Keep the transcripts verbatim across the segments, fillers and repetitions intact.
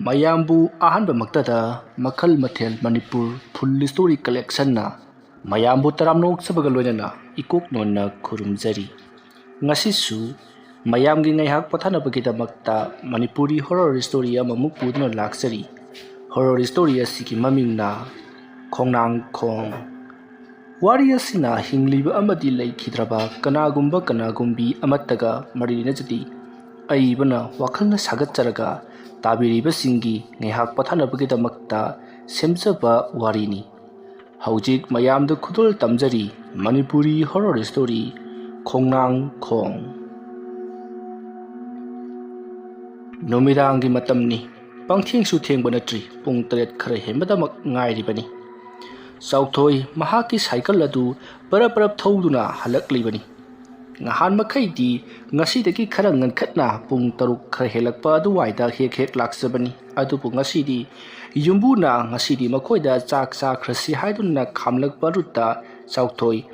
ꯃꯌꯥꯝꯕꯨ ꯑꯍꯥꯟꯕꯃꯛꯇꯗ ꯃꯈꯜ ꯃꯊꯦꯜ ꯃꯅꯤꯄꯨꯔ ꯐꯨꯜ ꯁ꯭ꯇꯣꯔꯤ ꯀꯂꯦꯛꯁꯟꯅ ꯃꯌꯥꯝꯕꯨ ꯇꯔꯥꯝꯅ ꯑꯣꯛꯆꯕꯒ ꯂꯣꯏꯅꯅ ꯏꯀꯣꯛ ꯅꯣꯟꯅ ꯈꯨꯔꯨꯝꯖꯔꯤ꯫ ꯉꯁꯤꯁꯨ ꯃꯌꯥꯝꯒꯤ ꯉꯥꯏꯍꯥꯛ ꯄꯣꯊꯥꯅꯕꯒꯤꯗꯃꯛꯇ ꯃꯅꯤꯄꯨꯔꯤ ꯍꯣꯔꯣꯔ ꯁ꯭ꯇꯣꯔꯤ ꯑꯃꯃꯨꯛ ꯄꯨꯗꯨꯅ ꯂꯥꯛꯆꯔꯤ꯫ ꯍꯣꯔꯣꯔ ꯁ꯭ꯇꯣꯔꯤ ꯑꯁꯤꯒꯤ ꯃꯃꯤꯡꯅ ꯈꯣꯡꯅꯥꯡ ꯈꯣꯡ꯫ ꯋꯥꯔꯤ ꯑꯁꯤꯅ ꯍꯤꯡꯂꯤꯕ ꯑꯃꯗꯤ ꯂꯩꯈꯤꯗ꯭ꯔꯕ ꯀꯅꯥꯒꯨꯝꯕ ꯀꯅꯥꯒꯨꯝꯕꯤ ꯑꯃꯠꯇꯒ ꯃꯔꯤ ꯂꯩꯅꯖꯗꯦ꯫ ꯑꯏꯕꯅ ꯋꯥꯈꯜꯅ ꯁꯥꯒꯠꯆꯔꯒ ꯇꯥꯕꯤꯔꯤꯕꯁꯤꯡꯒꯤ ꯉꯥꯏꯍꯥꯛ ꯄꯣꯊꯥꯅꯕꯒꯤꯗꯃꯛꯇ ꯁꯦꯝꯖꯕ ꯋꯥꯔꯤꯅꯤ꯫ ꯍꯧꯖꯤꯛ ꯃꯌꯥꯝꯗ ꯈꯨꯗꯣꯜ ꯇꯝꯖꯔꯤ ꯃꯅꯤꯄꯨꯔꯤ ꯍꯣꯔꯣꯔ ꯁ꯭ꯇꯣꯔꯤ ꯈꯣꯡꯅꯥꯡ ꯈꯣꯡ꯫ ꯅꯨꯃꯤꯗꯥꯡꯒꯤ ꯃꯇꯝꯅꯤ꯫ ꯄꯪꯊꯦꯡꯁꯨ ꯊꯦꯡꯕ ꯅꯠꯇ꯭ꯔꯤ, ꯄꯨꯡ ꯇꯔꯦꯠ ꯈꯔ ꯍꯦꯟꯕꯗꯃꯛ ꯉꯥꯏꯔꯤꯕꯅꯤ꯫ ꯆꯥꯎꯊꯣꯏ ꯃꯍꯥꯛꯀꯤ ꯁꯥꯏꯀꯜ ꯑꯗꯨ ꯄꯔꯞ ꯄꯔꯞ ꯊꯧꯗꯨꯅ ꯍꯜꯂꯛꯂꯤꯕꯅꯤ꯫ ꯅꯍꯥꯟ ꯃꯈꯩꯗꯤ ꯉꯁꯤꯗꯒꯤ ꯈꯔ ꯉꯟꯈꯠꯅ ꯄꯨꯡ ꯇꯔꯨꯛ ꯈꯔ ꯍꯦꯜꯂꯛꯄ ꯑꯗꯨꯋꯥꯏꯗ ꯍꯦꯛ ꯍꯦꯛ ꯂꯥꯛꯆꯕꯅꯤ꯫ ꯑꯗꯨꯕꯨ ꯉꯁꯤꯗꯤ ꯌꯨꯝꯕꯨꯅ ꯉꯁꯤꯗꯤ ꯃꯈꯣꯏꯗ ꯆꯥꯛ ꯆꯥꯈ꯭ꯔꯁꯤ ꯍꯥꯏꯗꯨꯅ ꯈꯥꯝꯂꯛꯄ ꯑꯗꯨꯗ ꯆꯥꯎꯊꯣꯏ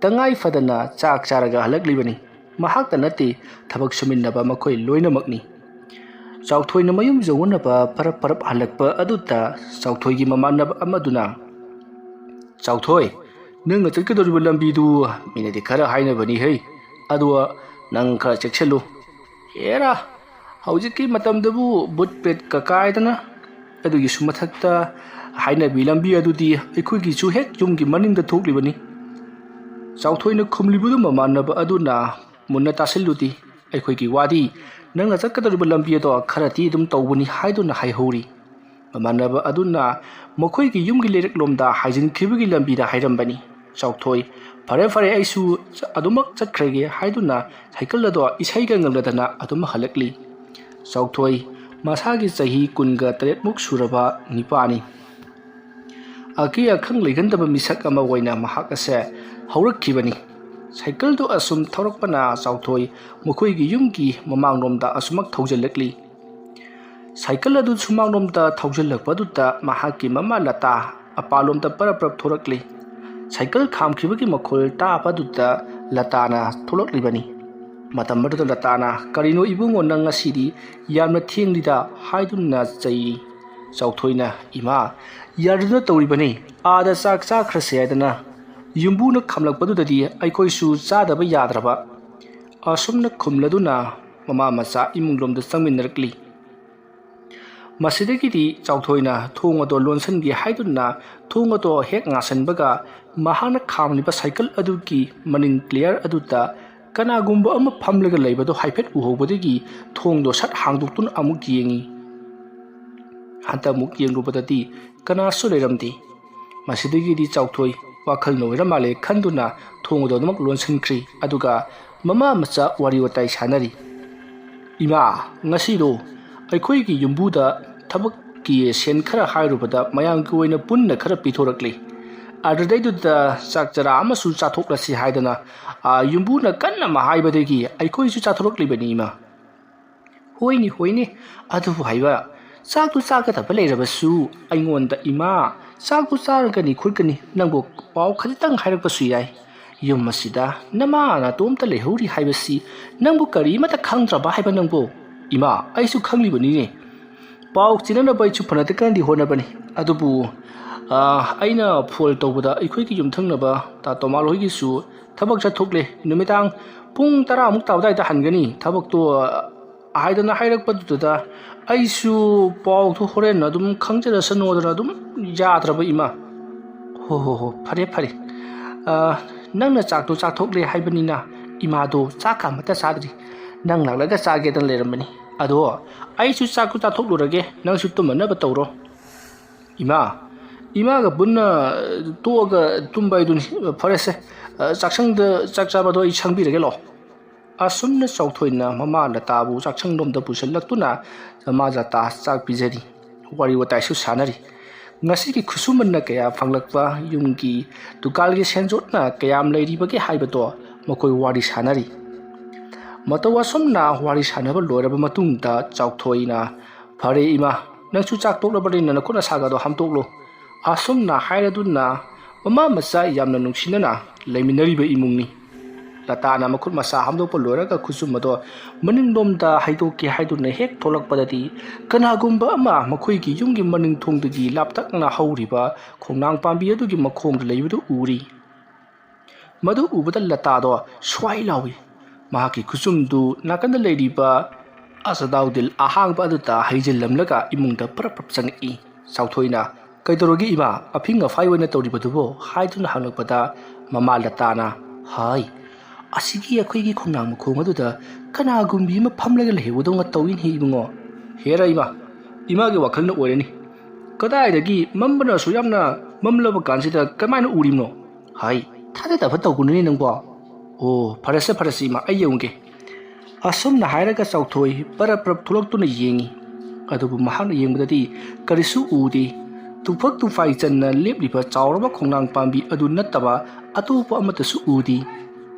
ꯇꯉꯥꯏ ꯐꯗꯅ ꯆꯥꯛ ꯆꯥꯔꯒ ꯍꯜꯂꯛꯂꯤꯕꯅꯤ꯫ ꯃꯍꯥꯛꯇ ꯅꯠꯇꯦ, ꯊꯕꯛ ꯁꯨꯃꯤꯟꯅꯕ ꯃꯈꯣꯏ ꯂꯣꯏꯅꯃꯛꯅꯤ꯫ ꯆꯥꯎꯊꯣꯏꯅ ꯃꯌꯨꯝ ꯌꯧꯅꯅꯕ ꯄꯔꯞ ꯄꯔꯞ ꯍꯜꯂꯛꯄ ꯑꯗꯨꯗ ꯆꯥꯎꯊꯣꯏꯒꯤ ꯃꯃꯥꯟꯅꯕ ꯑꯃꯗꯨꯅ, "ꯆꯥꯎꯊꯣꯏ, ꯅꯪꯅ ꯆꯠꯀꯗꯧꯔꯤꯕ ꯂꯝꯕꯤꯗꯨ ꯃꯤꯅꯗꯤ ꯈꯔ ꯍꯥꯏꯅꯕꯅꯤ ꯍꯩ, ꯑꯗꯨꯒ ꯅꯪ ꯈꯔ ꯆꯦꯛꯁꯤꯜꯂꯨ꯫ ꯑꯦꯔꯥ, ꯍꯧꯖꯤꯛꯀꯤ ꯃꯇꯝꯗꯕꯨ ꯕꯨꯠ ꯄ꯭ꯔꯦꯠꯀ ꯀꯥꯏꯗꯅ, ꯑꯗꯨꯒꯤꯁꯨ ꯃꯊꯛꯇ ꯍꯥꯏꯅꯕꯤ ꯂꯝꯕꯤ ꯑꯗꯨꯗꯤ ꯑꯩꯈꯣꯏꯒꯤꯁꯨ ꯍꯦꯛ ꯌꯨꯝꯒꯤ ꯃꯅꯤꯡꯗ ꯊꯣꯛꯂꯤꯕꯅꯤ"꯫ ꯆꯥꯎꯊꯣꯏꯅ ꯈꯨꯝꯂꯤꯕꯗꯨ ꯃꯃꯥꯟꯅꯕ ꯑꯗꯨꯅ ꯃꯨꯟꯅ ꯇꯥꯁꯤꯜꯂꯨꯗꯦ꯫ "ꯑꯩꯈꯣꯏꯒꯤ ꯋꯥꯗꯤ ꯅꯪꯅ ꯆꯠꯀꯗꯧꯔꯤꯕ ꯂꯝꯕꯤ ꯑꯗꯣ ꯈꯔꯗꯤ ꯑꯗꯨꯝ ꯇꯧꯕꯅꯤ" ꯍꯥꯏꯗꯨꯅ ꯍꯥꯏꯍꯧꯔꯤ꯫ ꯃꯃꯥꯟꯅꯕ ꯑꯗꯨꯅ ꯃꯈꯣꯏꯒꯤ ꯌꯨꯝꯒꯤ ꯂꯩꯔꯛꯂꯣꯝꯗ ꯍꯥꯏꯖꯤꯟꯈꯤꯕꯒꯤ ꯂꯝꯕꯤꯗ ꯍꯥꯏꯔꯝꯕꯅꯤ꯫ ꯆꯥꯎꯊꯣꯏ, "ꯐꯔꯦ ꯐꯔꯦ, ꯑꯩꯁꯨ ꯑꯗꯨꯃꯛ ꯆꯠꯈ꯭ꯔꯒꯦ" ꯍꯥꯏꯗꯨꯅ ꯁꯥꯏꯀꯜ ꯑꯗꯣ ꯏꯁꯩꯒ ꯉꯪꯂꯗꯅ ꯑꯗꯨꯝ ꯍꯜꯂꯛꯂꯤ꯫ ꯆꯥꯎꯊꯣꯏ ꯃꯁꯥꯒꯤ ꯆꯍꯤ ꯀꯨꯟꯒ ꯇꯔꯦꯠꯃꯨꯛ ꯁꯨꯔꯕ ꯅꯤꯄꯥꯅꯤ꯫ ꯑꯀꯤ ꯑꯈꯪ ꯂꯩꯒꯟꯗꯕ ꯃꯤꯁꯛ ꯑꯃ ꯑꯣꯏꯅ ꯃꯍꯥꯛ ꯑꯁꯦ ꯍꯧꯔꯛꯈꯤꯕꯅꯤ꯫ ꯁꯥꯏꯀꯜꯗꯨ ꯑꯁꯨꯝ ꯊꯧꯔꯛꯄꯅ ꯆꯥꯎꯊꯣꯏ ꯃꯈꯣꯏꯒꯤ ꯌꯨꯝꯒꯤ ꯃꯃꯥꯡꯂꯣꯝꯗ ꯑꯁꯨꯃꯛ ꯊꯧꯖꯤꯜꯂꯛꯂꯤ꯫ ꯁꯥꯏꯀꯜ ꯑꯗꯨ ꯁꯨꯃꯥꯡꯂꯣꯝꯗ ꯊꯧꯖꯤꯜꯂꯛꯄꯗꯨꯗ ꯃꯍꯥꯛꯀꯤ ꯃꯃꯥ ꯂꯇꯥ ꯑꯄꯥꯂꯣꯝꯗ ꯄꯔꯞ ꯄꯔꯞ ꯊꯣꯔꯛꯂꯤ꯫ ꯁꯥꯏꯀꯜ ꯈꯥꯝꯈꯤꯕꯒꯤ ꯃꯈꯣꯜ ꯇꯥꯕꯗꯨꯗ ꯂꯇꯥꯅ ꯊꯣꯛꯂꯛꯂꯤꯕꯅꯤ꯫ ꯃꯇꯝ ꯑꯗꯨꯗ ꯂꯇꯥꯅ, "ꯀꯔꯤꯅꯣ ꯏꯕꯨꯡꯉꯣ, ꯅꯪ ꯉꯁꯤꯗꯤ ꯌꯥꯝꯅ ꯊꯦꯡꯂꯤꯗ?" ꯍꯥꯏꯗꯨꯅ ꯆꯩ꯫ ꯆꯥꯎꯊꯣꯏꯅ, "ꯏꯃꯥ, ꯌꯥꯗꯗꯨꯅ ꯇꯧꯔꯤꯕꯅꯤ, ꯑꯥꯗ ꯆꯥꯛ ꯆꯥꯈ꯭ꯔꯁꯦ ꯍꯥꯏꯗꯅ ꯌꯨꯝꯕꯨꯅ ꯈꯝꯂꯛꯄꯗꯨꯗꯗꯤ ꯑꯩꯈꯣꯏꯁꯨ ꯆꯥꯗꯕ ꯌꯥꯗ꯭ꯔꯕ"꯫ ꯑꯁꯨꯝꯅ ꯈꯨꯝꯂꯗꯨꯅ ꯃꯃꯥ ꯃꯆꯥ ꯏꯃꯨꯡꯂꯣꯝꯗ ꯆꯪꯃꯤꯟꯅꯔꯛꯂꯤ꯫ ꯃꯁꯤꯗꯒꯤꯗꯤ ꯆꯥꯎꯊꯣꯏꯅ ꯊꯣꯡ ꯑꯗꯣ ꯂꯣꯟꯁꯤꯟꯒꯦ ꯍꯥꯏꯗꯨꯅ ꯊꯣꯡ ꯑꯗꯣ ꯍꯦꯛ ꯉꯥꯁꯟꯕꯒ, ꯃꯍꯥꯛꯅ ꯈꯥꯝꯂꯤꯕ ꯁꯥꯏꯀꯜ ꯑꯗꯨꯒꯤ ꯃꯅꯤꯡ ꯀ꯭ꯂꯤꯌꯥꯔ ꯑꯗꯨꯗ ꯀꯅꯥꯒꯨꯝꯕ ꯑꯃ ꯐꯝꯂꯒ ꯂꯩꯕꯗꯨ ꯍꯥꯏꯐꯦꯠ ꯎꯍꯧꯕꯗꯒꯤ ꯊꯣꯡꯗꯣ ꯁꯠ ꯍꯥꯡꯗꯣꯛꯇꯨꯅ ꯑꯃꯨꯛ ꯌꯦꯡꯉꯤ꯫ ꯍꯟꯗꯛ ꯑꯃꯨꯛ ꯌꯦꯡꯂꯨꯕꯗꯗꯤ ꯀꯅꯥꯁꯨ ꯂꯩꯔꯝꯗꯦ꯫ ꯃꯁꯤꯗꯒꯤꯗꯤ ꯆꯥꯎꯊꯣꯏ ꯋꯥꯈꯜꯅ ꯑꯣꯏꯔ ꯃꯥꯜꯂꯦ ꯈꯟꯗꯨꯅ ꯊꯣꯡ ꯑꯗꯨ ꯑꯗꯨꯃꯛ ꯂꯣꯟꯁꯤꯟꯈ꯭ꯔꯤ꯫ ꯑꯗꯨꯒ ꯃꯃꯥ ꯃꯆꯥ ꯋꯥꯔꯤ ꯋꯥꯇꯥꯏ ꯁꯥꯟꯅꯔꯤ꯫ "ꯏꯃꯥ, ꯉꯁꯤꯗꯣ ꯑꯩꯈꯣꯏꯒꯤ ꯌꯨꯝꯕꯨꯗ ꯊꯕꯛꯀꯤ ꯁꯦꯟ ꯈꯔ ꯍꯥꯏꯔꯨꯕꯗ ꯃꯌꯥꯝꯒꯤ ꯑꯣꯏꯅ ꯄꯨꯟꯅ ꯈꯔ ꯄꯤꯊꯣꯔꯛꯂꯤ꯫ ꯑꯗꯨꯗꯩꯗꯨꯗ ꯆꯥꯛ ꯆꯔꯥ ꯑꯃꯁꯨ ꯆꯥꯊꯣꯛꯂꯁꯤ ꯍꯥꯏꯗꯅ, ꯑꯥ, ꯌꯨꯝꯕꯨꯅ ꯀꯟꯅ ꯑꯃ ꯍꯥꯏꯕꯗꯒꯤ ꯑꯩꯈꯣꯏꯁꯨ ꯆꯥꯊꯣꯔꯛꯂꯤꯕꯅꯤ, ꯏꯃꯥ"꯫ "ꯍꯣꯏꯅꯦ, ꯍꯣꯏꯅꯦ, ꯑꯗꯨꯕꯨ ꯍꯥꯏꯕ, ꯆꯥꯛꯇꯨ ꯆꯥꯒꯗꯕ ꯂꯩꯔꯕꯁꯨ ꯑꯩꯉꯣꯟꯗ, ꯏꯃꯥ, ꯆꯥꯛꯇꯨ ꯆꯥꯔꯒꯅꯤ ꯈꯣꯠꯀꯅꯤ, ꯅꯪꯕꯨ ꯄꯥꯎ ꯈꯖꯤꯛꯇꯪ ꯍꯥꯏꯔꯛꯄꯁꯨ ꯌꯥꯏ꯫ ꯌꯨꯝ ꯑꯁꯤꯗ ꯅꯃꯥ ꯅꯇꯣꯝꯇ ꯂꯩꯍꯧꯔꯤ ꯍꯥꯏꯕꯁꯤ ꯅꯪꯕꯨ ꯀꯔꯤꯃꯠꯇ ꯈꯪꯗ꯭ꯔꯕ ꯍꯥꯏꯕ ꯅꯪꯕꯨ?" "ꯏꯃꯥ, ꯑꯩꯁꯨ ꯈꯪꯂꯤꯕꯅꯤꯅꯦ꯫ ꯄꯥꯎ ꯆꯦꯟꯅꯅꯕ ꯑꯩꯁꯨ ꯐꯅ ꯀꯟꯅꯗꯤ ꯍꯣꯠꯅꯕꯅꯤ꯫ ꯑꯗꯨꯕꯨ, ꯑꯥ, ꯑꯩꯅ ꯐꯣꯟ ꯇꯧꯕꯗ ꯑꯩꯈꯣꯏꯒꯤ ꯌꯨꯝꯊꯪꯅꯕ ꯇꯥ ꯇꯣꯃꯥꯜ ꯍꯣꯏꯒꯤꯁꯨ ꯊꯕꯛ ꯆꯠꯊꯣꯛꯂꯦ꯫ ꯅꯨꯃꯤꯗꯥꯡ ꯄꯨꯡ ꯇꯔꯥꯃꯨꯛ ꯇꯥꯕ ꯑꯗꯨꯋꯥꯏꯗ ꯍꯟꯒꯅꯤ꯫ ꯊꯕꯛꯇꯣ, ꯑꯥ, ꯍꯥꯏꯗꯅ ꯍꯥꯏꯔꯛꯄꯗꯨꯗ ꯑꯩꯁꯨ ꯄꯥꯎꯗꯣ ꯍꯣꯔꯦꯟ ꯑꯗꯨꯝ ꯈꯪꯖꯔꯁꯅꯣꯗꯅ ꯑꯗꯨꯝ ꯌꯥꯗ꯭ꯔꯕ, ꯏꯃꯥ"꯫ "ꯍꯣ, ꯍꯣ, ꯍꯣ, ꯐꯔꯦ, ꯐꯔꯦ꯫ ꯑꯥ, ꯅꯪꯅ ꯆꯥꯛꯇꯣ ꯆꯥꯊꯣꯛꯂꯦ ꯍꯥꯏꯕꯅꯤꯅ ꯏꯃꯥꯗꯣ ꯆꯥꯛꯀ ꯑꯃꯠꯇ ꯆꯥꯗ꯭ꯔꯤ꯫ ꯅꯪ ꯂꯥꯛꯂꯒ ꯆꯥꯒꯦꯗꯅ ꯂꯩꯔꯝꯕꯅꯤ꯫ ꯑꯗꯣ ꯑꯩꯁꯨ ꯆꯥꯛꯇꯣ ꯆꯥꯊꯣꯛꯂꯨꯔꯒꯦ, ꯅꯪꯁꯨ ꯇꯨꯝꯃꯅꯕ ꯇꯧꯔꯣ"꯫ "ꯏꯃꯥ, ꯏꯃꯥꯒ ꯄꯨꯟꯅ ꯇꯣꯛꯑꯒ ꯇꯨꯝꯕ ꯍꯥꯏꯗꯨꯅꯤ꯫ ꯐꯔꯦꯁꯦ, ꯑ, ꯆꯥꯛꯁꯪꯗ ꯆꯥꯛ ꯆꯥꯕꯗꯣ ꯑꯩ ꯁꯪꯕꯤꯔꯒꯦ ꯂꯥꯛꯑꯣ"꯫ ꯑꯁꯨꯝꯅ ꯆꯥꯎꯊꯣꯏꯅ ꯃꯃꯥ ꯂꯇꯥꯕꯨ ꯆꯥꯛꯁꯪꯂꯣꯝꯗ ꯄꯨꯁꯤꯜꯂꯛꯇꯨꯅ ꯃꯃꯥ ꯂꯇꯥ ꯆꯥꯛ ꯄꯤꯖꯔꯤ, ꯋꯥꯔꯤ ꯋꯥꯇꯥꯏꯁꯨ ꯁꯥꯟꯅꯔꯤ꯫ ꯉꯁꯤꯒꯤ ꯈꯨꯠꯁꯨꯃꯟꯅ ꯀꯌꯥ ꯐꯪꯂꯛꯄ, ꯌꯨꯝꯒꯤ ꯗꯨꯀꯥꯟꯒꯤ ꯁꯦꯟꯖꯣꯠꯅ ꯀꯌꯥꯝ ꯂꯩꯔꯤꯕꯒꯦ ꯍꯥꯏꯕꯗꯣ ꯃꯈꯣꯏ ꯋꯥꯔꯤ ꯁꯥꯟꯅꯔꯤ꯫ ꯃꯇꯧ ꯑꯁꯨꯝꯅ ꯋꯥꯔꯤ ꯁꯥꯟꯅꯕ ꯂꯣꯏꯔꯕ ꯃꯇꯨꯡꯗ ꯆꯥꯎꯊꯣꯏꯅ, "ꯐꯔꯦ ꯏꯃꯥ, ꯅꯪꯁꯨ ꯆꯥꯛ ꯇꯣꯛꯂꯕꯅꯤꯅ ꯅꯈꯨꯠ ꯅꯁꯥꯒꯗꯣ ꯍꯥꯝꯗꯣꯛꯂꯣ"꯫ ꯑꯁꯨꯝꯅ ꯍꯥꯏꯔꯗꯨꯅ ꯃꯃꯥ ꯃꯆꯥ ꯌꯥꯝꯅ ꯅꯨꯡꯁꯤꯅꯅ ꯂꯩꯃꯤꯟꯅꯔꯤꯕ ꯏꯃꯨꯡꯅꯤ꯫ ꯂꯇꯥꯅ ꯃꯈꯨꯠ ꯃꯁꯥ ꯍꯥꯝꯗꯣꯛꯄ ꯂꯣꯏꯔꯒ ꯈꯨꯖꯨꯝ ꯑꯗꯣ ꯃꯅꯤꯡꯂꯣꯝꯗ ꯍꯩꯗꯣꯛꯀꯦ ꯍꯥꯏꯗꯨꯅ ꯍꯦꯛ ꯊꯣꯛꯂꯛꯄꯗꯗꯤ, ꯀꯅꯥꯒꯨꯝꯕ ꯑꯃ ꯃꯈꯣꯏꯒꯤ ꯌꯨꯝꯒꯤ ꯃꯅꯤꯡ ꯊꯣꯡꯗꯒꯤ ꯂꯥꯞꯇꯛꯅ ꯍꯧꯔꯤꯕ ꯈꯣꯡꯅꯥꯡ ꯄꯥꯝꯕꯤ ꯑꯗꯨꯒꯤ ꯃꯈꯣꯡꯗ ꯂꯩꯕꯗꯨ ꯎꯔꯤ꯫ ꯃꯗꯨ ꯎꯕꯗ ꯂꯇꯥꯗꯣ ꯁ꯭ꯋꯥꯏ ꯂꯥꯎꯏ꯫ ꯃꯍꯥꯛꯀꯤ ꯈꯨꯆꯨꯝꯗꯨ ꯅꯥꯀꯟꯗ ꯂꯩꯔꯤꯕ ꯑꯁꯗꯥꯎꯗꯤꯜ ꯑꯍꯥꯡꯕ ꯑꯗꯨꯗ ꯍꯩꯖꯤꯜꯂꯝꯂꯒ ꯏꯃꯨꯡꯗ ꯄꯔꯞ ꯄꯔꯞ ꯆꯪꯉꯛꯏ꯫ ꯆꯥꯎꯊꯣꯏꯅ, "ꯀꯩꯗꯧꯔꯒꯦ ꯏꯃꯥ, ꯑꯐꯤꯡ ꯑꯐꯥꯏ ꯑꯣꯏꯅ ꯇꯧꯔꯤꯕꯗꯨꯕꯣ?" ꯍꯥꯏꯗꯨꯅ ꯍꯪꯂꯛꯄꯗ, ꯃꯃꯥ ꯂꯇꯥꯅ, "ꯍꯥꯏ, ꯑꯁꯤꯒꯤ ꯑꯩꯈꯣꯏꯒꯤ ꯈꯣꯡꯅꯥꯡ ꯃꯈꯣꯡ ꯑꯗꯨꯗ ꯀꯅꯥꯒꯨꯝꯕꯤ ꯑꯃ ꯐꯝꯂꯒ ꯂꯩꯍꯧꯕꯗꯧꯅ ꯇꯧꯏꯅꯦ ꯏꯕꯨꯡꯉꯣ꯫ ꯍꯦꯔꯥ ꯏꯃꯥ, ꯏꯃꯥꯒꯤ ꯋꯥꯈꯜꯅ ꯑꯣꯏꯔꯅꯤ꯫ ꯀꯗꯥꯏꯗꯒꯤ ꯃꯝꯕꯅꯁꯨ ꯌꯥꯝꯅ ꯃꯝꯂꯕ ꯀꯥꯟꯁꯤꯗ ꯀꯃꯥꯏꯅ ꯎꯔꯤꯕꯅꯣ? ꯍꯥꯏ, ꯊꯥꯖꯗꯕ ꯇꯧꯒꯅꯨꯅꯦ ꯅꯪꯕꯣ꯫ ꯑꯣ, ꯐꯔꯦꯁꯦ, ꯐꯔꯦꯁꯦ ꯏꯃꯥ, ꯑꯩ ꯌꯦꯡꯉꯨꯒꯦ꯫" ꯑꯁꯨꯝꯅ ꯍꯥꯏꯔꯒ ꯆꯥꯎꯊꯣꯏ ꯄꯔꯞ ꯄꯔꯞ ꯊꯣꯛꯂꯛꯇꯨꯅ ꯌꯦꯡꯉꯤ꯫ ꯑꯗꯨꯕꯨ ꯃꯍꯥꯛꯅ ꯌꯦꯡꯕꯗꯗꯤ ꯀꯔꯤꯁꯨ ꯎꯗꯦ꯫ ꯇꯨꯐꯛ ꯇꯨꯐꯥꯏ ꯆꯟꯅ ꯂꯦꯞꯂꯤꯕ ꯆꯥꯎꯔꯕ ꯈꯣꯡꯅꯥꯡ ꯄꯥꯝꯕꯤ ꯑꯗꯨ ꯅꯠꯇꯕ ꯑꯇꯣꯞꯄ ꯑꯃꯠꯇꯁꯨ ꯎꯗꯦ꯫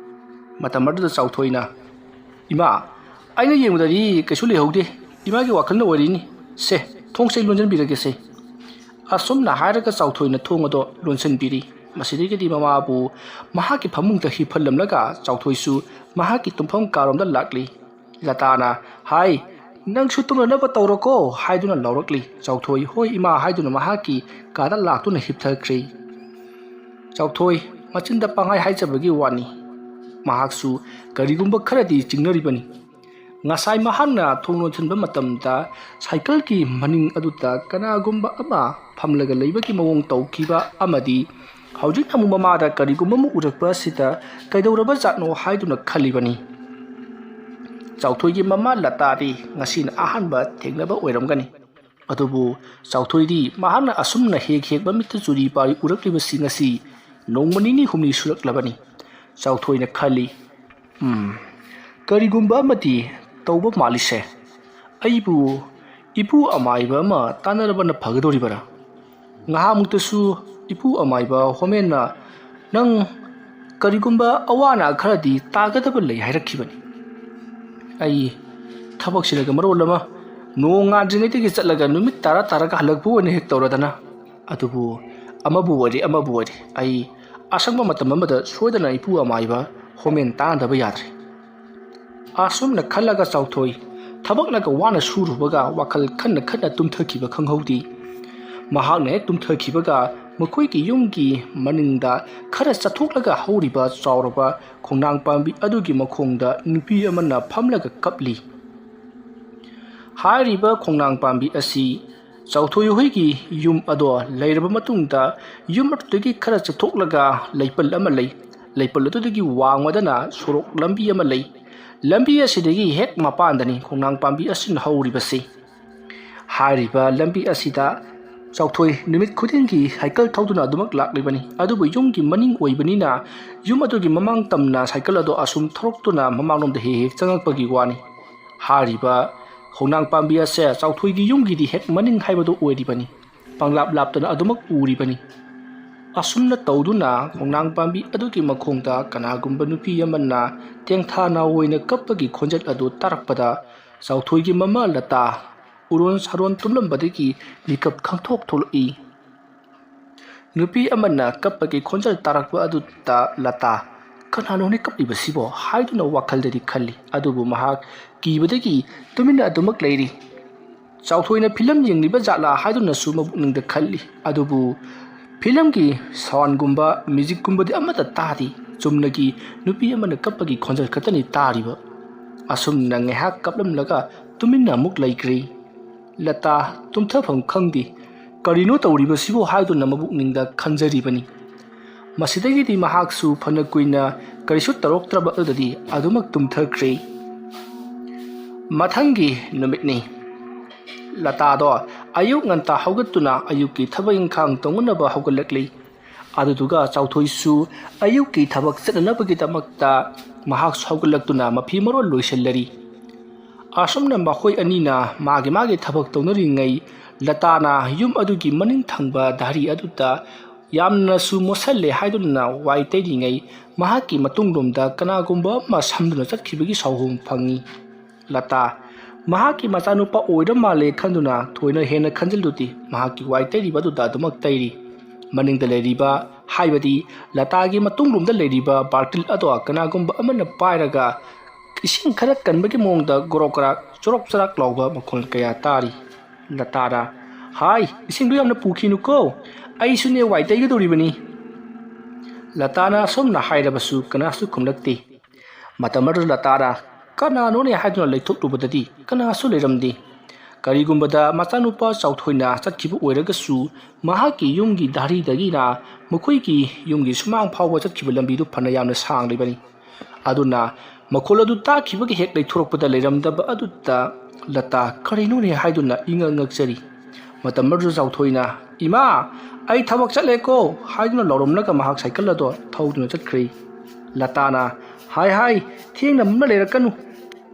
ꯃꯇꯝ ꯑꯗꯨꯗ ꯆꯥꯎꯊꯣꯏꯅ, "ꯏꯃꯥ, ꯑꯩꯅ ꯌꯦꯡꯕꯗꯗꯤ ꯀꯩꯁꯨ ꯂꯩꯍꯧꯗꯦ꯫ ꯏꯃꯥꯒꯤ ꯋꯥꯈꯜꯅ ꯑꯣꯏꯔꯤꯅꯤ꯫ ꯁꯦ, ꯊꯣꯡꯁꯦ ꯂꯣꯟꯁꯤꯟꯕꯤꯔꯒꯦꯁꯦ꯫" ꯑꯁꯨꯝꯅ ꯍꯥꯏꯔꯒ ꯆꯥꯎꯊꯣꯏꯅ ꯊꯣꯡ ꯑꯗꯣ ꯂꯣꯟꯁꯤꯟꯕꯤꯔꯤ꯫ ꯃꯁꯤꯗꯒꯤꯗꯤ ꯃꯃꯥꯕꯨ ꯃꯍꯥꯛꯀꯤ ꯐꯃꯨꯡꯗ ꯍꯤꯞꯍꯜꯂꯝꯂꯒ ꯆꯥꯎꯊꯣꯏꯁꯨ ꯃꯍꯥꯛꯀꯤ ꯇꯨꯝꯐꯝ ꯀꯥꯔꯣꯝꯗ ꯂꯥꯛꯂꯤ꯫ ꯂꯇꯥꯅ, "ꯍꯥꯏ, ꯅꯪꯁꯨ ꯇꯨꯝꯅꯅꯕ ꯇꯧꯔꯣꯀꯣ" ꯍꯥꯏꯗꯨꯅ ꯂꯥꯎꯔꯛꯂꯤ꯫ ꯆꯥꯎꯊꯣꯏ, "ꯍꯣꯏ ꯏꯃꯥ" ꯍꯥꯏꯗꯨꯅ ꯃꯍꯥꯛꯀꯤ ꯀꯥꯗ ꯂꯥꯛꯇꯨꯅ ꯍꯤꯞꯊꯈ꯭ꯔꯦ꯫ ꯆꯥꯎꯊꯣꯏ ꯃꯆꯤꯟꯗ ꯄꯪꯍꯥꯏ ꯍꯥꯏꯖꯕꯒꯤ ꯋꯥꯅꯤ꯫ ꯃꯍꯥꯛꯁꯨ ꯀꯔꯤꯒꯨꯝꯕ ꯈꯔꯗꯤ ꯆꯤꯡꯅꯔꯤꯕꯅꯤ꯫ ꯉꯁꯥꯏ ꯃꯍꯥꯛꯅ ꯊꯣꯡ ꯂꯣꯟꯁꯤꯟꯕ ꯃꯇꯝꯗ ꯁꯥꯏꯀꯜꯒꯤ ꯃꯅꯤꯡ ꯑꯗꯨꯗ ꯀꯅꯥꯒꯨꯝꯕ ꯑꯃ ꯐꯝꯂꯒ ꯂꯩꯕꯒꯤ ꯃꯑꯣꯡ ꯇꯧꯈꯤꯕ ꯑꯃꯗꯤ ꯍꯧꯖꯤꯛ ꯑꯃꯨꯛ ꯃꯃꯥꯗ ꯀꯔꯤꯒꯨꯝꯕ ꯑꯃ ꯎꯔꯛꯄ ꯑꯁꯤꯗ ꯀꯩꯗꯧꯔꯕ ꯖꯥꯠꯅꯣ ꯍꯥꯏꯗꯨꯅ ꯈꯜꯂꯤꯕꯅꯤ꯫ ꯆꯥꯎꯊꯣꯏꯒꯤ ꯃꯃꯥ ꯂꯇꯥꯗꯤ ꯉꯁꯤꯅ ꯑꯍꯥꯟꯕ ꯊꯦꯡꯅꯕ ꯑꯣꯏꯔꯝꯒꯅꯤ꯫ ꯑꯗꯨꯕꯨ ꯆꯥꯎꯊꯣꯏꯗꯤ ꯃꯍꯥꯛꯅ ꯑꯁꯨꯝꯅ ꯍꯦꯛ ꯍꯦꯛ ꯃꯃꯤꯠꯇ ꯆꯨꯔꯤ ꯄꯥꯔꯤ ꯎꯔꯛꯂꯤꯕꯁꯤꯡ ꯑꯁꯤ ꯅꯣꯡꯃ ꯅꯤꯅꯤ ꯍꯨꯝꯅꯤ ꯁꯨꯔꯛꯂꯕꯅꯤ꯫ ꯆꯥꯎꯊꯣꯏꯅ ꯈꯜꯂꯤ, "ꯎꯝ, ꯀꯔꯤꯒꯨꯝꯕ ꯑꯃꯗꯤ ꯇꯧꯕ ꯃꯥꯜꯂꯤꯁꯦ꯫ ꯑꯩꯕꯨ ꯏꯄꯨ ꯑꯃꯥꯏꯕ ꯑꯃ ꯇꯥꯟꯅꯔꯕꯅ ꯐꯒꯗꯧꯔꯤꯕꯔꯥ?" ꯉꯥꯏꯍꯥꯛꯃꯨꯛꯇꯁꯨ ꯏꯄꯨ ꯑꯃꯥꯏꯕ ꯍꯣꯃꯦꯟꯅ, "ꯅꯪ ꯀꯔꯤꯒꯨꯝꯕ ꯑꯋꯥ ꯑꯅꯥ ꯈꯔꯗꯤ ꯇꯥꯒꯗꯕ ꯂꯩ" ꯍꯥꯏꯔꯛꯈꯤꯕꯅꯤ꯫ ꯑꯩ ꯊꯕꯛꯁꯤꯅꯒ ꯃꯔꯣꯜ ꯑꯃ ꯅꯣꯡ ꯉꯥꯟꯗ꯭ꯔꯤꯉꯩꯗꯒꯤ ꯆꯠꯂꯒ ꯅꯨꯃꯤꯠ ꯇꯥꯔ ꯇꯥꯔꯒ ꯍꯜꯂꯛꯄ ꯑꯣꯏꯅ ꯍꯦꯛ ꯇꯧꯔꯗꯅ꯫ ꯑꯗꯨꯕꯨ ꯑꯃꯕꯨ ꯑꯣꯏꯔꯦ ꯑꯃꯕꯨ ꯑꯣꯏꯔꯦ, ꯑꯩ ꯑꯁꯪꯕ ꯃꯇꯝ ꯑꯃꯗ ꯁꯣꯏꯗꯅ ꯏꯄꯨ ꯑꯃꯥꯏꯕ ꯈꯣꯃꯦꯟ ꯇꯥꯅꯗꯕ ꯌꯥꯗ꯭ꯔꯦ꯫ ꯑꯁꯨꯝꯅ ꯈꯜꯂꯒ ꯆꯥꯎꯊꯣꯏ ꯊꯕꯛꯅꯒ ꯋꯥꯅ ꯁꯨꯔꯨꯕꯒ ꯋꯥꯈꯜ ꯈꯟꯅ ꯈꯟꯅ ꯇꯨꯝꯊꯈꯤꯕ ꯈꯪꯍꯧꯗꯦ꯫ ꯃꯍꯥꯛꯅ ꯍꯦꯛ ꯇꯨꯝꯊꯈꯤꯕꯒ ꯃꯈꯣꯏꯒꯤ ꯌꯨꯝꯒꯤ ꯃꯅꯤꯡꯗ ꯈꯔ ꯆꯠꯊꯣꯛꯂꯒ ꯍꯧꯔꯤꯕ ꯆꯥꯎꯔꯕ ꯈꯣꯡꯅꯥꯡ ꯄꯥꯝꯕꯤ ꯑꯗꯨꯒꯤ ꯃꯈꯣꯡꯗ ꯅꯨꯄꯤ ꯑꯃꯅ ꯐꯝꯂꯒ ꯀꯞꯂꯤ꯫ ꯍꯥꯏꯔꯤꯕ ꯈꯣꯡꯅꯥꯡ ꯄꯥꯝꯕꯤ ꯑꯁꯤ ꯆꯥꯎꯊꯣꯏ ꯍꯣꯏꯒꯤ ꯌꯨꯝ ꯑꯗꯣ ꯂꯩꯔꯕ ꯃꯇꯨꯡꯗ ꯌꯨꯝ ꯑꯗꯨꯗꯒꯤ ꯈꯔ ꯆꯠꯊꯣꯛꯂꯒ ꯂꯩꯄꯜ ꯑꯃ ꯂꯩ꯫ ꯂꯩꯄꯜ ꯑꯗꯨꯗꯒꯤ ꯋꯥꯡꯃꯗꯅ ꯁꯣꯔꯣꯛ ꯂꯝꯕꯤ ꯑꯃ ꯂꯩ꯫ ꯂꯝꯕꯤ ꯑꯁꯤꯗꯒꯤ ꯍꯦꯛ ꯃꯄꯥꯟꯗꯅꯤ ꯈꯣꯡꯅꯥꯡ ꯄꯥꯝꯕꯤ ꯑꯁꯤꯅ ꯍꯧꯔꯤꯕꯁꯤ꯫ ꯍꯥꯏꯔꯤꯕ ꯂꯝꯕꯤ ꯑꯁꯤꯗ ꯆꯥꯎꯊꯣꯏ ꯅꯨꯃꯤꯠ ꯈꯨꯗꯤꯡꯒꯤ ꯁꯥꯏꯀꯜ ꯊꯧꯗꯨꯅ ꯑꯗꯨꯃꯛ ꯂꯥꯛꯂꯤꯕꯅꯤ꯫ ꯑꯗꯨꯕꯨ ꯌꯨꯝꯒꯤ ꯃꯅꯤꯡ ꯑꯣꯏꯕꯅꯤꯅ ꯌꯨꯝ ꯑꯗꯨꯒꯤ ꯃꯃꯥꯡ ꯇꯝꯅ ꯁꯥꯏꯀꯜ ꯑꯗꯨ ꯑꯁꯨꯝ ꯊꯧꯔꯛꯇꯨꯅ ꯃꯃꯥꯡꯂꯣꯝꯗ ꯍꯦꯛ ꯍꯦꯛ ꯆꯪꯉꯛꯄꯒꯤ ꯋꯥꯅꯤ꯫ ꯍꯥꯏꯔꯤꯕ ꯈꯣꯡꯅꯥꯡ ꯄꯥꯝꯕꯤ ꯑꯁꯦ ꯆꯥꯎꯊꯣꯏꯒꯤ ꯌꯨꯝꯒꯤꯗꯤ ꯍꯦꯛ ꯃꯅꯤꯡ ꯍꯥꯏꯕꯗꯨ ꯑꯣꯏꯔꯤꯕꯅꯤ꯫ ꯄꯪꯂꯥꯞ ꯂꯥꯞꯇꯅ ꯑꯗꯨꯃꯛ ꯎꯔꯤꯕꯅꯤ꯫ ꯑꯁꯨꯝꯅ ꯇꯧꯗꯨꯅ ꯈꯣꯡꯅꯥꯡ ꯄꯥꯝꯕꯤ ꯑꯗꯨꯒꯤ ꯃꯈꯣꯡꯗ ꯀꯅꯥꯒꯨꯝꯕ ꯅꯨꯄꯤ ꯑꯃꯅ ꯇꯦꯡꯊꯥ ꯅꯥꯑꯣꯏꯅ ꯀꯞꯄꯒꯤ ꯈꯣꯟꯖꯦꯜ ꯑꯗꯨ ꯇꯥꯔꯛꯄꯗ ꯆꯥꯎꯊꯣꯏꯒꯤ ꯃꯃꯥ ꯂꯇꯥ ꯎꯔꯣꯟ ꯁꯥꯔꯣꯟ ꯇꯨꯝꯂꯝꯕꯗꯒꯤ ꯃꯤꯀꯞ ꯈꯪꯊꯣꯛ ꯊꯣꯛꯂꯛꯏ꯫ ꯅꯨꯄꯤ ꯑꯃꯅ ꯀꯞꯄꯒꯤ ꯈꯣꯟꯖꯦꯜ ꯇꯥꯔꯛꯄ ꯑꯗꯨꯗ ꯂꯇꯥ "ꯀꯅꯥꯅꯣꯅꯦ ꯀꯞꯂꯤꯕꯁꯤꯕꯣ?" ꯍꯥꯏꯗꯨꯅ ꯋꯥꯈꯜꯗꯗꯤ ꯈꯜꯂꯤ꯫ ꯑꯗꯨꯕꯨ ꯃꯍꯥꯛ ꯀꯤꯕꯗꯒꯤ ꯇꯨꯃꯤꯟꯅ ꯑꯗꯨꯃꯛ ꯂꯩꯔꯤ꯫ ꯆꯥꯎꯊꯣꯏꯅ ꯐꯤꯂꯝ ꯌꯦꯡꯂꯤꯕ ꯖꯥꯠꯂꯥ ꯍꯥꯏꯗꯨꯅꯁꯨ ꯃꯄꯨꯛꯅꯤꯡꯗ ꯈꯜꯂꯤ꯫ ꯑꯗꯨꯕꯨ ꯐꯤꯂꯝꯒꯤ ꯁꯥꯎꯟꯒꯨꯝꯕ ꯃ꯭ꯌꯨꯖꯤꯛꯀꯨꯝꯕꯗꯤ ꯑꯃꯠꯇ ꯇꯥꯗꯦ꯫ ꯆꯨꯝꯅꯒꯤ ꯅꯨꯄꯤ ꯑꯃꯅ ꯀꯞꯄꯒꯤ ꯈꯣꯟꯖꯦꯜ ꯈꯛꯇꯅꯤ ꯇꯥꯔꯤꯕ꯫ ꯑꯁꯨꯝꯅ ꯉꯥꯏꯍꯥꯛ ꯀꯞꯂꯝꯂꯒ ꯇꯨꯃꯤꯟꯅ ꯑꯃꯨꯛ ꯂꯩꯈ꯭ꯔꯦ꯫ ꯂꯇꯥ ꯇꯨꯝꯊꯐꯝ ꯈꯪꯗꯦ꯫ "ꯀꯔꯤꯅꯣ ꯇꯧꯔꯤꯕꯁꯤꯕꯨ?" ꯍꯥꯏꯗꯨꯅ ꯃꯄꯨꯛꯅꯤꯡꯗ ꯈꯟꯖꯔꯤꯕꯅꯤ꯫ ꯃꯁꯤꯗꯒꯤꯗꯤ ꯃꯍꯥꯛꯁꯨ ꯐꯅ ꯀꯨꯏꯅ ꯀꯔꯤꯁꯨ ꯇꯧꯔꯛꯇ꯭ꯔꯕ ꯑꯗꯨꯗꯗꯤ ꯑꯗꯨꯃꯛ ꯇꯨꯝꯊꯈ꯭ꯔꯦ꯫ ꯃꯊꯪꯒꯤ ꯅꯨꯃꯤꯠꯅꯤ꯫ ꯂꯇꯥꯗꯣ ꯑꯌꯨꯛ ꯉꯟꯇꯥ ꯍꯧꯒꯠꯇꯨꯅ ꯑꯌꯨꯛꯀꯤ ꯊꯕꯛ ꯏꯪꯈꯥꯡ ꯇꯧꯅꯅꯕ ꯍꯧꯒꯠꯂꯛꯂꯤ꯫ ꯑꯗꯨꯗꯨꯒ ꯆꯥꯎꯊꯣꯏꯁꯨ ꯑꯌꯨꯛꯀꯤ ꯊꯕꯛ ꯆꯠꯅꯅꯕꯒꯤꯗꯃꯛꯇ ꯃꯍꯥꯛꯁꯨ ꯍꯧꯒꯠꯂꯛꯇꯨꯅ ꯃꯐꯤ ꯃꯔꯣꯜ ꯂꯣꯏꯁꯤꯜꯂꯔꯤ꯫ ꯑꯁꯨꯝꯅ ꯃꯈꯣꯏ ꯑꯅꯤꯅ ꯃꯥꯒꯤ ꯃꯥꯒꯤ ꯊꯕꯛ ꯇꯧꯅꯔꯤꯉꯩ ꯂꯇꯥꯅ ꯌꯨꯝ ꯑꯗꯨꯒꯤ ꯃꯅꯤꯡ ꯊꯪꯕ ꯙꯥꯔꯤ ꯑꯗꯨꯗ ꯌꯥꯝꯅꯁꯨ ꯃꯣꯠꯁꯜꯂꯦ ꯍꯥꯏꯗꯨꯅ ꯋꯥꯏ ꯇꯩꯔꯤꯉꯩ ꯃꯍꯥꯛꯀꯤ ꯃꯇꯨꯡꯂꯣꯝꯗ ꯀꯅꯥꯒꯨꯝꯕ ꯑꯃ ꯁꯝꯗꯨꯅ ꯆꯠꯈꯤꯕꯒꯤ ꯁꯥꯎꯍꯨꯝ ꯐꯪꯉꯤ꯫ ꯂꯇꯥ ꯃꯍꯥꯛꯀꯤ ꯃꯆꯥꯅꯨꯄꯥ ꯑꯣꯏꯔ ꯃꯥꯜꯂꯦ ꯈꯟꯗꯨꯅ ꯊꯣꯏꯅ ꯍꯦꯟꯅ ꯈꯟꯖꯤꯜꯂꯨꯗꯦ꯫ ꯃꯍꯥꯛꯀꯤ ꯋꯥꯏ ꯇꯩꯔꯤꯕ ꯑꯗꯨꯗ ꯑꯗꯨꯃꯛ ꯇꯩꯔꯤ꯫ ꯃꯅꯤꯡꯗ ꯂꯩꯔꯤꯕ ꯍꯥꯏꯕꯗꯤ ꯂꯇꯥꯒꯤ ꯃꯇꯨꯡꯂꯣꯝꯗ ꯂꯩꯔꯤꯕ ꯕꯥꯔꯇꯤꯜ ꯑꯗꯣ ꯀꯅꯥꯒꯨꯝꯕ ꯑꯃꯅ ꯄꯥꯏꯔꯒ ꯏꯁꯤꯡ ꯈꯔ ꯀꯟꯕꯒꯤ ꯃꯑꯣꯡꯗ ꯒꯣꯔꯣꯛ ꯒꯔꯥꯛ, ꯆꯣꯔꯣꯛ ꯆꯔꯥꯛ ꯂꯥꯎꯕ ꯃꯈꯣꯜ ꯀꯌꯥ ꯇꯥꯔꯤ꯫ ꯂꯇꯥꯅ, "ꯍꯥꯏ, ꯏꯁꯤꯡꯗꯨ ꯌꯥꯝꯅ ꯄꯨꯈꯤꯅꯨꯀꯣ, ꯑꯩꯁꯨꯅꯦ ꯋꯥꯏ ꯇꯩꯒꯗꯧꯔꯤꯕꯅꯤ"꯫ ꯂꯇꯥꯅ ꯑꯁꯨꯝꯅ ꯍꯥꯏꯔꯕꯁꯨ ꯀꯅꯥꯁꯨ ꯈꯨꯝꯂꯛꯇꯦ꯫ ꯃꯇꯝ ꯑꯗꯨꯗ ꯂꯇꯥꯅ ꯀꯅꯥꯅꯣꯅꯦ ꯍꯥꯏꯗꯨꯅ ꯂꯩꯊꯣꯛꯂꯨꯕꯗꯗꯤ ꯀꯅꯥꯁꯨ ꯂꯩꯔꯝꯗꯦ꯫ ꯀꯔꯤꯒꯨꯝꯕꯗ ꯃꯆꯥꯅꯨꯄꯥ ꯆꯥꯎꯊꯣꯏꯅ ꯆꯠꯈꯤꯕ ꯑꯣꯏꯔꯒꯁꯨ ꯃꯍꯥꯛꯀꯤ ꯌꯨꯝꯒꯤ ꯙꯥꯔꯤꯗꯒꯤꯅ ꯃꯈꯣꯏꯒꯤ ꯌꯨꯝꯒꯤ ꯁꯨꯃꯥꯡ ꯐꯥꯎꯕ ꯆꯠꯈꯤꯕ ꯂꯝꯕꯤꯗꯨ ꯐꯅ ꯌꯥꯝꯅ ꯁꯥꯡꯂꯤꯕꯅꯤ꯫ ꯑꯗꯨꯅ ꯃꯈꯣꯜ ꯑꯗꯨ ꯇꯥꯈꯤꯕꯒ ꯍꯦꯛ ꯂꯩꯊꯣꯔꯛꯄꯗ ꯂꯩꯔꯝꯗꯕ ꯑꯗꯨꯗ ꯂꯇꯥ ꯀꯔꯤꯅꯣꯅꯦ ꯍꯥꯏꯗꯨꯅ ꯏꯉꯛ ꯉꯛꯆꯔꯤ꯫ ꯃꯇꯝ ꯑꯗꯨꯗ ꯆꯥꯎꯊꯣꯏꯅ, "ꯏꯃꯥ, ꯑꯩ ꯊꯕꯛ ꯆꯠꯂꯦꯀꯣ" ꯍꯥꯏꯗꯨꯅ ꯂꯥꯎꯔꯝꯂꯒ ꯃꯍꯥꯛ ꯁꯥꯏꯀꯜ ꯑꯗꯣ ꯊꯧꯗꯨꯅ ꯆꯠꯈ꯭ꯔꯦ꯫ ꯂꯇꯥꯅ, "ꯍꯥꯏ ꯍꯥꯏ, ꯊꯦꯡꯅ ꯑꯃ ꯂꯩꯔꯛꯀꯅꯨ,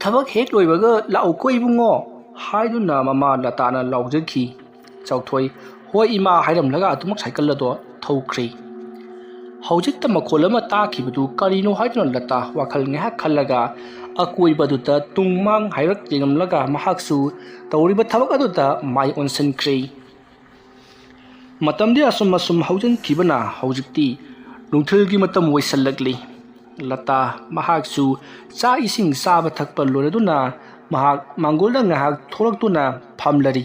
ꯊꯕꯛ ꯍꯦꯛ ꯂꯣꯏꯕꯒ ꯂꯥꯛꯎꯀꯣ ꯏꯕꯨꯡꯉꯣ" ꯍꯥꯏꯗꯨꯅ ꯃꯃꯥ ꯂꯇꯥꯅ ꯂꯥꯎꯖꯈꯤ꯫ ꯆꯥꯎꯊꯣꯏ, "ꯍꯣꯏ ꯏꯃꯥ" ꯍꯥꯏꯔꯝꯂꯒ ꯑꯗꯨꯃꯛ ꯁꯥꯏꯀꯜ ꯑꯗꯣ ꯊꯧꯈ꯭ꯔꯦ꯫ ꯍꯧꯖꯤꯛꯇ ꯃꯈꯣꯜ ꯑꯃ ꯇꯥꯈꯤꯕꯗꯨ ꯀꯔꯤꯅꯣ ꯍꯥꯏꯗꯨꯅ ꯂꯇꯥ ꯋꯥꯈꯜ ꯉꯥꯏꯍꯥꯛ ꯈꯜꯂꯒ ꯑꯀꯣꯏꯕꯗꯨꯗ ꯇꯨꯡ ꯃꯥꯡ ꯍꯥꯏꯔꯛ ꯌꯦꯡꯂꯝꯂꯒ ꯃꯍꯥꯛꯁꯨ ꯇꯧꯔꯤꯕ ꯊꯕꯛ ꯑꯗꯨꯗ ꯃꯥꯏ ꯑꯣꯟꯁꯤꯟꯈ꯭ꯔꯦ꯫ ꯃꯇꯝꯗꯤ ꯑꯁꯨꯝ ꯑꯁꯨꯝ ꯍꯧꯖꯤꯟꯈꯤꯕꯅ ꯍꯧꯖꯤꯛꯇꯤ ꯅꯨꯡꯊꯤꯜꯒꯤ ꯃꯇꯝ ꯑꯣꯏꯁꯜꯂꯛꯂꯤ꯫ ꯂꯇꯥ ꯃꯍꯥꯛꯁꯨ ꯆꯥꯛ ꯏꯁꯤꯡ ꯆꯥꯕ ꯊꯛꯄ ꯂꯣꯏꯔꯗꯨꯅ ꯃꯍꯥꯛ ꯃꯥꯡꯒꯣꯜꯗ ꯉꯥꯏꯍꯥꯛ ꯊꯣꯛꯂꯛꯇꯨꯅ ꯐꯝꯂꯔꯤ꯫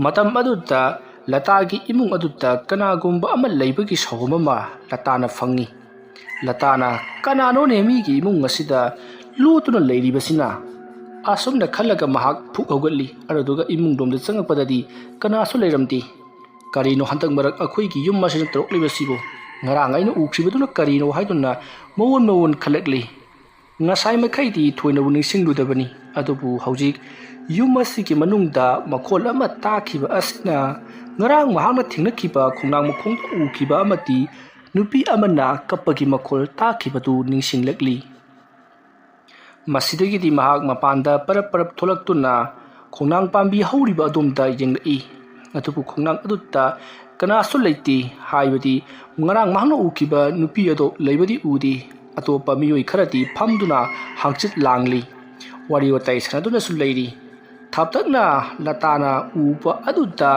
ꯃꯇꯝ ꯑꯗꯨꯗ ꯂꯇꯥꯒꯤ ꯏꯃꯨꯡ ꯑꯗꯨꯗ ꯀꯅꯥꯒꯨꯝꯕ ꯑꯃ ꯂꯩꯕꯒꯤ ꯁꯥꯎꯍꯨꯝ ꯑꯃ ꯂꯇꯥꯅ ꯐꯪꯏ꯫ ꯂꯇꯥꯅ, "ꯀꯅꯥꯅꯣꯅꯦ ꯃꯤꯒꯤ ꯏꯃꯨꯡ ꯑꯁꯤꯗ ꯂꯣꯠꯇꯨꯅ ꯂꯩꯔꯤꯕꯁꯤꯅ?" ꯑꯁꯨꯝꯅ ꯈꯜꯂꯒ ꯃꯍꯥꯛ ꯐꯨꯛ ꯍꯧꯒꯠꯂꯤ꯫ ꯑꯗꯨꯗꯨꯒ ꯏꯃꯨꯡꯂꯣꯝꯗ ꯆꯪꯉꯛꯄꯗꯗꯤ ꯀꯅꯥꯁꯨ ꯂꯩꯔꯝꯗꯦ꯫ "ꯀꯔꯤꯅꯣ ꯍꯟꯗꯛ ꯃꯔꯛ ꯑꯩꯈꯣꯏꯒꯤ ꯌꯨꯝ ꯑꯁꯤꯗ ꯇꯧꯔꯛꯂꯤꯕꯁꯤꯕꯨ? ꯉꯔꯥꯡ ꯑꯩꯅ ꯎꯈꯤꯕꯗꯨꯅ ꯀꯔꯤꯅꯣ?" ꯍꯥꯏꯗꯨꯅ ꯃꯑꯣꯟ ꯃꯑꯣꯟ ꯈꯜꯂꯛꯂꯤ꯫ ꯉꯁꯥꯏ ꯃꯈꯩꯗꯤ ꯊꯣꯏꯅꯕꯨ ꯅꯤꯡꯁꯤꯡꯂꯨꯗꯕꯅꯤ, ꯑꯗꯨꯕꯨ ꯍꯧꯖꯤꯛ ꯌꯨꯝ ꯑꯁꯤꯒꯤ ꯃꯅꯨꯡꯗ ꯃꯈꯣꯜ ꯑꯃ ꯇꯥꯈꯤꯕ ꯑꯁꯤꯅ ꯉꯔꯥꯡ ꯃꯍꯥꯛꯅ ꯊꯦꯡꯅꯈꯤꯕ ꯈꯣꯡꯅꯥꯡ ꯃꯈꯣꯡꯗ ꯎꯈꯤꯕ ꯑꯃꯗꯤ ꯅꯨꯄꯤ ꯑꯃꯅ ꯀꯞꯄꯒꯤ ꯃꯈꯣꯜ ꯇꯥꯈꯤꯕꯗꯨ ꯅꯤꯡꯁꯤꯡꯂꯛꯂꯤ꯫ ꯃꯁꯤꯗꯒꯤꯗꯤ ꯃꯍꯥꯛ ꯃꯄꯥꯟꯗ ꯄꯔꯞ ꯄꯔꯞ ꯊꯣꯛꯂꯛꯇꯨꯅ ꯈꯣꯡꯅꯥꯡ ꯄꯥꯝꯕꯤ ꯍꯧꯔꯤꯕ ꯑꯗꯣꯝꯗ ꯌꯦꯡꯂꯛꯏ꯫ ꯑꯗꯨꯕꯨ ꯈꯣꯡꯅꯥꯡ ꯑꯗꯨꯗ ꯀꯅꯥꯁꯨ ꯂꯩꯇꯦ, ꯍꯥꯏꯕꯗꯤ ꯉꯔꯥꯡ ꯃꯍꯥꯛꯅ ꯎꯈꯤꯕ ꯅꯨꯄꯤ ꯑꯗꯣ ꯂꯩꯕꯗꯤ ꯎꯗꯦ꯫ ꯑꯇꯣꯞꯄ ꯃꯤꯑꯣꯏ ꯈꯔꯗꯤ ꯐꯝꯗꯨꯅ ꯍꯪꯆꯤꯠ ꯂꯥꯡꯂꯤ, ꯋꯥꯔꯤ ꯋꯥꯇꯥꯏ ꯁꯥꯟꯅꯗꯨꯅꯁꯨ ꯂꯩꯔꯤ꯫ ꯊꯥꯞꯇꯛꯅ ꯂꯇꯥꯅ ꯎꯕ ꯑꯗꯨꯗ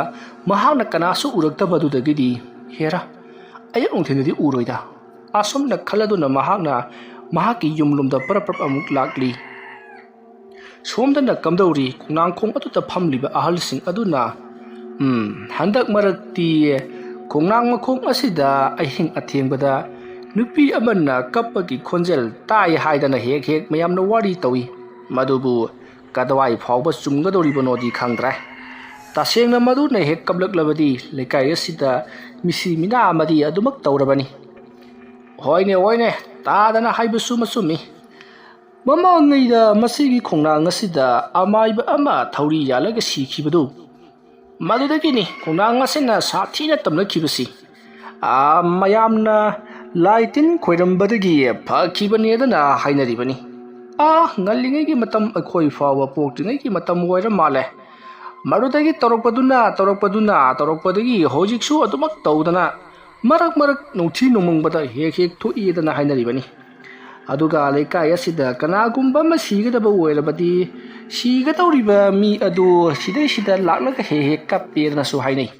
ꯃꯍꯥꯛꯅ ꯀꯅꯥꯁꯨ ꯎꯔꯛꯇꯕ ꯑꯗꯨꯗꯒꯤꯗꯤ, "ꯍꯦꯔꯥ, ꯑꯌꯨꯛ ꯅꯨꯡꯊꯤꯜꯗꯗꯤ ꯎꯔꯣꯏꯗ꯫ ꯑꯁꯨꯝꯅ ꯈꯜꯂꯗꯨꯅ ꯃꯍꯥꯛꯅ ꯃꯍꯥꯛꯀꯤ ꯌꯨꯝꯂꯣꯝꯗ ꯄꯔꯞ ꯄꯔꯞ ꯑꯃꯨꯛ ꯂꯥꯛꯂꯤ꯫ ꯁꯣꯝꯗꯅ ꯀꯝꯗꯧꯔꯤ? ꯈꯣꯡꯅꯥꯡꯈꯣꯡ ꯑꯗꯨꯗ ꯐꯝꯂꯤꯕ ꯑꯍꯜꯁꯤꯡ ꯑꯗꯨꯅ, "ꯎꯝ, ꯍꯟꯗꯛ ꯃꯔꯛꯇꯤ ꯈꯣꯡꯅꯥꯡ ꯃꯈꯣꯡ ꯑꯁꯤꯗ ꯑꯍꯤꯡ ꯑꯊꯦꯡꯕꯗ ꯅꯨꯄꯤ ꯑꯃꯅ ꯀꯞꯄꯒꯤ ꯈꯣꯟꯖꯦꯜ ꯇꯥꯏ ꯍꯥꯏꯗꯅ ꯍꯦꯛ ꯍꯦꯛ ꯃꯌꯥꯝꯅ ꯋꯥꯔꯤ ꯇꯧꯏ꯫ ꯃꯗꯨꯕꯨ ꯀꯗꯥꯏ ꯐꯥꯎꯕ ꯆꯨꯝꯒꯗꯧꯔꯤꯕꯅꯣꯗꯤ ꯈꯪꯗ꯭ꯔꯦ꯫ ꯇꯁꯦꯡꯅ ꯃꯗꯨꯅ ꯍꯦꯛ ꯀꯞꯂꯛꯂꯕꯗꯤ ꯂꯩꯀꯥꯏ ꯑꯁꯤꯗ ꯃꯤꯁꯤ ꯃꯤꯅꯥ ꯑꯃꯗꯤ ꯑꯗꯨꯃꯛ ꯇꯧꯔꯕꯅꯤ꯫" "ꯍꯣꯏꯅꯦ, ꯍꯣꯏꯅꯦ, ꯇꯥꯗꯅ ꯍꯥꯏꯕꯁꯨ ꯃꯆꯨꯝꯃꯤ꯫ ꯃꯃꯥꯡꯉꯩꯗ ꯃꯁꯤꯒꯤ ꯈꯣꯡꯅꯥꯡ ꯑꯁꯤꯗ ꯑꯃꯥꯏꯕ ꯑꯃ ꯊꯧꯔꯤ ꯌꯥꯜꯂꯒ ꯁꯤꯈꯤꯕꯗꯨ, ꯃꯗꯨꯗꯒꯤꯅꯤ ꯈꯣꯡꯅꯥꯡ ꯑꯁꯤꯅ ꯁꯥꯊꯤꯅ ꯇꯝꯅꯈꯤꯕꯁꯤ꯫ ꯑꯥ, ꯃꯌꯥꯝꯅ ꯂꯥꯏ ꯇꯤꯟ ꯈꯣꯏꯔꯝꯕꯗꯒꯤ ꯐꯈꯤꯕꯅꯦꯗꯅ ꯍꯥꯏꯅꯔꯤꯕꯅꯤ꯫ ꯑꯥ, ꯉꯜꯂꯤꯉꯩꯒꯤ ꯃꯇꯝ, ꯑꯩꯈꯣꯏ ꯐꯥꯎꯕ ꯄꯣꯛꯇ꯭ꯔꯤꯉꯩꯒꯤ ꯃꯇꯝ ꯑꯣꯏꯔ ꯃꯥꯜꯂꯦ꯫ ꯃꯗꯨꯗꯒꯤ ꯇꯧꯔꯛꯄꯗꯨꯅ, ꯇꯧꯔꯛꯄꯗꯨꯅ, ꯇꯧꯔꯛꯄꯗꯒꯤ ꯍꯧꯖꯤꯛꯁꯨ ꯑꯗꯨꯃꯛ ꯇꯧꯗꯅ ꯃꯔꯛ ꯃꯔꯛ ꯅꯨꯡꯊꯤ ꯅꯣꯡꯃꯪꯕꯗ ꯍꯦꯛ ꯍꯦꯛ ꯊꯣꯛꯏꯗꯅ ꯍꯥꯏꯅꯔꯤꯕꯅꯤ꯫ ꯑꯗꯨꯒ ꯂꯩꯀꯥꯏ ꯑꯁꯤꯗ ꯀꯅꯥꯒꯨꯝꯕ ꯑꯃ ꯁꯤꯒꯗꯕ ꯑꯣꯏꯔꯕꯗꯤ, ꯁꯤꯒꯗꯧꯔꯤꯕ ꯃꯤ ꯑꯗꯨ ꯁꯤꯗꯩꯁꯤꯗ ꯂꯥꯛꯂꯒ ꯍꯦꯛ ꯍꯦꯛ ꯀꯞꯄꯦꯗꯅꯁꯨ ꯍꯥꯏꯅꯩ꯫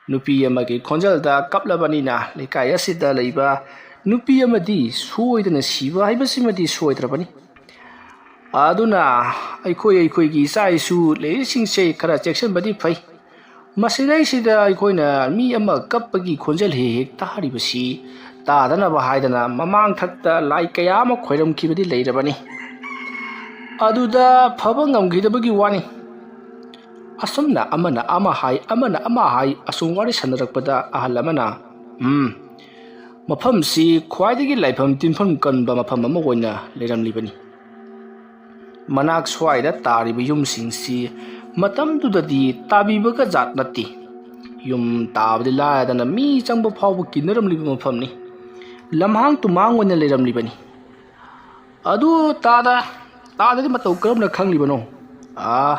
ꯅꯨꯄꯤ ꯑꯃꯒꯤ ꯈꯣꯟꯖꯦꯜꯗ ꯀꯞꯂꯕꯅꯤꯅ ꯂꯩꯀꯥꯏ ꯑꯁꯤꯗ ꯂꯩꯕ ꯅꯨꯄꯤ ꯑꯃꯗꯤ ꯁꯣꯏꯗꯅ ꯁꯤꯕ ꯍꯥꯏꯕꯁꯤꯃꯗꯤ ꯁꯣꯏꯗ꯭ꯔꯕꯅꯤ꯫ ꯑꯗꯨꯅ ꯑꯩꯈꯣꯏ, ꯑꯩꯈꯣꯏꯒꯤ ꯏꯆꯥ ꯏꯁꯨ ꯂꯩꯔꯤꯁꯤꯡꯁꯦ ꯈꯔ ꯆꯦꯛꯁꯤꯟꯕꯗꯤ ꯐꯩ꯫ ꯃꯁꯤꯗꯩꯁꯤꯗ ꯑꯩꯈꯣꯏꯅ ꯃꯤ ꯑꯃ ꯀꯞꯄꯒꯤ ꯈꯣꯟꯖꯦꯜ ꯍꯦꯛ ꯍꯦꯛ ꯇꯥꯔꯤꯕꯁꯤ ꯇꯥꯗꯅꯕ ꯍꯥꯏꯗꯅ ꯃꯃꯥꯡ ꯊꯛꯇ ꯂꯥꯏ ꯀꯌꯥ ꯑꯃ ꯈꯣꯏꯔꯝꯈꯤꯕꯗꯤ ꯂꯩꯔꯕꯅꯤ꯫ ꯑꯗꯨꯗ ꯐꯕ ꯉꯝꯈꯤꯗꯕꯒꯤ ꯋꯥꯅꯤ꯫ ꯑꯁꯨꯝꯅ ꯑꯃꯅ ꯑꯃ ꯍꯥꯏ, ꯑꯃꯅ ꯑꯃ ꯍꯥꯏ, ꯑꯁꯨꯝ ꯋꯥꯔꯤ ꯁꯥꯟꯅꯔꯛꯄꯗ ꯑꯍꯜ ꯑꯃꯅ, "ꯎꯝ, ꯃꯐꯝꯁꯤ ꯈ꯭ꯋꯥꯏꯗꯒꯤ ꯂꯥꯏꯐꯝ ꯇꯤꯟꯐꯝ ꯀꯟꯕ ꯃꯐꯝ ꯑꯃ ꯑꯣꯏꯅ ꯂꯩꯔꯝꯂꯤꯕꯅꯤ꯫ ꯃꯅꯥꯛ ꯁ꯭ꯋꯥꯏꯗ ꯇꯥꯔꯤꯕ ꯌꯨꯝꯁꯤꯡꯁꯤ ꯃꯇꯝꯗꯨꯗꯗꯤ ꯇꯥꯕꯤꯕꯒ ꯖꯥꯠ ꯅꯠꯇꯦ꯫ ꯌꯨꯝ ꯇꯥꯕꯗꯤ ꯂꯥꯏꯔꯗꯅ ꯃꯤ ꯆꯪꯕ ꯐꯥꯎꯕ ꯀꯤꯅꯔꯝꯂꯤꯕ ꯃꯐꯝꯅꯤ꯫ ꯂꯝꯍꯥꯡ ꯇꯨꯝꯍꯥꯡ ꯑꯣꯏꯅ ꯂꯩꯔꯝꯂꯤꯕꯅꯤ꯫" "ꯑꯗꯨ ꯇꯥꯗ, ꯇꯥꯗꯗꯤ ꯃꯇꯧ ꯀꯔꯝꯅ ꯈꯪꯂꯤꯕꯅꯣ?" "ꯑꯥ,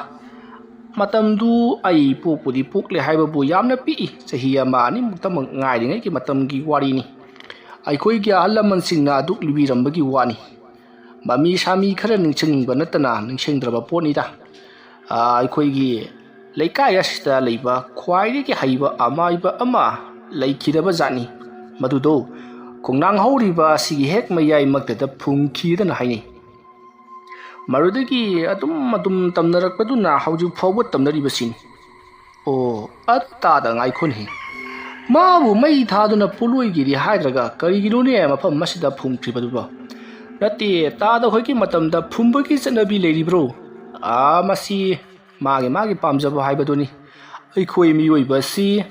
ꯃꯇꯝꯗꯨ ꯑꯩ ꯄꯣꯛꯄꯨꯗꯤ ꯄꯣꯛꯂꯦ ꯍꯥꯏꯕꯕꯨ ꯌꯥꯝꯅ ꯄꯤꯛꯏ, ꯆꯍꯤ ꯑꯃ ꯑꯅꯤꯃꯨꯛꯇꯃꯛ ꯉꯥꯏꯔꯤꯉꯩꯒꯤ ꯃꯇꯝꯒꯤ ꯋꯥꯔꯤꯅꯤ꯫ ꯑꯩꯈꯣꯏꯒꯤ ꯑꯍꯜ ꯂꯃꯟꯁꯤꯡꯅ ꯑꯗꯨꯛ ꯂꯤꯕꯤꯔꯝꯕꯒꯤ ꯋꯥꯅꯤ꯫ ꯃꯃꯤ ꯁꯥꯃꯤ ꯈꯔ ꯅꯤꯡꯁꯤꯡꯕ ꯅꯠꯇꯅ ꯅꯤꯡꯁꯤꯡꯗ꯭ꯔꯕ ꯄꯣꯠꯅꯤꯗ꯫ ꯑꯥ, ꯑꯩꯈꯣꯏꯒꯤ ꯂꯩꯀꯥꯏ ꯑꯁꯤꯗ ꯂꯩꯕ ꯈ꯭ꯋꯥꯏꯗꯒꯤ ꯍꯩꯕ ꯑꯃꯥꯏꯕ ꯑꯃ ꯂꯩꯈꯤꯗꯕ ꯖꯥꯠꯅꯤ꯫ ꯃꯗꯨꯗꯣ ꯈꯣꯡꯅꯥꯡ ꯍꯧꯔꯤꯕ ꯑꯁꯤꯒꯤ ꯍꯦꯛ ꯃꯌꯥꯏꯃꯛꯇꯗ ꯐꯨꯝꯈꯤꯗꯅ ꯍꯥꯏꯅꯩ꯫ ꯃꯗꯨꯗꯒꯤ ꯑꯗꯨꯝ ꯑꯗꯨꯝ ꯇꯝꯅꯔꯛꯄꯗꯨꯅ ꯍꯧꯖꯤꯛ ꯐꯥꯎꯕ ꯇꯝꯅꯔꯤꯕꯁꯤꯅꯤ꯫ ꯑꯣ, ꯑꯗꯨ ꯇꯥꯗ ꯉꯥꯏꯈꯣꯟꯍꯦ꯫ ꯃꯥꯕꯨ ꯃꯩ ꯊꯥꯗꯨꯅ ꯄꯣꯠꯂꯣꯏꯒꯤꯔꯤ ꯍꯥꯏꯗ꯭ꯔꯒ ꯀꯔꯤꯒꯤꯅꯣꯅꯦ ꯃꯐꯝ ꯑꯁꯤꯗ ꯐꯨꯝꯈ꯭ꯔꯤꯕꯗꯨꯕꯣ? ꯅꯠꯇꯦ, ꯇꯥꯗ ꯍꯣꯏꯒꯤ ꯃꯇꯝꯗ ꯐꯨꯝꯕꯒꯤ ꯆꯠꯅꯕꯤ ꯂꯩꯔꯤꯕ꯭ꯔꯣ? ꯑꯥ, ꯃꯁꯤ ꯃꯥꯒꯤ ꯃꯥꯒꯤ ꯄꯥꯝꯖꯕ ꯍꯥꯏꯕꯗꯨꯅꯤ꯫ ꯑꯩꯈꯣꯏ ꯃꯤꯑꯣꯏꯕ ꯑꯁꯤ,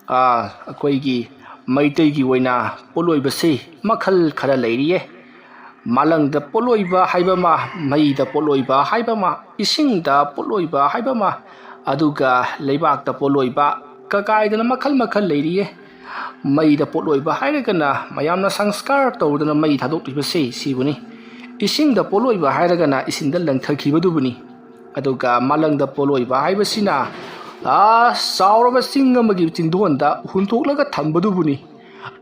ꯑꯥ, ꯑꯩꯈꯣꯏꯒꯤ ꯃꯩꯇꯩꯒꯤ ꯑꯣꯏꯅ ꯄꯣꯠꯂꯣꯏꯕꯁꯤ ꯃꯈꯜ ꯈꯔ ꯂꯩꯔꯤꯌꯦ꯫ ꯃꯥꯂꯪꯗ ꯄꯣꯠꯂꯣꯏꯕ ꯍꯥꯏꯕ ꯑꯃ, ꯃꯩꯗ ꯄꯣꯠꯂꯣꯏꯕ ꯍꯥꯏꯕ ꯑꯃ, ꯏꯁꯤꯡꯗ ꯄꯣꯠꯂꯣꯏꯕ ꯍꯥꯏꯕ ꯑꯃ, ꯑꯗꯨꯒ ꯂꯩꯕꯥꯛꯇ ꯄꯣꯠꯂꯣꯏꯕ ꯀꯀꯥꯏꯗꯅ ꯃꯈꯜ ꯃꯈꯜ ꯂꯩꯔꯤꯌꯦ꯫ ꯃꯩꯗ ꯄꯣꯠꯂꯣꯏꯕ ꯍꯥꯏꯔꯒꯅ ꯃꯌꯥꯝꯅ ꯁꯪꯁꯀꯥꯔ ꯇꯧꯗꯨꯅ ꯃꯩ ꯊꯥꯗꯣꯛꯂꯤꯕꯁꯤ ꯁꯤꯕꯨꯅꯤ꯫ ꯏꯁꯤꯡꯗ ꯄꯣꯠꯂꯣꯏꯕ ꯍꯥꯏꯔꯒꯅ ꯏꯁꯤꯡꯗ ꯂꯪꯊꯈꯤꯕꯗꯨꯕꯨꯅꯤ꯫ ꯑꯗꯨꯒ ꯃꯥꯂꯪꯗ ꯄꯣꯠꯂꯣꯏꯕ ꯍꯥꯏꯕꯁꯤꯅ, ꯑꯥ, ꯆꯥꯎꯔꯕ ꯆꯤꯡ ꯑꯃꯒꯤ ꯆꯤꯡꯗꯣꯟꯗ ꯍꯨꯟꯇꯣꯛꯂꯒ ꯊꯝꯕꯗꯨꯕꯨꯅꯤ꯫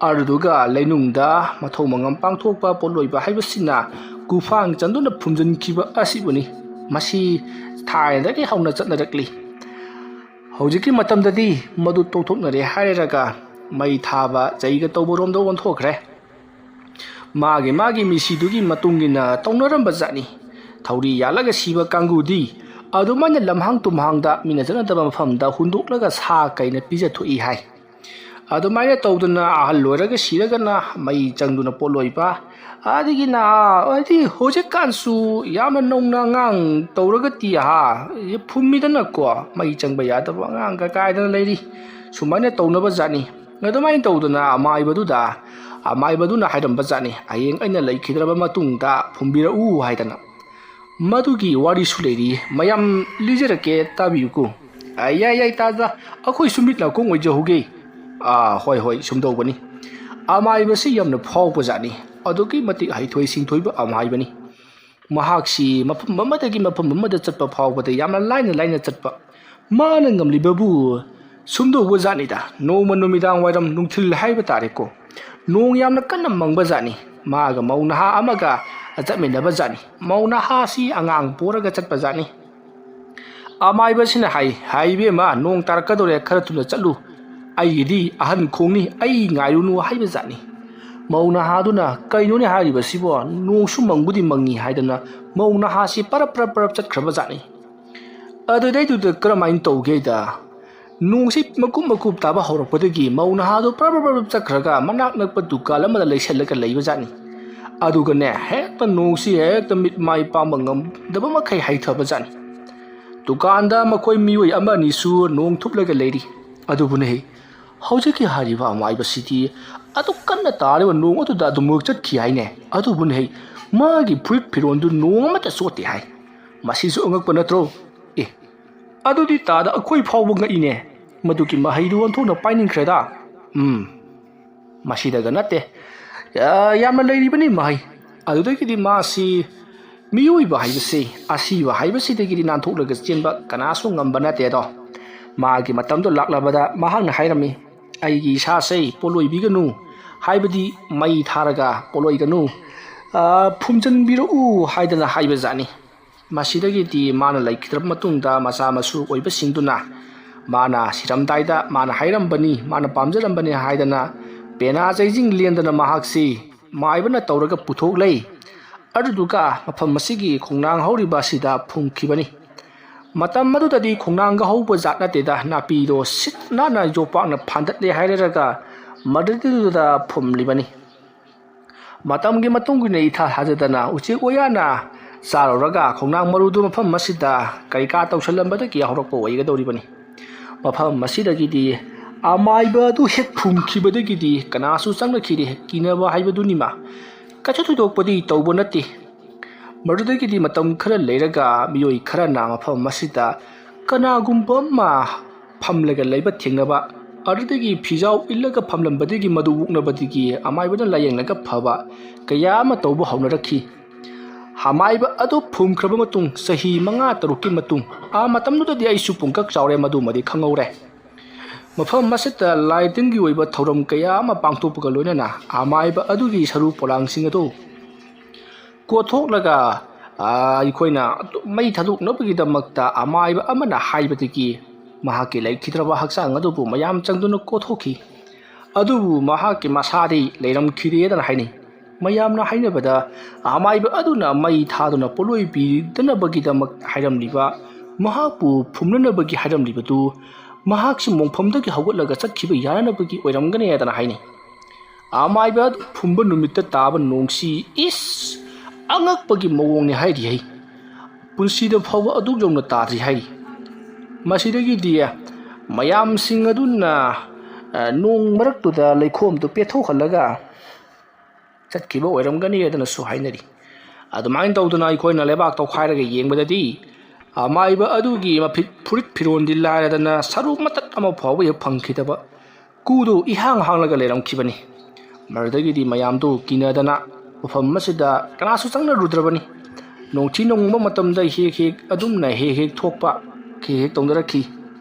ꯑꯗꯨꯗꯨꯒ ꯂꯩꯅꯨꯡꯗ ꯃꯊꯧ ꯃꯉꯝ ꯄꯥꯡꯊꯣꯛꯄ ꯄꯣꯠꯂꯣꯏꯕ ꯍꯥꯏꯕꯁꯤꯅ ꯒꯨꯐꯥꯡ ꯆꯟꯗꯨꯅ ꯐꯨꯝꯖꯤꯟꯈꯤꯕ ꯑꯁꯤꯕꯨꯅꯤ꯫ ꯃꯁꯤ ꯊꯥꯏꯅꯗꯒꯤ ꯍꯧꯅ ꯆꯠꯅꯔꯛꯂꯤ꯫ ꯍꯧꯖꯤꯛꯀꯤ ꯃꯇꯝꯗꯗꯤ ꯃꯗꯨ ꯇꯣꯛꯊꯣꯛꯅꯔꯦ ꯍꯥꯏꯔꯒ ꯃꯩ ꯊꯥꯕ ꯆꯩꯒ ꯇꯧꯕꯔꯣꯝꯗ ꯑꯣꯟꯊꯣꯛꯈ꯭ꯔꯦ꯫ ꯃꯥꯒꯤ ꯃꯥꯒꯤ ꯃꯤꯁꯤꯗꯨꯒꯤ ꯃꯇꯨꯡ ꯏꯟꯅ ꯇꯧꯅꯔꯝꯕ ꯖꯥꯠꯅꯤ꯫ ꯊꯧꯔꯤ ꯌꯥꯜꯂꯒ ꯁꯤꯕ ꯀꯥꯡꯕꯨꯗꯤ ꯑꯗꯨꯃꯥꯏꯅ ꯂꯝꯍꯥꯡ ꯇꯨꯝꯍꯥꯡꯗ ꯃꯤꯅ ꯆꯠꯅꯗꯕ ꯃꯐꯝꯗ ꯍꯨꯟꯗꯣꯛꯂꯒ ꯁꯥ ꯀꯩꯅ ꯄꯤꯖꯊꯣꯛꯏ ꯍꯥꯏ꯫ ꯑꯗꯨꯃꯥꯏꯅ ꯇꯧꯗꯅ ꯑꯍꯜ ꯑꯣꯏꯔꯒ ꯁꯤꯔꯒꯅ ꯃꯩ ꯆꯪꯗꯨꯅ ꯄꯣꯠꯂꯣꯏꯕ, ꯑꯗꯒꯤ ꯅꯍꯥ ꯍꯥꯏꯗꯤ ꯍꯧꯖꯤꯛꯀꯥꯟꯁꯨ ꯌꯥꯝꯅ ꯅꯧꯅ ꯑꯉꯥꯡ ꯇꯧꯔꯒꯗꯤ ꯍꯥ, ꯐꯨꯝꯃꯤꯗꯅꯀꯣ, ꯃꯩ ꯆꯪꯕ ꯌꯥꯗꯕ ꯑꯉꯥꯡꯒ ꯀꯥꯏꯗꯅ ꯂꯩꯔꯤ꯫ ꯁꯨꯃꯥꯏꯅ ꯇꯧꯅꯕ ꯖꯥꯠꯅꯤ꯫ ꯑꯗꯨꯃꯥꯏꯅ ꯇꯧꯗꯅ ꯑꯃꯥꯏꯕꯗꯨꯗ, ꯑꯃꯥꯏꯕꯗꯨꯅ ꯍꯥꯏꯔꯝꯕ ꯖꯥꯠꯅꯤ, "ꯍꯌꯦꯡ ꯑꯩꯅ ꯂꯩꯈꯤꯗ꯭ꯔꯕ ꯃꯇꯨꯡꯗ ꯐꯨꯝꯕꯤꯔꯛꯎ" ꯍꯥꯏꯗꯅ꯫ ꯃꯗꯨꯒꯤ ꯋꯥꯔꯤꯁꯨ ꯂꯩꯔꯤ, ꯃꯌꯥꯝ ꯂꯤꯖꯔꯛꯀꯦ, ꯇꯥꯕꯤꯌꯨꯀꯣ꯫ ꯑ, ꯌꯥꯏ, ꯌꯥꯏ, ꯇꯥꯖ, ꯑꯩꯈꯣꯏꯁꯨ ꯃꯤꯠ ꯅꯥꯀꯣꯡ ꯑꯣꯏꯖꯍꯧꯒꯦ꯫ ꯑꯥ, ꯍꯣꯏ, ꯍꯣꯏ, ꯁꯨꯝ ꯇꯧꯕꯅꯤ꯫ ꯑꯃꯥꯏꯕꯁꯤ ꯌꯥꯝꯅ ꯐꯥꯎꯕ ꯖꯥꯠꯅꯤ, ꯑꯗꯨꯛꯀꯤ ꯃꯇꯤꯛ ꯍꯩꯊꯣꯏ ꯁꯤꯡꯊꯣꯏꯕ ꯑꯃꯥꯏꯕꯅꯤ꯫ ꯃꯍꯥꯛꯁꯤ ꯃꯐꯝ ꯑꯃꯗꯒꯤ ꯃꯐꯝ ꯑꯃꯗ ꯆꯠꯄ ꯐꯥꯎꯕꯗ ꯌꯥꯝꯅ ꯂꯥꯏꯅ ꯂꯥꯏꯅ ꯆꯠꯄ꯫ ꯃꯥꯅ ꯉꯝꯂꯤꯕꯕꯨ ꯁꯨꯝꯗꯧꯕ ꯖꯥꯠꯅꯤꯗ, ꯅꯣꯡꯃ ꯅꯨꯃꯤꯗꯥꯡ ꯋꯥꯏꯔꯝ ꯅꯨꯡꯊꯤꯜ ꯍꯥꯏꯕ ꯇꯥꯔꯦꯀꯣ, ꯅꯣꯡ ꯌꯥꯝꯅ ꯀꯟꯅ ꯃꯪꯕ ꯖꯥꯠꯅꯤ꯫ ꯃꯥꯒ ꯃꯧ ꯅꯍꯥ ꯑꯃꯒ ꯆꯠꯃꯤꯟꯅꯕ ꯖꯥꯠꯅꯤ꯫ ꯃꯧ ꯅꯍꯥꯁꯤ ꯑꯉꯥꯡ ꯄꯣꯔꯒ ꯆꯠꯄ ꯖꯥꯠꯅꯤ꯫ ꯑꯃꯥꯏꯕꯁꯤꯅ ꯍꯥꯏ, "ꯍꯥꯏ ꯏꯕꯦꯝꯃ, ꯅꯣꯡ ꯇꯥꯔꯛꯀꯗꯧꯔꯦ, ꯈꯔ ꯊꯨꯅ ꯆꯠꯂꯨ"꯫ "ꯑꯩꯒꯤꯗꯤ ꯑꯍꯟ ꯈꯣꯡꯅꯤ, ꯑꯩ ꯉꯥꯏꯔꯨꯅꯨ" ꯍꯥꯏꯕ ꯖꯥꯠꯅꯤ꯫ ꯃꯧ ꯅꯍꯥꯗꯨꯅ "ꯀꯩꯅꯣꯅꯦ ꯍꯥꯏꯔꯤꯕꯁꯤꯕꯣ, ꯅꯣꯡꯁꯨ ꯃꯪꯕꯨꯗꯤ ꯃꯪꯉꯤ" ꯍꯥꯏꯗꯅ ꯃꯧ ꯅꯍꯥꯁꯤ ꯄꯔꯞ ꯄꯔꯞ ꯄꯔꯞ ꯆꯠꯈ꯭ꯔꯕ ꯖꯥꯠꯅꯤ꯫ ꯑꯗꯨꯗꯩꯗꯨꯗ ꯀꯔꯝꯍꯥꯏꯅ ꯇꯧꯒꯦꯗ, ꯅꯣꯡꯁꯤ ꯃꯀꯨꯞ ꯃꯀꯨꯞ ꯇꯥꯕ ꯍꯧꯔꯛꯄꯗꯒꯤ ꯃꯧ ꯅꯍꯥꯗꯣ ꯄ꯭ꯔꯞ ꯄ꯭ꯔꯞ ꯄ꯭ꯔꯞ ꯆꯠꯈ꯭ꯔꯒ ꯃꯅꯥꯛ ꯅꯛꯄ ꯗꯨꯀꯥꯟ ꯑꯃꯗ ꯂꯩꯁꯜꯂꯒ ꯂꯩꯕ ꯖꯥꯠꯅꯤ꯫ ꯑꯗꯨꯒꯅꯦ, ꯍꯦꯛꯇ ꯅꯣꯡꯁꯤ ꯍꯦꯛꯇ ꯃꯤꯠ ꯃꯥꯏ ꯄꯥꯡꯕ ꯉꯝꯗꯕ ꯃꯈꯩ ꯍꯩꯊꯕ ꯖꯥꯠꯅꯤ꯫ ꯗꯨꯀꯥꯟꯗ ꯃꯈꯣꯏ ꯃꯤꯑꯣꯏ ꯑꯃ ꯑꯅꯤꯁꯨ ꯅꯣꯡ ꯊꯨꯞꯂꯒ ꯂꯩꯔꯤ꯫ ꯑꯗꯨꯕꯨꯅꯦ, ꯍꯧꯖꯤꯛꯀꯤ ꯍꯥꯏꯔꯤꯕ ꯑꯃꯥꯏꯕꯁꯤꯗꯤ ꯑꯗꯨꯛ ꯀꯟꯅ ꯇꯥꯔꯤꯕ ꯅꯣꯡ ꯑꯗꯨꯗ ꯑꯗꯨꯃꯛ ꯆꯠꯈꯤ ꯍꯥꯏꯅꯦ꯫ ꯑꯗꯨꯕꯨꯅꯦ, ꯃꯥꯒꯤ ꯐꯨꯔꯤꯠ ꯐꯤꯔꯣꯟꯗꯨ ꯅꯣꯡ ꯑꯃꯠꯇ ꯆꯣꯠꯇꯦ ꯍꯥꯏ꯫ ꯃꯁꯤꯁꯨ ꯑꯉꯛꯄ ꯅꯠꯇ꯭ꯔꯣ? ꯑꯦ, ꯑꯗꯨꯗꯤ ꯇꯥꯗ ꯑꯩꯈꯣꯏ ꯐꯥꯎꯕ ꯉꯛꯏꯅꯦ꯫ ꯃꯗꯨꯒꯤ ꯃꯍꯩꯗꯨ ꯑꯣꯟꯊꯣꯛꯅ ꯄꯥꯏꯅꯤꯡꯈ꯭ꯔꯦꯗ꯫ ꯎꯝ, ꯃꯁꯤꯗꯒ ꯅꯠꯇꯦ꯫ ꯌꯥ-, ꯌꯥꯝꯅ ꯂꯩꯔꯤꯕꯅꯤ ꯃꯍꯩ꯫ ꯑꯗꯨꯗꯒꯤꯗꯤ ꯃꯥꯁꯤ ꯃꯤꯑꯣꯏꯕ ꯍꯥꯏꯕꯁꯤ, ꯑꯁꯤꯕ ꯍꯥꯏꯕꯁꯤꯗꯒꯤꯗꯤ ꯅꯥꯟꯊꯣꯛꯂꯒ ꯆꯦꯟꯕ ꯀꯅꯥꯁꯨ ꯉꯝꯕ ꯅꯠꯇꯦ ꯑꯗꯣ꯫ ꯃꯥꯒꯤ ꯃꯇꯝꯗꯣ ꯂꯥꯛꯂꯕꯗ ꯃꯍꯥꯛꯅ ꯍꯥꯏꯔꯝꯃꯤ, "ꯑꯩꯒꯤ ꯏꯁꯥꯁꯦ ꯄꯣꯠꯂꯣꯏꯕꯤꯒꯅꯨ, ꯍꯥꯏꯕꯗꯤ ꯃꯩ ꯊꯥꯔꯒ ꯄꯣꯠꯂꯣꯏꯒꯅꯨ, ꯑ, ꯐꯨꯝꯖꯤꯟꯕꯤꯔꯛꯎ" ꯍꯥꯏꯗꯅ ꯍꯥꯏꯕ ꯖꯥꯠꯅꯤ꯫ ꯃꯁꯤꯗꯒꯤꯗꯤ ꯃꯥꯅ ꯂꯩꯈꯤꯗ꯭ꯔꯕ ꯃꯇꯨꯡꯗ ꯃꯆꯥ ꯃꯁꯨ ꯑꯣꯏꯕꯁꯤꯡꯗꯨꯅ ꯃꯥꯅ ꯁꯤꯔꯝꯗꯥꯏꯗ ꯃꯥꯅ ꯍꯥꯏꯔꯝꯕꯅꯤ, ꯃꯥꯅ ꯄꯥꯝꯖꯔꯝꯕꯅꯤ ꯍꯥꯏꯗꯅ ꯄꯦꯅꯥ ꯆꯩꯖꯤꯡ ꯂꯦꯟꯗꯅ ꯃꯍꯥꯛꯁꯤ ꯃꯥꯏꯕꯅ ꯇꯧꯔꯒ ꯄꯨꯊꯣꯛꯂꯦ꯫ ꯑꯗꯨꯗꯨꯒ ꯃꯐꯝ ꯑꯁꯤꯒꯤ ꯈꯣꯡꯅꯥꯡ ꯍꯧꯔꯤꯕ ꯑꯁꯤꯗ ꯐꯨꯝꯈꯤꯕꯅꯤ꯫ ꯃꯇꯝ ꯑꯗꯨꯗꯗꯤ ꯈꯣꯡꯅꯥꯡꯒ ꯍꯧꯕ ꯖꯥꯠ ꯅꯠꯇꯦꯗ, ꯅꯥꯄꯤꯗꯣ ꯁꯤꯠ ꯅꯥꯟꯅ ꯌꯣꯄꯥꯛꯅ ꯐꯥꯟꯗꯠꯂꯦ ꯍꯥꯏꯔꯒ ꯃꯗꯨꯗꯨꯗ ꯐꯨꯝꯂꯤꯕꯅꯤ꯫ ꯃꯇꯝꯒꯤ ꯃꯇꯨꯡ ꯏꯟꯅ ꯏꯊꯥ ꯊꯥꯖꯗꯅ ꯎꯆꯦꯛ ꯋꯥꯌꯥꯅ ꯆꯥꯔꯨꯔꯒ ꯈꯣꯡꯅꯥꯡ ꯃꯔꯨꯗꯨ ꯃꯐꯝ ꯑꯁꯤꯗ ꯀꯩꯀꯥ ꯇꯧꯁꯜꯂꯝꯕꯗꯒꯤ ꯍꯧꯔꯛꯄ ꯑꯣꯏꯒꯗꯧꯔꯤꯕꯅꯤ꯫ ꯃꯐꯝ ꯑꯁꯤꯗꯒꯤꯗꯤ ꯑꯃꯥꯏꯕ ꯑꯗꯨ ꯍꯦꯛ ꯐꯨꯝꯈꯤꯕꯗꯒꯤꯗꯤ ꯀꯅꯥꯁꯨ ꯆꯪꯂꯛꯈꯤꯗꯦ꯫ ꯀꯤꯅꯕ ꯍꯥꯏꯕꯗꯨꯅꯤꯃ꯫ ꯀꯩꯁꯨ ꯊꯣꯏꯗꯣꯛꯄꯗꯤ ꯇꯧꯕ ꯅꯠꯇꯦ꯫ ꯃꯗꯨꯗꯒꯤꯗꯤ ꯃꯇꯝ ꯈꯔ ꯂꯩꯔꯒ ꯃꯤꯑꯣꯏ ꯈꯔꯅ ꯃꯐꯝ ꯑꯁꯤꯗ ꯀꯅꯥꯒꯨꯝꯕ ꯑꯃ ꯐꯝꯂꯒ ꯂꯩꯕ ꯊꯦꯡꯅꯕ, ꯑꯗꯨꯗꯒꯤ ꯐꯤꯖꯥꯎ ꯏꯜꯂꯒ ꯐꯝꯂꯝꯕꯗꯒꯤ ꯃꯗꯨ ꯑꯣꯛꯅꯕꯗꯒꯤ ꯑꯃꯥꯏꯕꯅ ꯂꯥꯌꯦꯡꯂꯒ ꯐꯕ ꯀꯌꯥ ꯑꯃ ꯇꯧꯕ ꯍꯧꯅꯔꯛꯈꯤ꯫ ꯑꯃꯥꯏꯕ ꯑꯗꯨ ꯐꯨꯝꯈ꯭ꯔꯕ ꯃꯇꯨꯡ ꯆꯍꯤ ꯃꯉꯥ ꯇꯔꯨꯛꯀꯤ ꯃꯇꯨꯡ, ꯑꯥ, ꯃꯇꯝꯗꯨꯗꯗꯤ ꯑꯩꯁꯨ ꯄꯨꯡꯀꯛ ꯆꯥꯎꯔꯦ, ꯃꯗꯨꯃꯗꯤ ꯈꯪꯍꯧꯔꯦ꯫ ꯃꯐꯝ ꯑꯁꯤꯗ ꯂꯥꯏ ꯇꯤꯟꯒꯤ ꯑꯣꯏꯕ ꯊꯧꯔꯝ ꯀꯌꯥ ꯑꯃ ꯄꯥꯡꯊꯣꯛꯄꯒ ꯂꯣꯏꯅꯅ ꯑꯃꯥꯏꯕ ꯑꯗꯨꯒꯤ ꯁꯔꯨ ꯄꯣꯂꯥꯡꯁꯤꯡ ꯑꯗꯨ ꯀꯣꯠꯊꯣꯛꯂꯒ, ꯑ, ꯑꯩꯈꯣꯏꯅ ꯃꯩ ꯊꯥꯗꯣꯛꯅꯕꯒꯤꯗꯃꯛꯇ ꯑꯃꯥꯏꯕ ꯑꯃꯅ ꯍꯥꯏꯕꯗꯒꯤ ꯃꯍꯥꯛꯀꯤ ꯂꯩꯈꯤꯗ꯭ꯔꯕ ꯍꯛꯆꯥꯡ ꯑꯗꯨꯕꯨ ꯃꯌꯥꯝ ꯆꯪꯗꯨꯅ ꯀꯣꯊꯣꯛꯈꯤ꯫ ꯑꯗꯨꯕꯨ ꯃꯍꯥꯛꯀꯤ ꯃꯁꯥꯗꯤ ꯂꯩꯔꯝꯈꯤꯗꯦꯗꯅ ꯍꯥꯏꯅꯩ꯫ ꯃꯌꯥꯝꯅ ꯍꯥꯏꯅꯕꯗ, ꯑꯃꯥꯏꯕ ꯑꯗꯨꯅ ꯃꯩ ꯊꯥꯗꯨꯅ ꯄꯣꯠꯂꯣꯏ ꯄꯤꯗꯅꯕꯒꯤꯗꯃꯛ ꯍꯥꯏꯔꯝꯂꯤꯕ, ꯃꯍꯥꯛꯄꯨ ꯐꯨꯝꯅꯅꯕꯒꯤ ꯍꯥꯏꯔꯝꯂꯤꯕꯗꯨ ꯃꯍꯥꯛꯁꯤ ꯃꯣꯡꯐꯝꯗꯒꯤ ꯍꯧꯒꯠꯂꯒ ꯆꯠꯈꯤꯕ ꯌꯥꯅꯅꯕꯒꯤ ꯑꯣꯏꯔꯝꯒꯅꯤ ꯍꯥꯏꯗꯅ ꯍꯥꯏꯅꯩ꯫ ꯑꯃꯥꯏꯕ ꯑꯗꯨ ꯐꯨꯝꯕ ꯅꯨꯃꯤꯠꯇ ꯇꯥꯕ ꯅꯣꯡꯁꯤ ꯏꯁ ꯑꯉꯛꯄꯒꯤ ꯃꯑꯣꯡꯅꯤ ꯍꯥꯏꯔꯤ ꯍꯩ꯫ ꯄꯨꯟꯁꯤꯗ ꯐꯥꯎꯕ ꯑꯗꯨꯛ ꯌꯧꯅ ꯇꯥꯗ꯭ꯔꯤ ꯍꯥꯏꯔꯤ꯫ ꯃꯁꯤꯗꯒꯤꯗꯤ ꯃꯌꯥꯝꯁꯤꯡ ꯑꯗꯨꯅ, ꯑ, ꯅꯣꯡ ꯃꯔꯛꯇꯨꯗ ꯂꯩꯈꯣꯝꯗꯨ ꯄꯦꯠꯊꯣꯛꯍꯜꯂꯒ ꯆꯠꯈꯤꯕ ꯑꯣꯏꯔꯝꯒꯅꯤ ꯍꯥꯏꯗꯅꯁꯨ ꯍꯥꯏꯅꯔꯤ꯫ ꯑꯗꯨꯃꯥꯏꯅ ꯇꯧꯗꯅ ꯑꯩꯈꯣꯏꯅ ꯂꯩꯕꯥꯛ ꯇꯧꯈꯥꯏꯔꯒ ꯌꯦꯡꯕꯗꯗꯤ ꯑꯃꯥꯏꯕ ꯑꯗꯨꯒꯤ ꯃꯐꯤꯠ ꯐꯨꯔꯤꯠ ꯐꯤꯔꯣꯟꯗꯤ ꯂꯥꯏꯔꯗꯅ ꯁꯔꯨ ꯃꯇꯠ ꯑꯃ ꯐꯥꯎꯕ ꯍꯦꯛ ꯐꯪꯈꯤꯗꯕ, ꯀꯨꯗꯨ ꯏꯍꯥꯡ ꯍꯥꯡꯂꯒ ꯂꯩꯔꯝꯈꯤꯕꯅꯤ꯫ ꯃꯗꯨꯗꯒꯤꯗꯤ ꯃꯌꯥꯝꯗꯨ ꯀꯤꯅꯗꯅ ꯃꯐꯝ ꯑꯁꯤꯗ ꯀꯅꯥꯁꯨ ꯆꯪꯅꯔꯨꯗ꯭ꯔꯕꯅꯤ꯫ ꯅꯣꯡꯊꯤ ꯅꯣꯡꯃꯪꯕ ꯃꯇꯝꯗ ꯍꯦꯛ ꯍꯦꯛ ꯑꯗꯨꯝꯅ ꯍꯦꯛ ꯍꯦꯛ ꯊꯣꯛꯄ, ꯍꯦꯛ ꯍꯦꯛ ꯇꯧꯅꯔꯛꯈꯤ꯫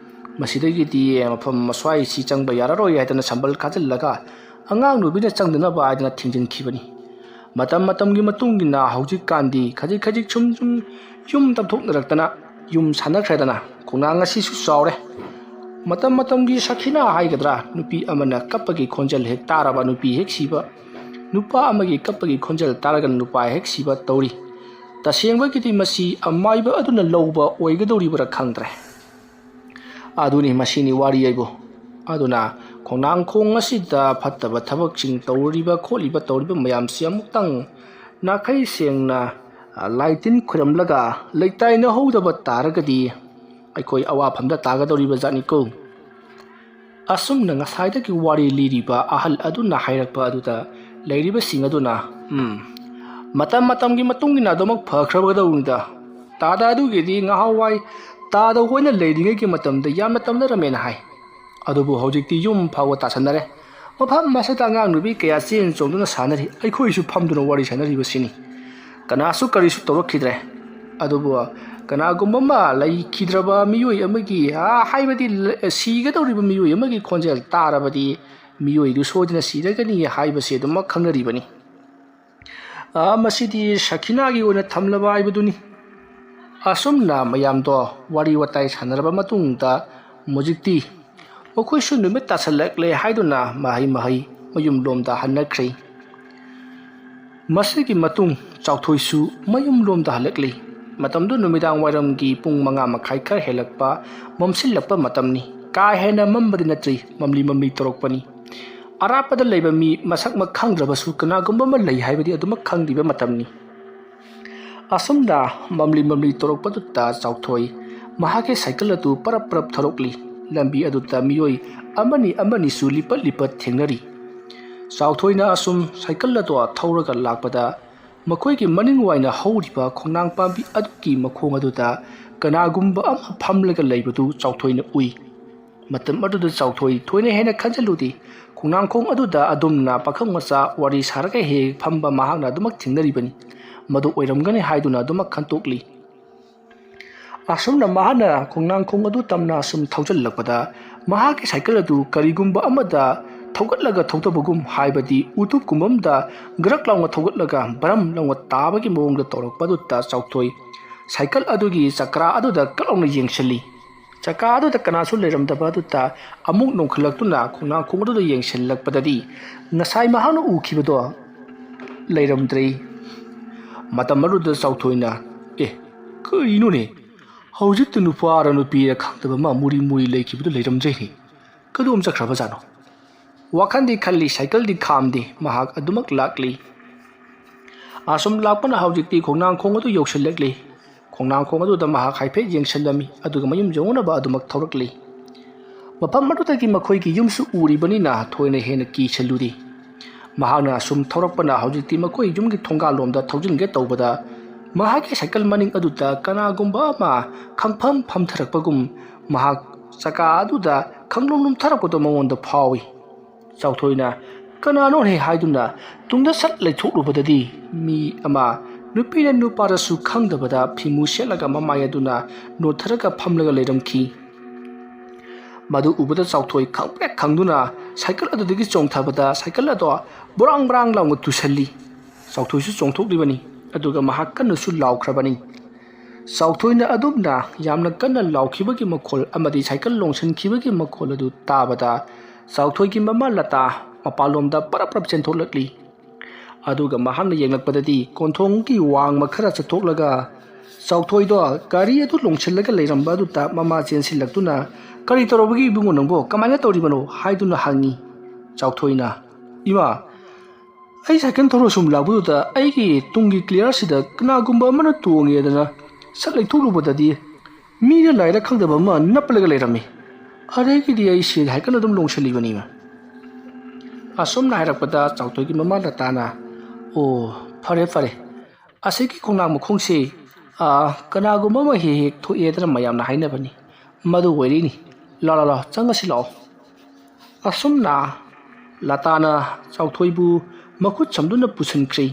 ꯃꯁꯤꯗꯒꯤꯗꯤ ꯃꯐꯝ ꯑꯁ꯭ꯋꯥꯏꯁꯤ ꯆꯪꯕ ꯌꯥꯔꯔꯣꯏ ꯍꯥꯏꯗꯅ ꯁꯝꯕꯜ ꯈꯥꯖꯤꯜꯂꯒ ꯑꯉꯥꯡ ꯅꯨꯕꯤꯅ ꯆꯪꯗꯅꯕ ꯍꯥꯏꯗꯅ ꯊꯤꯡꯖꯤꯟꯈꯤꯕꯅꯤ꯫ ꯃꯇꯝ ꯃꯇꯝꯒꯤ ꯃꯇꯨꯡ ꯏꯟꯅ ꯍꯧꯖꯤꯛꯀꯥꯟꯗꯤ ꯈꯖꯤꯛ ꯈꯖꯤꯛ ꯁꯨꯝ ꯁꯨꯝ ꯌꯨꯝ ꯇꯝꯊꯣꯛꯅꯔꯛꯇꯅ ꯌꯨꯝ ꯁꯥꯟꯅꯈ꯭ꯔꯦꯗꯅ, ꯈꯣꯡꯅꯥꯡ ꯑꯁꯤꯁꯨ ꯆꯥꯎꯔꯦ꯫ ꯃꯇꯝ ꯃꯇꯝꯒꯤ ꯁꯈꯤꯅꯥ ꯍꯥꯏꯒꯗ꯭ꯔꯥ, ꯅꯨꯄꯤ ꯑꯃꯅ ꯀꯞꯄꯒꯤ ꯈꯣꯟꯖꯦꯜ ꯍꯦꯛ ꯇꯥꯔꯕ ꯅꯨꯄꯤ ꯍꯦꯛ ꯁꯤꯕ, ꯅꯨꯄꯥ ꯑꯃꯒꯤ ꯀꯞꯄꯒꯤ ꯈꯣꯟꯖꯦꯜ ꯇꯥꯔꯒ ꯅꯨꯄꯥ ꯍꯦꯛ ꯁꯤꯕ ꯇꯧꯔꯤ꯫ ꯇꯁꯦꯡꯕꯒꯤꯗꯤ ꯃꯁꯤ ꯑꯃꯥꯏꯕ ꯑꯗꯨꯅ ꯂꯧꯕ ꯑꯣꯏꯒꯗꯧꯔꯤꯕ꯭ꯔꯥ ꯈꯪꯗ꯭ꯔꯦ꯫ ꯑꯗꯨꯅꯤ, ꯃꯁꯤꯅꯤ ꯋꯥꯔꯤ ꯍꯥꯏꯕꯨ꯫ ꯑꯗꯨꯅ ꯈꯣꯡꯅꯥꯡꯈꯣꯡ ꯑꯁꯤꯗ ꯐꯠꯇꯕ ꯊꯕꯛꯁꯤꯡ ꯇꯧꯔꯤꯕ ꯈꯣꯠꯂꯤꯕ ꯇꯧꯔꯤꯕ ꯃꯌꯥꯝꯁꯤ ꯑꯃꯨꯛꯇꯪ ꯅꯥꯈꯩ ꯁꯦꯡꯅ, ꯑ, ꯂꯥꯏ ꯇꯤꯟ ꯈꯣꯏꯔꯝꯂꯒ ꯂꯩꯇꯥꯏꯅꯍꯧꯗꯕ ꯇꯥꯔꯒꯗꯤ ꯑꯩꯈꯣꯏ ꯑꯋꯥꯐꯝꯗ ꯇꯥꯒꯗꯧꯔꯤꯕ ꯖꯥꯠꯅꯤꯀꯣ꯫ ꯑꯁꯨꯝꯅ ꯉꯁꯥꯏꯗꯒꯤ ꯋꯥꯔꯤ ꯂꯤꯔꯤꯕ ꯑꯍꯜ ꯑꯗꯨꯅ ꯍꯥꯏꯔꯛꯄ ꯑꯗꯨꯗ ꯂꯩꯔꯤꯕꯁꯤꯡ ꯑꯗꯨꯅ, "ꯎꯝ, ꯃꯇꯝ ꯃꯇꯝꯒꯤ ꯃꯇꯨꯡ ꯏꯟꯅ ꯑꯗꯨꯃꯛ ꯐꯈ꯭ꯔꯕꯗꯧꯅꯤꯗ꯫ ꯇꯥꯗ ꯑꯗꯨꯒꯤꯗꯤ ꯉꯍꯥꯟꯋꯥꯏ ꯇꯥꯗ ꯍꯣꯏꯅ ꯂꯩꯔꯤꯉꯩꯒꯤ ꯃꯇꯝꯗ ꯌꯥꯝꯅ ꯇꯝꯅꯔꯝꯃꯦꯅ ꯍꯥꯏ꯫ ꯑꯗꯨꯕꯨ ꯍꯧꯖꯤꯛꯇꯤ ꯌꯨꯝ ꯐꯥꯎꯕ ꯇꯥꯁꯟꯅꯔꯦ꯫ ꯃꯐꯝ ꯑꯁꯤꯗ ꯑꯉꯥꯡ ꯅꯨꯄꯤ ꯀꯌꯥ ꯆꯦꯟ ꯆꯣꯡꯗꯨꯅ ꯁꯥꯟꯅꯔꯤ꯫ ꯑꯩꯈꯣꯏꯁꯨ ꯐꯝꯗꯨꯅ ꯋꯥꯔꯤ ꯁꯥꯟꯅꯔꯤꯕꯁꯤꯅꯤ꯫ ꯀꯅꯥꯁꯨ ꯀꯔꯤꯁꯨ ꯇꯧꯔꯛꯈꯤꯗ꯭ꯔꯦ꯫ ꯑꯗꯨꯕꯨ ꯀꯅꯥꯒꯨꯝꯕ ꯑꯃ ꯂꯩꯈꯤꯗ꯭ꯔꯕ ꯃꯤꯑꯣꯏ ꯑꯃꯒꯤ, ꯑꯥ, ꯍꯥꯏꯕꯗꯤ ꯂ-, ꯁꯤꯒꯗꯧꯔꯤꯕ ꯃꯤꯑꯣꯏ ꯑꯃꯒꯤ ꯈꯣꯟꯖꯦꯜ ꯇꯥꯔꯕꯗꯤ ꯃꯤꯑꯣꯏꯗꯨ ꯁꯣꯏꯗꯅ ꯁꯤꯔꯒꯅꯤ ꯍꯥꯏꯕꯁꯤ ꯑꯗꯨꯃꯛ ꯈꯪꯅꯔꯤꯕꯅꯤ꯫ ꯑꯥ, ꯃꯁꯤꯗꯤ ꯁꯈꯤꯅꯥꯒꯤ ꯑꯣꯏꯅ ꯊꯝꯂꯕ ꯍꯥꯏꯕꯗꯨꯅꯤ꯫" ꯑꯁꯨꯝꯅ ꯃꯌꯥꯝꯗꯣ ꯋꯥꯔꯤ ꯋꯥꯇꯥꯏ ꯁꯥꯟꯅꯔꯕ ꯃꯇꯨꯡꯗ ꯍꯧꯖꯤꯛꯇꯤ ꯃꯈꯣꯏꯁꯨ ꯅꯨꯃꯤꯠ ꯇꯥꯁꯜꯂꯛꯂꯦ ꯍꯥꯏꯗꯨꯅ ꯃꯍꯩ ꯃꯍꯩ ꯃꯌꯨꯝꯂꯣꯝꯗ ꯍꯟꯅꯈ꯭ꯔꯦ꯫ ꯃꯁꯤꯒꯤ ꯃꯇꯨꯡ ꯆꯥꯎꯊꯣꯏꯁꯨ ꯃꯌꯨꯝꯂꯣꯝꯗ ꯍꯜꯂꯛꯂꯤ꯫ ꯃꯇꯝꯗꯨ ꯅꯨꯃꯤꯗꯥꯡ ꯋꯥꯏꯔꯝꯒꯤ ꯄꯨꯡ ꯃꯉꯥ ꯃꯈꯥꯏ ꯈꯔ ꯍꯦꯜꯂꯛꯄ, ꯃꯝꯁꯤꯜꯂꯛꯄ ꯃꯇꯝꯅꯤ꯫ ꯀꯥ ꯍꯦꯟꯅ ꯃꯝꯕꯗꯤ ꯅꯠꯇ꯭ꯔꯤ, ꯃꯝꯂꯤ ꯃꯝꯂꯤ ꯇꯧꯔꯛꯄꯅꯤ꯫ ꯑꯔꯥꯞꯄꯗ ꯂꯩꯕ ꯃꯤ ꯃꯁꯛꯃꯛ ꯈꯪꯗ꯭ꯔꯕꯁꯨ ꯀꯅꯥꯒꯨꯝꯕ ꯑꯃ ꯂꯩ ꯍꯥꯏꯕꯗꯤ ꯑꯗꯨꯃꯛ ꯈꯪꯂꯤꯕ ꯃꯇꯝꯅꯤ꯫ ꯑꯁꯨꯝꯅ ꯃꯝꯂꯤ ꯃꯝꯂꯤ ꯇꯧꯔꯛꯄꯗꯨꯗ ꯆꯥꯎꯊꯣꯏ ꯃꯍꯥꯛꯀꯤ ꯁꯥꯏꯀꯜ ꯑꯗꯨ ꯄꯔꯞ ꯄꯔꯞ ꯊꯧꯔꯛꯂꯤ꯫ ꯂꯝꯕꯤ ꯑꯗꯨꯗ ꯃꯤꯑꯣꯏ ꯑꯃꯅꯤ ꯑꯃꯅꯤꯁꯨ ꯂꯤꯄꯠ ꯂꯤꯄꯠ ꯊꯦꯡꯅꯔꯤ꯫ ꯆꯥꯎꯊꯣꯏꯅ ꯑꯁꯨꯝ ꯁꯥꯏꯀꯜ ꯑꯗꯨ ꯊꯧꯔꯒ ꯂꯥꯛꯄꯗ ꯃꯈꯣꯏꯒꯤ ꯃꯅꯤꯡ ꯋꯥꯏꯅ ꯍꯧꯔꯤꯕ ꯈꯣꯡꯅꯥꯡ ꯄꯥꯝꯕꯤ ꯑꯗꯨꯒꯤ ꯃꯈꯣꯡ ꯑꯗꯨꯗ ꯀꯅꯥꯒꯨꯝꯕ ꯑꯃ ꯐꯝꯂꯒ ꯂꯩꯕꯗꯨ ꯆꯥꯎꯊꯣꯏꯅ ꯎꯏ꯫ ꯃꯇꯝ ꯑꯗꯨꯗ ꯆꯥꯎꯊꯣꯏ ꯊꯣꯏꯅ ꯍꯦꯟꯅ ꯈꯟꯖꯤꯜꯂꯨꯗꯦ꯫ ꯈꯣꯡꯅꯥꯡꯈꯣꯡ ꯑꯗꯨꯗ ꯑꯗꯨꯝꯅ ꯄꯥꯈꯪ ꯃꯆꯥ ꯋꯥꯔꯤ ꯁꯥꯔꯒ ꯍꯦꯛ ꯍꯦꯛ ꯐꯝꯕ ꯃꯍꯥꯛꯅ ꯑꯗꯨꯃꯛ ꯊꯦꯡꯅꯔꯤꯕꯅꯤ꯫ ꯃꯗꯨ ꯑꯣꯏꯔꯝꯒꯅꯤ ꯍꯥꯏꯗꯨꯅ ꯑꯗꯨꯃꯛ ꯈꯟꯇꯣꯛꯂꯤ꯫ ꯑꯁꯨꯝꯅ ꯃꯍꯥꯛꯅ ꯈꯣꯡꯅꯥꯡꯈꯣꯡ ꯑꯗꯨ ꯇꯝꯅ ꯑꯁꯨꯝ ꯊꯧꯖꯤꯜꯂꯛꯄꯗ ꯃꯍꯥꯛꯀꯤ ꯁꯥꯏꯀꯜ ꯑꯗꯨ ꯀꯔꯤꯒꯨꯝꯕ ꯑꯃꯗ ꯊꯧꯒꯠꯂꯒ ꯊꯧꯗꯕꯒꯨꯝ, ꯍꯥꯏꯕꯗꯤ ꯎꯇꯨꯞꯀꯨꯝꯕ ꯑꯃꯗ ꯒ꯭ꯔꯛ ꯂꯥꯎꯅ ꯊꯧꯒꯠꯂꯒ ꯕ꯭ꯔꯝ ꯂꯥꯎꯅ ꯇꯥꯕꯒꯤ ꯃꯑꯣꯡꯗ ꯇꯧꯔꯛꯄ ꯑꯗꯨꯗ ꯆꯥꯎꯊꯣꯏ ꯁꯥꯏꯀꯜ ꯑꯗꯨꯒꯤ ꯆꯀ꯭ꯔꯥ ꯑꯗꯨꯗ ꯀꯛ ꯂꯥꯎꯅ ꯌꯦꯡꯁꯤꯜꯂꯤ꯫ ꯆꯀꯥ ꯑꯗꯨꯗ ꯀꯅꯥꯁꯨ ꯂꯩꯔꯝꯗꯕ ꯑꯗꯨꯗ ꯑꯃꯨꯛ ꯅꯣꯡꯈꯠꯂꯛꯇꯨꯅ ꯈꯣꯡꯅꯥꯡꯈꯣꯡ ꯑꯗꯨꯗ ꯌꯦꯡꯁꯤꯜꯂꯛꯄꯗꯗꯤ ꯉꯁꯥꯏ ꯃꯍꯥꯛꯅ ꯎꯈꯤꯕꯗꯣ ꯂꯩꯔꯝꯗ꯭ꯔꯦ꯫ ꯃꯇꯝ ꯑꯗꯨꯗ ꯆꯥꯎꯊꯣꯏꯅ, "ꯑꯦ, ꯀꯔꯤꯅꯣꯅꯦ? ꯍꯧꯖꯤꯛꯇ ꯅꯨꯄꯥꯔ ꯅꯨꯄꯤꯔ ꯈꯪꯗꯕ ꯑꯃ ꯃꯨꯔꯤ ꯃꯨꯔꯤ ꯂꯩꯈꯤꯕꯗꯨ ꯂꯩꯔꯝꯗ꯭ꯔꯦꯅꯦ꯫ ꯀꯗꯣꯝ ꯆꯠꯈ꯭ꯔꯕꯖꯥꯠꯅꯣ?" ꯋꯥꯈꯜꯗꯤ ꯈꯜꯂꯤ, ꯁꯥꯏꯀꯜꯗꯤ ꯈꯥꯝꯗꯦ, ꯃꯍꯥꯛ ꯑꯗꯨꯃꯛ ꯂꯥꯛꯂꯤ꯫ ꯑꯁꯨꯝ ꯂꯥꯛꯄꯅ ꯍꯧꯖꯤꯛꯇꯤ ꯈꯣꯡꯅꯥꯡꯈꯣꯡ ꯑꯗꯨ ꯌꯧꯁꯤꯜꯂꯛꯂꯤ꯫ ꯈꯣꯡꯅꯥꯡꯈꯣꯡ ꯑꯗꯨꯗ ꯃꯍꯥꯛ ꯍꯥꯏꯐꯦꯠ ꯌꯦꯡꯁꯤꯜꯂꯝꯃꯤ, ꯑꯗꯨꯒ ꯃꯌꯨꯝ ꯌꯧꯅꯕ ꯑꯗꯨꯃꯛ ꯊꯧꯔꯛꯂꯤ꯫ ꯃꯐꯝ ꯑꯗꯨꯗꯒꯤ ꯃꯈꯣꯏꯒꯤ ꯌꯨꯝꯁꯨ ꯎꯔꯤꯕꯅꯤꯅ ꯊꯣꯏꯅ ꯍꯦꯟꯅ ꯀꯤꯁꯤꯜꯂꯨꯗꯦ꯫ ꯃꯍꯥꯛꯅ ꯑꯁꯨꯝ ꯊꯧꯔꯛꯄꯅ ꯍꯧꯖꯤꯛꯇꯤ ꯃꯈꯣꯏ ꯌꯨꯝꯒꯤ ꯊꯣꯡꯒꯥꯜꯂꯣꯝꯗ ꯊꯧꯖꯤꯟꯒꯦ ꯇꯧꯕꯗ, ꯃꯍꯥꯛꯀꯤ ꯁꯥꯏꯀꯜ ꯃꯅꯤꯡ ꯑꯗꯨꯗ ꯀꯅꯥꯒꯨꯝꯕ ꯑꯃ ꯈꯪꯐꯝ ꯐꯝꯊꯔꯛꯄꯒꯨꯝ, ꯃꯍꯥꯛ ꯆꯀꯥ ꯑꯗꯨꯗ ꯈꯪꯂꯨꯝ ꯂꯨꯝꯊꯔꯛꯄꯗꯣ ꯃꯉꯣꯟꯗ ꯐꯥꯎꯏ꯫ ꯆꯥꯎꯊꯣꯏꯅ "ꯀꯅꯥꯅꯣꯍꯦ?" ꯍꯥꯏꯗꯨꯅ ꯇꯨꯡꯗ ꯁꯠ ꯂꯩꯊꯣꯛꯂꯨꯕꯗꯗꯤ, ꯃꯤ ꯑꯃ, ꯅꯨꯄꯤꯔ ꯅꯨꯄꯥꯔꯁꯨ ꯈꯪꯗꯕꯗ, ꯐꯤꯃꯨ ꯁꯦꯠꯂꯒ ꯃꯃꯥꯏ ꯑꯗꯨꯅ ꯅꯣꯠꯊꯔꯒ ꯐꯝꯂꯒ ꯂꯩꯔꯝꯈꯤ꯫ ꯃꯗꯨ ꯎꯕꯗ ꯆꯥꯎꯊꯣꯏ ꯈꯪꯄ꯭ꯔꯦꯛ ꯈꯪꯗꯨꯅ ꯁꯥꯏꯀꯜ ꯑꯗꯨꯗꯒꯤ ꯆꯣꯡꯊꯕꯗ, ꯁꯥꯏꯀꯜ ꯑꯗꯣ ꯕꯣꯔꯥꯡ ꯕꯣꯔꯥꯡ ꯂꯥꯎꯅ ꯇꯨꯁꯜꯂꯤ꯫ ꯆꯥꯎꯊꯣꯏꯁꯨ ꯆꯣꯡꯊꯣꯛꯂꯤꯕꯅꯤ, ꯑꯗꯨꯒ ꯃꯍꯥꯛ ꯀꯟꯅꯁꯨ ꯂꯥꯎꯈ꯭ꯔꯕꯅꯤ꯫ ꯆꯥꯎꯊꯣꯏꯅ ꯑꯗꯨꯝꯅ ꯌꯥꯝꯅ ꯀꯟꯅ ꯂꯥꯎꯈꯤꯕꯒꯤ ꯃꯈꯣꯜ ꯑꯃꯗꯤ ꯁꯥꯏꯀꯜ ꯂꯣꯡꯁꯤꯟꯈꯤꯕꯒꯤ ꯃꯈꯣꯜ ꯑꯗꯨ ꯇꯥꯕꯗ ꯆꯥꯎꯊꯣꯏꯒꯤ ꯃꯃꯥ ꯂꯇꯥ ꯃꯄꯥꯟꯂꯣꯝꯗ ꯄꯔꯞ ꯄꯔꯞ ꯆꯦꯟꯊꯣꯛꯂꯛꯂꯤ꯫ ꯑꯗꯨꯒ ꯃꯍꯥꯛꯅ ꯌꯦꯡꯂꯛꯄꯗꯗꯤ ꯀꯣꯟꯊꯣꯡꯒꯤ ꯋꯥꯡꯃ ꯈꯔ ꯆꯠꯊꯣꯛꯂꯒ ꯆꯥꯎꯊꯣꯏꯗꯣ ꯒꯥꯔꯤ ꯑꯗꯨ ꯂꯣꯡꯁꯤꯜꯂꯒ ꯂꯩꯔꯝꯕ ꯑꯗꯨꯗ ꯃꯃꯥ ꯆꯦꯟꯁꯤꯜꯂꯛꯇꯨꯅ, "ꯀꯔꯤ ꯇꯧꯔꯕꯒꯦ ꯏꯕꯨꯡꯉꯣ ꯅꯪꯕꯣ? ꯀꯃꯥꯏꯅ ꯇꯧꯔꯤꯕꯅꯣ?" ꯍꯥꯏꯗꯨꯅ ꯍꯪꯉꯤ꯫ ꯆꯥꯎꯊꯣꯏꯅ, "ꯏꯃꯥ, ꯑꯩ ꯁꯥꯏꯀꯜ ꯊꯧꯔ ꯁꯨꯝ ꯂꯥꯛꯄꯗꯨꯗ ꯑꯩꯒꯤ ꯇꯨꯡꯒꯤ ꯀ꯭ꯂꯤꯌꯥꯔꯁꯤꯗ ꯀꯅꯥꯒꯨꯝꯕ ꯑꯃꯅ ꯇꯣꯡꯉꯦꯗꯅ ꯁꯠ ꯂꯩꯊꯣꯛꯂꯨꯕꯗꯗꯤ ꯃꯤꯔ ꯂꯥꯏꯔ ꯈꯪꯗꯕ ꯑꯃ ꯅꯞꯄꯂꯒ ꯂꯩꯔꯝꯃꯤ꯫ ꯑꯗꯒꯤꯗꯤ ꯑꯩ ꯁꯤ ꯁꯥꯏꯀꯜ ꯑꯗꯨꯝ ꯂꯣꯡꯁꯤꯜꯂꯤꯕꯅꯤꯃ꯫" ꯑꯁꯨꯝꯅ ꯍꯥꯏꯔꯛꯄꯗ ꯆꯥꯎꯊꯣꯏꯒꯤ ꯃꯃꯥ ꯂꯇꯥꯅ, "ꯑꯣ, ꯐꯔꯦ ꯐꯔꯦ, ꯑꯁꯤꯒꯤ ꯈꯣꯡꯅꯥꯡ ꯃꯈꯣꯡꯁꯤ, ꯑꯥ, ꯀꯅꯥꯒꯨꯝꯕ ꯑꯃ ꯍꯦꯛ ꯍꯦꯛ ꯊꯣꯛꯑꯦꯗꯅ ꯃꯌꯥꯝꯅ ꯍꯥꯏꯅꯕꯅꯤ, ꯃꯗꯨ ꯑꯣꯏꯔꯤꯅꯤ꯫ ꯂꯥ ꯂꯥ ꯂꯥ, ꯆꯪꯉꯁꯤ ꯂꯥꯛꯑꯣ꯫" ꯑꯁꯨꯝꯅ ꯂꯇꯥꯅ ꯆꯥꯎꯊꯣꯏꯕꯨ ꯃꯈꯨꯠ ꯁꯝꯗꯨꯅ ꯄꯨꯁꯤꯟꯈ꯭ꯔꯦ꯫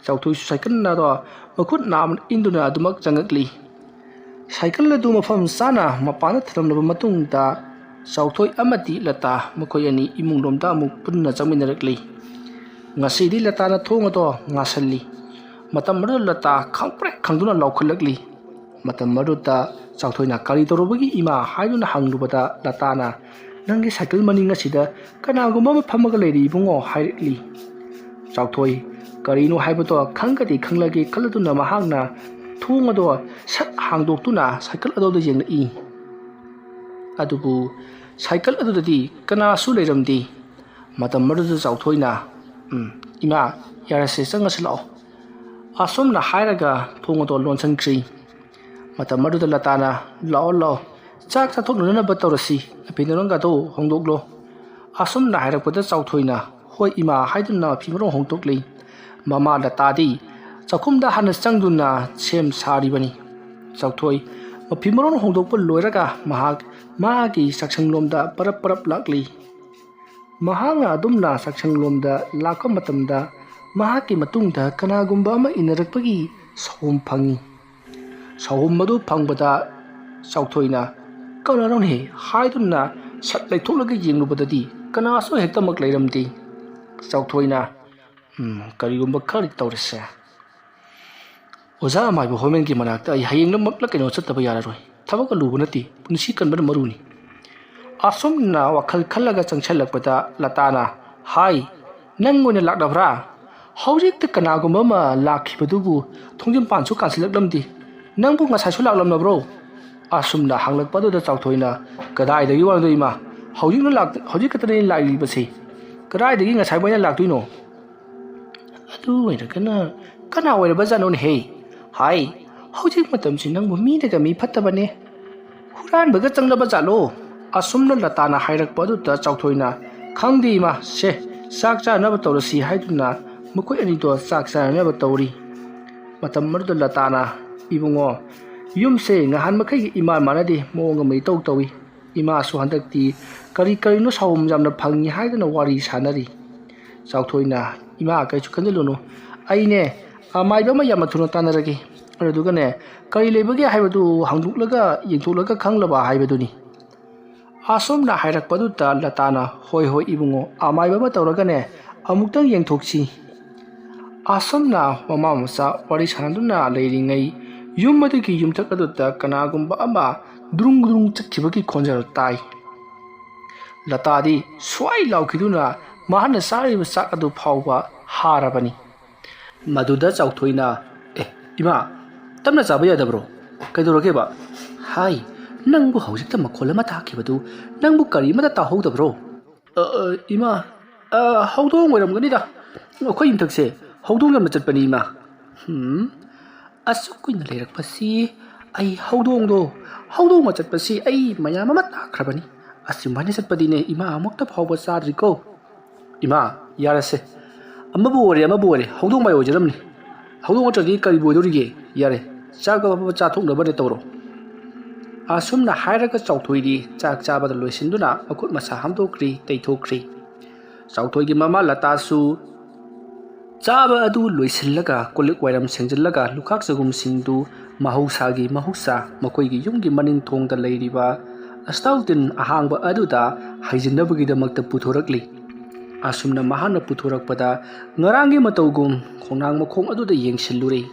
ꯆꯥꯎꯊꯣꯏꯁꯨ ꯁꯥꯏꯀꯜ ꯑꯗꯣ ꯃꯈꯨꯠ ꯅꯥꯝꯃ ꯏꯟꯗꯨꯅ ꯑꯗꯨꯃꯛ ꯆꯪꯉꯛꯂꯤ꯫ ꯁꯥꯏꯀꯜ ꯑꯗꯨ ꯃꯐꯝ ꯆꯥꯅ ꯃꯄꯥꯟꯗ ꯊꯝꯂꯝꯂꯕ ꯃꯇꯨꯡꯗ ꯆꯥꯎꯊꯣꯏ ꯑꯃꯗꯤ ꯂꯇꯥ ꯃꯈꯣꯏ ꯑꯅꯤ ꯏꯃꯨꯡꯂꯣꯝꯗ ꯑꯃꯨꯛ ꯄꯨꯟꯅ ꯆꯪꯃꯤꯟꯅꯔꯛꯂꯤ꯫ ꯉꯁꯤꯗꯤ ꯂꯇꯥꯅ ꯊꯣꯡ ꯑꯗꯣ ꯉꯥꯁꯜꯂꯤ꯫ ꯃꯇꯝ ꯑꯗꯨꯗ ꯂꯇꯥ ꯈꯪꯄ꯭ꯔꯦꯛ ꯈꯪꯗꯨꯅ ꯂꯥꯎꯈꯠꯂꯛꯂꯤ꯫ ꯃꯇꯝ ꯑꯗꯨꯗ ꯆꯥꯎꯊꯣꯏꯅ, "ꯀꯔꯤ ꯇꯧꯔꯨꯕꯒꯤ ꯏꯃꯥ?" ꯍꯥꯏꯗꯨꯅ ꯍꯪꯂꯨꯕꯗ ꯂꯇꯥꯅ, "ꯅꯪꯒꯤ ꯁꯥꯏꯀꯜ ꯃꯅꯤꯡ ꯑꯁꯤꯗ ꯀꯅꯥꯒꯨꯝꯕ ꯑꯃ ꯐꯝꯃꯒ ꯂꯩꯔꯤ ꯏꯕꯨꯡꯉꯣ" ꯍꯥꯏꯔꯛꯂꯤ꯫ ꯆꯥꯎꯊꯣꯏ ꯀꯔꯤꯅꯣ ꯍꯥꯏꯕꯗꯣ ꯈꯪꯒꯗꯤ ꯈꯪꯂꯒꯦ ꯈꯜꯂꯗꯨꯅ ꯃꯍꯥꯛꯅ ꯊꯣꯡ ꯑꯗꯣ ꯁꯠ ꯍꯥꯡꯗꯣꯛꯇꯨꯅ ꯁꯥꯏꯀꯜ ꯑꯗꯨꯗ ꯌꯦꯡꯂꯛꯏ꯫ ꯑꯗꯨꯕꯨ ꯁꯥꯏꯀꯜ ꯑꯗꯨꯗꯗꯤ ꯀꯅꯥꯁꯨ ꯂꯩꯔꯝꯗꯦ꯫ ꯃꯇꯝ ꯑꯗꯨꯗ ꯆꯥꯎꯊꯣꯏꯅ, "ꯎꯝ, ꯏꯃꯥ, ꯌꯥꯔꯦꯁꯦ, ꯆꯪꯉꯁꯤ ꯂꯥꯛꯑꯣ꯫" ꯑꯁꯨꯝꯅ ꯍꯥꯏꯔꯒ ꯊꯣꯡ ꯑꯗꯣ ꯂꯣꯟꯁꯤꯟꯈ꯭ꯔꯤ꯫ ꯃꯇꯝ ꯑꯗꯨꯗ ꯂꯇꯥꯅ, "ꯂꯥꯛꯑꯣ, ꯂꯥꯛꯑꯣ, ꯆꯥꯛ ꯆꯥꯊꯣꯛꯅꯅꯕ ꯇꯧꯔꯁꯤ, ꯑꯐꯤ ꯅꯔꯣꯟꯒꯗꯣ ꯍꯣꯡꯗꯣꯛꯂꯣ꯫" ꯑꯁꯨꯝꯅ ꯍꯥꯏꯔꯛꯄꯗ ꯆꯥꯎꯊꯣꯏꯅ, "ꯍꯣꯏ ꯏꯃꯥ" ꯍꯥꯏꯗꯨꯅ ꯐꯤ ꯃꯔꯣꯟ ꯍꯣꯡꯗꯣꯛꯂꯤ꯫ ꯃꯃꯥ ꯂꯇꯥꯗꯤ ꯆꯥꯛꯈꯨꯝꯗ ꯍꯥꯟꯅ ꯆꯪꯗꯨꯅ ꯁꯦꯝ ꯁꯥꯔꯤꯕꯅꯤ꯫ ꯆꯥꯎꯊꯣꯏ ꯃꯐꯤ ꯃꯔꯣꯟ ꯍꯣꯡꯗꯣꯛꯄ ꯂꯣꯏꯔꯒ ꯃꯍꯥꯛ ꯃꯥꯒꯤ ꯆꯥꯛꯁꯪꯂꯣꯝꯗ ꯄꯔꯞ ꯄꯔꯞ ꯂꯥꯛꯂꯤ꯫ ꯃꯍꯥꯛꯅ ꯑꯗꯨꯝꯅ ꯆꯥꯛꯁꯪꯂꯣꯝꯗ ꯂꯥꯛꯄ ꯃꯇꯝꯗ ꯃꯍꯥꯛꯀꯤ ꯃꯇꯨꯡꯗ ꯀꯅꯥꯒꯨꯝꯕ ꯑꯃ ꯏꯟꯅꯔꯛꯄꯒꯤ ꯁꯥꯎꯍꯨꯝ ꯐꯪꯏ꯫ ꯁꯥꯎꯍꯨꯝ ꯑꯗꯨ ꯐꯪꯕꯗ ꯆꯥꯎꯊꯣꯏꯅ, "ꯀꯅꯥꯅꯣꯅꯦ?" ꯍꯥꯏꯗꯨꯅ ꯁꯠ ꯂꯩꯊꯣꯛꯂꯒ ꯌꯦꯡꯂꯨꯕꯗꯗꯤ ꯀꯅꯥꯁꯨ ꯍꯦꯛꯇꯃꯛ ꯂꯩꯔꯝꯗꯦ꯫ ꯆꯥꯎꯊꯣꯏꯅ, "ꯎꯝ, ꯀꯔꯤꯒꯨꯝꯕ ꯈꯔꯗꯤ ꯇꯧꯔꯦꯁꯦ꯫" ꯑꯣꯖꯥ ꯑꯃꯥꯏꯕ ꯍꯣꯃꯦꯟꯒꯤ ꯃꯅꯥꯛꯇ ꯑꯩ ꯍꯌꯦꯡꯂꯃꯛꯂ ꯀꯩꯅꯣ ꯆꯠꯇꯕ ꯌꯥꯔꯔꯣꯏ꯫ ꯊꯕꯛ ꯑꯂꯨꯕ ꯅꯠꯇꯦ, ꯄꯨꯟꯁꯤ ꯀꯟꯕꯅ ꯃꯔꯨꯅꯤ꯫ ꯑꯁꯨꯝꯅ ꯋꯥꯈꯜ ꯈꯜꯂꯒ ꯆꯪꯁꯤꯜꯂꯛꯄꯗ ꯂꯇꯥꯅ, "ꯍꯥꯏ, ꯅꯪ ꯑꯣꯏꯅ ꯂꯥꯛꯂꯕ꯭ꯔꯥ? ꯍꯧꯖꯤꯛꯇ ꯀꯅꯥꯒꯨꯝꯕ ꯑꯃ ꯂꯥꯛꯈꯤꯕꯗꯨꯕꯨ ꯊꯣꯡꯖꯤꯟ ꯄꯥꯟꯁꯨ ꯀꯥꯟꯁꯤꯜꯂꯛꯂꯝꯗꯦ꯫ ꯅꯪꯕꯨ ꯉꯁꯥꯏꯁꯨ ꯂꯥꯛꯂꯝꯂꯕ꯭ꯔꯣ?" ꯑꯁꯨꯝꯅ ꯍꯪꯂꯛꯄ ꯑꯗꯨꯗ ꯆꯥꯎꯊꯣꯏꯅ, "ꯀꯗꯥꯏꯗꯒꯤ ꯋꯥꯅꯣꯗꯣ ꯏꯃꯥ? ꯍꯧꯖꯤꯛꯅ ꯂꯥꯛ-, ꯍꯧꯖꯤꯛ ꯈꯛꯇꯅꯤ ꯂꯥꯛꯂꯤꯕꯁꯦ꯫ ꯀꯗꯥꯏꯗꯒꯤ ꯉꯁꯥꯏ ꯃꯣꯏꯅ ꯂꯥꯛꯇꯣꯏꯅꯣ?" "ꯑꯗꯨ ꯑꯣꯏꯔꯒꯅ ꯀꯅꯥ ꯑꯣꯏꯔꯕꯖꯥꯠꯅꯣꯅꯦꯍꯦ? ꯍꯥꯏ, ꯍꯧꯖꯤꯛ ꯃꯇꯝꯁꯤ ꯅꯪꯕꯨ ꯃꯤꯗꯒ ꯃꯤ ꯐꯠꯇꯕꯅꯦ꯫ ꯍꯨꯔꯥꯟꯕꯒ ꯆꯪꯂꯕ ꯖꯥꯠꯂꯣ?" ꯑꯁꯨꯝꯅ ꯂꯇꯥꯅ ꯍꯥꯏꯔꯛꯄ ꯑꯗꯨꯗ ꯆꯥꯎꯊꯣꯏꯅ, "ꯈꯪꯗꯦ ꯏꯃꯥ, ꯁꯦ, ꯆꯥꯛ ꯆꯥꯅꯕ ꯇꯧꯔꯁꯤ" ꯍꯥꯏꯗꯨꯅ ꯃꯈꯣꯏ ꯑꯅꯤꯗꯣ ꯆꯥꯛ ꯆꯥꯅꯅꯕ ꯇꯧꯔꯤ꯫ ꯃꯇꯝ ꯑꯗꯨꯗ ꯂꯇꯥꯅ, "ꯏꯕꯨꯡꯉꯣ, ꯌꯨꯝꯁꯦ ꯉꯍꯥꯟ ꯃꯈꯩꯒ ꯏꯃꯥꯟ ꯃꯥꯟꯅꯗꯦ, ꯃꯑꯣꯡ ꯑꯃ ꯏꯇꯧ ꯇꯧꯏ꯫ ꯏꯃꯥꯁꯨ ꯍꯟꯗꯛꯇꯤ ꯀꯔꯤ ꯀꯔꯤꯅꯣ ꯁꯥꯎꯕ ꯌꯥꯝꯅ ꯐꯪꯉꯤ" ꯍꯥꯏꯗꯅ ꯋꯥꯔꯤ ꯁꯥꯟꯅꯔꯤ꯫ ꯆꯥꯎꯊꯣꯏꯅ, "ꯏꯃꯥ, ꯀꯩꯁꯨ ꯈꯟꯖꯤꯜꯂꯨꯅꯨ꯫ ꯑꯩꯅꯦ ꯑꯃꯥꯏꯕ ꯑꯃ ꯌꯥꯝꯅ ꯊꯨꯅ ꯇꯥꯟꯅꯔꯒꯦ꯫ ꯑꯗꯨꯗꯨꯒꯅꯦ, ꯀꯔꯤ ꯂꯩꯕꯒꯦ ꯍꯥꯏꯕꯗꯨ ꯍꯪꯗꯣꯛꯂꯒ ꯌꯦꯡꯊꯣꯛꯂꯒ ꯈꯪꯂꯕ ꯍꯥꯏꯕꯗꯨꯅꯤ"꯫ ꯑꯁꯨꯝꯅ ꯍꯥꯏꯔꯛꯄꯗꯨꯗ ꯂꯇꯥꯅ, "ꯍꯣꯏ, ꯍꯣꯏ, ꯏꯕꯨꯡꯉꯣ, ꯑꯃꯥꯏꯕ ꯑꯃ ꯇꯧꯔꯒꯅꯦ, ꯑꯃꯨꯛꯇꯪ ꯌꯦꯡꯊꯣꯛꯁꯤ"꯫ ꯑꯁꯨꯝꯅ ꯃꯃꯥ ꯃꯆꯥ ꯋꯥꯔꯤ ꯁꯥꯟꯅꯗꯨꯅ ꯂꯩꯔꯤꯉꯩ, ꯌꯨꯝ ꯑꯗꯨꯒꯤ ꯌꯨꯝꯊꯛ ꯑꯗꯨꯗ ꯀꯅꯥꯒꯨꯝꯕ ꯑꯃ ꯗ꯭ꯔꯨꯡ ꯗ꯭ꯔꯨꯡ ꯆꯠꯈꯤꯕꯒꯤ ꯈꯣꯟꯖꯦꯜ ꯇꯥꯏ꯫ ꯂꯇꯥꯗꯤ ꯁ꯭ꯋꯥꯏ ꯂꯥꯎꯈꯤꯗꯨꯅ ꯃꯍꯥꯛꯅ ꯆꯥꯔꯤꯕ ꯆꯥꯛ ꯑꯗꯨ ꯐꯥꯎꯕ ꯍꯥꯔꯕꯅꯤ꯫ ꯃꯗꯨꯗ ꯆꯥꯎꯊꯣꯏꯅ, "ꯑꯦ, ꯏꯃꯥ, ꯇꯞꯅ ꯆꯥꯕ ꯌꯥꯗꯕ꯭ꯔꯣ? ꯀꯩꯗꯧꯔꯒꯦꯕ? ꯍꯥꯏ, ꯅꯪꯕꯨ ꯍꯧꯖꯤꯛꯇ ꯃꯈꯣꯜ ꯑꯃ ꯇꯥꯈꯤꯕꯗꯨ ꯅꯪꯕꯨ ꯀꯔꯤ ꯑꯃꯠꯇ ꯇꯥꯍꯧꯗꯕ꯭ꯔꯣ?" "ꯑ, ꯑ, ꯏꯃꯥ, ꯑ, ꯍꯧꯗꯣꯡ ꯑꯣꯏꯔꯝꯒꯅꯤꯗ꯫ ꯑꯩꯈꯣꯏ ꯌꯨꯝꯊꯛꯁꯦ ꯍꯧꯗꯣꯡ ꯌꯥꯝꯅ ꯆꯠꯄꯅꯤ, ꯏꯃꯥ"꯫ "ꯍꯝ, ꯑꯁꯨꯛ ꯀꯨꯏꯅ ꯂꯩꯔꯛꯄꯁꯤ ꯑꯩ ꯍꯧꯗꯣꯡꯗꯣ, ꯍꯧꯗꯣꯡ ꯑꯃ ꯆꯠꯄꯁꯤ ꯑꯩ ꯃꯌꯥꯝ ꯑꯃ ꯇꯥꯈ꯭ꯔꯕꯅꯤ꯫ ꯑꯁꯨꯃꯥꯏꯅ ꯆꯠꯄꯗꯤꯅꯦ ꯏꯃꯥ ꯑꯃꯨꯛꯇ ꯐꯥꯎꯕ ꯆꯥꯗ꯭ꯔꯤꯀꯣ"꯫ "ꯏꯃꯥ, ꯌꯥꯔꯁꯦ꯫ ꯑꯃꯕꯨ ꯑꯣꯏꯔꯦ, ꯑꯃꯕꯨ ꯑꯣꯏꯔꯦ, ꯍꯧꯗꯣꯡ ꯃꯥꯏ ꯑꯣꯏꯖꯔꯝꯅꯤ꯫ ꯍꯧꯗꯣꯡ ꯅꯠꯇ꯭ꯔꯗꯤ ꯀꯔꯤꯕꯨ ꯑꯣꯏꯗꯧꯔꯤꯒꯦ? ꯌꯥꯔꯦ, ꯆꯥꯛ ꯑꯐꯕ ꯆꯥꯊꯣꯛꯅꯕꯅꯦ ꯇꯧꯔꯣ"꯫ ꯑꯁꯨꯝꯅ ꯍꯥꯏꯔꯒ ꯆꯥꯎꯊꯣꯏꯗꯤ ꯆꯥꯛ ꯆꯥꯕꯗ ꯂꯣꯏꯁꯤꯟꯗꯨꯅ ꯃꯈꯨꯠ ꯃꯁꯥ ꯍꯥꯝꯗꯣꯛꯈ꯭ꯔꯤ, ꯇꯩꯊꯣꯛꯈ꯭ꯔꯤ꯫ ꯆꯥꯎꯊꯣꯏꯒꯤ ꯃꯃꯥ ꯂꯇꯥꯁꯨ ꯆꯥꯕ ꯑꯗꯨ ꯂꯣꯏꯁꯤꯜꯂꯒ ꯀꯣꯜꯂꯤꯛ ꯋꯥꯏꯔꯝ ꯁꯦꯡꯖꯤꯜꯂꯒ ꯂꯨꯈꯥꯛ ꯆꯒꯨꯝꯁꯤꯡꯗꯨ ꯃꯍꯧꯁꯥꯒꯤ ꯃꯍꯧꯁꯥ ꯃꯈꯣꯏꯒꯤ ꯌꯨꯝꯒꯤ ꯃꯅꯤꯡ ꯊꯣꯡꯗ ꯂꯩꯔꯤꯕ ꯑꯁꯇꯥꯎꯇꯤꯟ ꯑꯍꯥꯡꯕ ꯑꯗꯨꯗ ꯍꯩꯖꯤꯟꯅꯕꯒꯤꯗꯃꯛꯇ ꯄꯨꯊꯣꯔꯛꯂꯤ꯫ ꯑꯁꯨꯝꯅ ꯃꯍꯥꯛꯅ ꯄꯨꯊꯣꯔꯛꯄꯗ ꯉꯔꯥꯡꯒꯤ ꯃꯇꯧꯒꯨꯝ ꯈꯣꯡꯅꯥꯡ ꯃꯈꯣꯡ ꯑꯗꯨꯗ ꯌꯦꯡꯁꯤꯜꯂꯨꯔꯦ꯫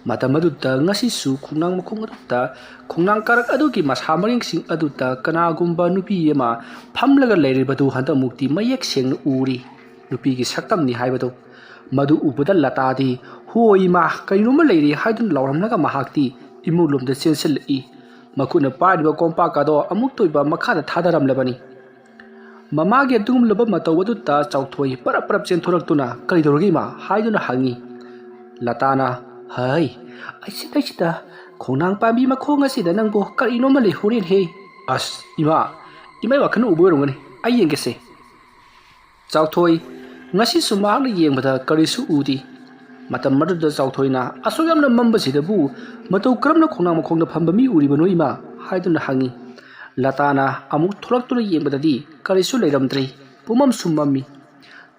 ꯃꯇꯝ ꯑꯗꯨꯗ ꯉꯁꯤꯁꯨ ꯈꯣꯡꯅꯥꯡ ꯃꯈꯣꯡ ꯑꯗꯨꯗ, ꯈꯣꯡꯅꯥꯡ ꯀꯥꯔꯛ ꯑꯗꯨꯒꯤ ꯃꯁꯥ ꯃꯔꯦꯡꯁꯤꯡ ꯑꯗꯨꯗ ꯀꯅꯥꯒꯨꯝꯕ ꯅꯨꯄꯤ ꯑꯃ ꯐꯝꯂꯒ ꯂꯩꯔꯤꯕꯗꯨ ꯍꯟꯗꯛꯃꯨꯛꯇꯤ ꯃꯌꯦꯛ ꯁꯦꯡꯅ ꯎꯔꯤ꯫ ꯅꯨꯄꯤꯒꯤ ꯁꯛꯇꯝꯅꯤ ꯍꯥꯏꯕꯗꯨ꯫ ꯃꯗꯨ ꯎꯕꯗ ꯂꯇꯥꯗꯤ, "ꯍꯣꯏ ꯏꯃꯥ, ꯀꯩꯅꯣꯝꯃ ꯂꯩꯔꯦ" ꯍꯥꯏꯗꯨꯅ ꯂꯥꯎꯔꯝꯂꯒ ꯃꯍꯥꯛꯇꯤ ꯏꯃꯨꯡꯂꯣꯝꯗ ꯆꯦꯟꯁꯤꯜꯂꯛꯏ꯫ ꯃꯈꯨꯠꯅ ꯄꯥꯏꯔꯤꯕ ꯀꯣꯝꯄꯥꯛ ꯑꯗꯣ ꯑꯃꯨꯛꯇ ꯑꯣꯏꯕ ꯃꯈꯥꯗ ꯊꯥꯗꯔꯝꯂꯕꯅꯤ꯫ ꯃꯃꯥꯒꯤ ꯑꯗꯨꯒꯨꯝꯂꯕ ꯃꯇꯧ ꯑꯗꯨꯗ ꯆꯥꯎꯊꯣꯏ ꯄꯔꯞ ꯄꯔꯞ ꯆꯦꯟꯊꯣꯔꯛꯇꯨꯅ, "ꯀꯔꯤꯗꯧꯔꯒꯦ ꯏꯃꯥ?" ꯍꯥꯏꯗꯨꯅ ꯍꯪꯉꯤ꯫ ꯂꯇꯥꯅ, "ꯍꯩ, ꯑꯁꯤꯗꯩꯁꯤꯗ ꯈꯣꯡꯅꯥꯡ ꯄꯥꯝꯕꯤ ꯃꯈꯣꯡ ꯑꯁꯤꯗ ꯅꯪꯕꯨ ꯀꯔꯤꯅꯣꯝꯃ ꯂꯩꯍꯧꯔꯦꯅꯦꯍꯦ꯫ ꯑꯁ ꯏꯃꯥ, ꯏꯃꯥꯏ ꯋꯥꯈꯜꯅ ꯎꯕ ꯑꯣꯏꯔꯝꯒꯅꯤ, ꯑꯩ ꯌꯦꯡꯒꯦꯁꯦ"꯫ ꯆꯥꯎꯊꯣꯏ, ꯉꯁꯤꯁꯨ ꯃꯍꯥꯛꯅ ꯌꯦꯡꯕꯗ ꯀꯔꯤꯁꯨ ꯎꯗꯦ꯫ ꯃꯇꯝ ꯑꯗꯨꯗ ꯆꯥꯎꯊꯣꯏꯅ, "ꯑꯁꯨꯛ ꯌꯥꯝꯅ ꯃꯝꯕꯁꯤꯗꯕꯨ ꯃꯇꯧ ꯀꯔꯝꯅ ꯈꯣꯡꯅꯥꯡ ꯃꯈꯣꯡꯗ ꯐꯝꯕ ꯃꯤ ꯎꯔꯤꯕꯅꯣ ꯏꯃꯥ?" ꯍꯥꯏꯗꯨꯅ ꯍꯪꯉꯤ꯫ ꯂꯇꯥꯅ ꯑꯃꯨꯛ ꯊꯣꯛꯂꯛꯇꯨꯅ ꯌꯦꯡꯕꯗꯗꯤ ꯀꯔꯤꯁꯨ ꯂꯩꯔꯝꯗ꯭ꯔꯦ꯫ ꯄꯨꯝꯃꯝꯁꯨ ꯃꯝꯃꯤ꯫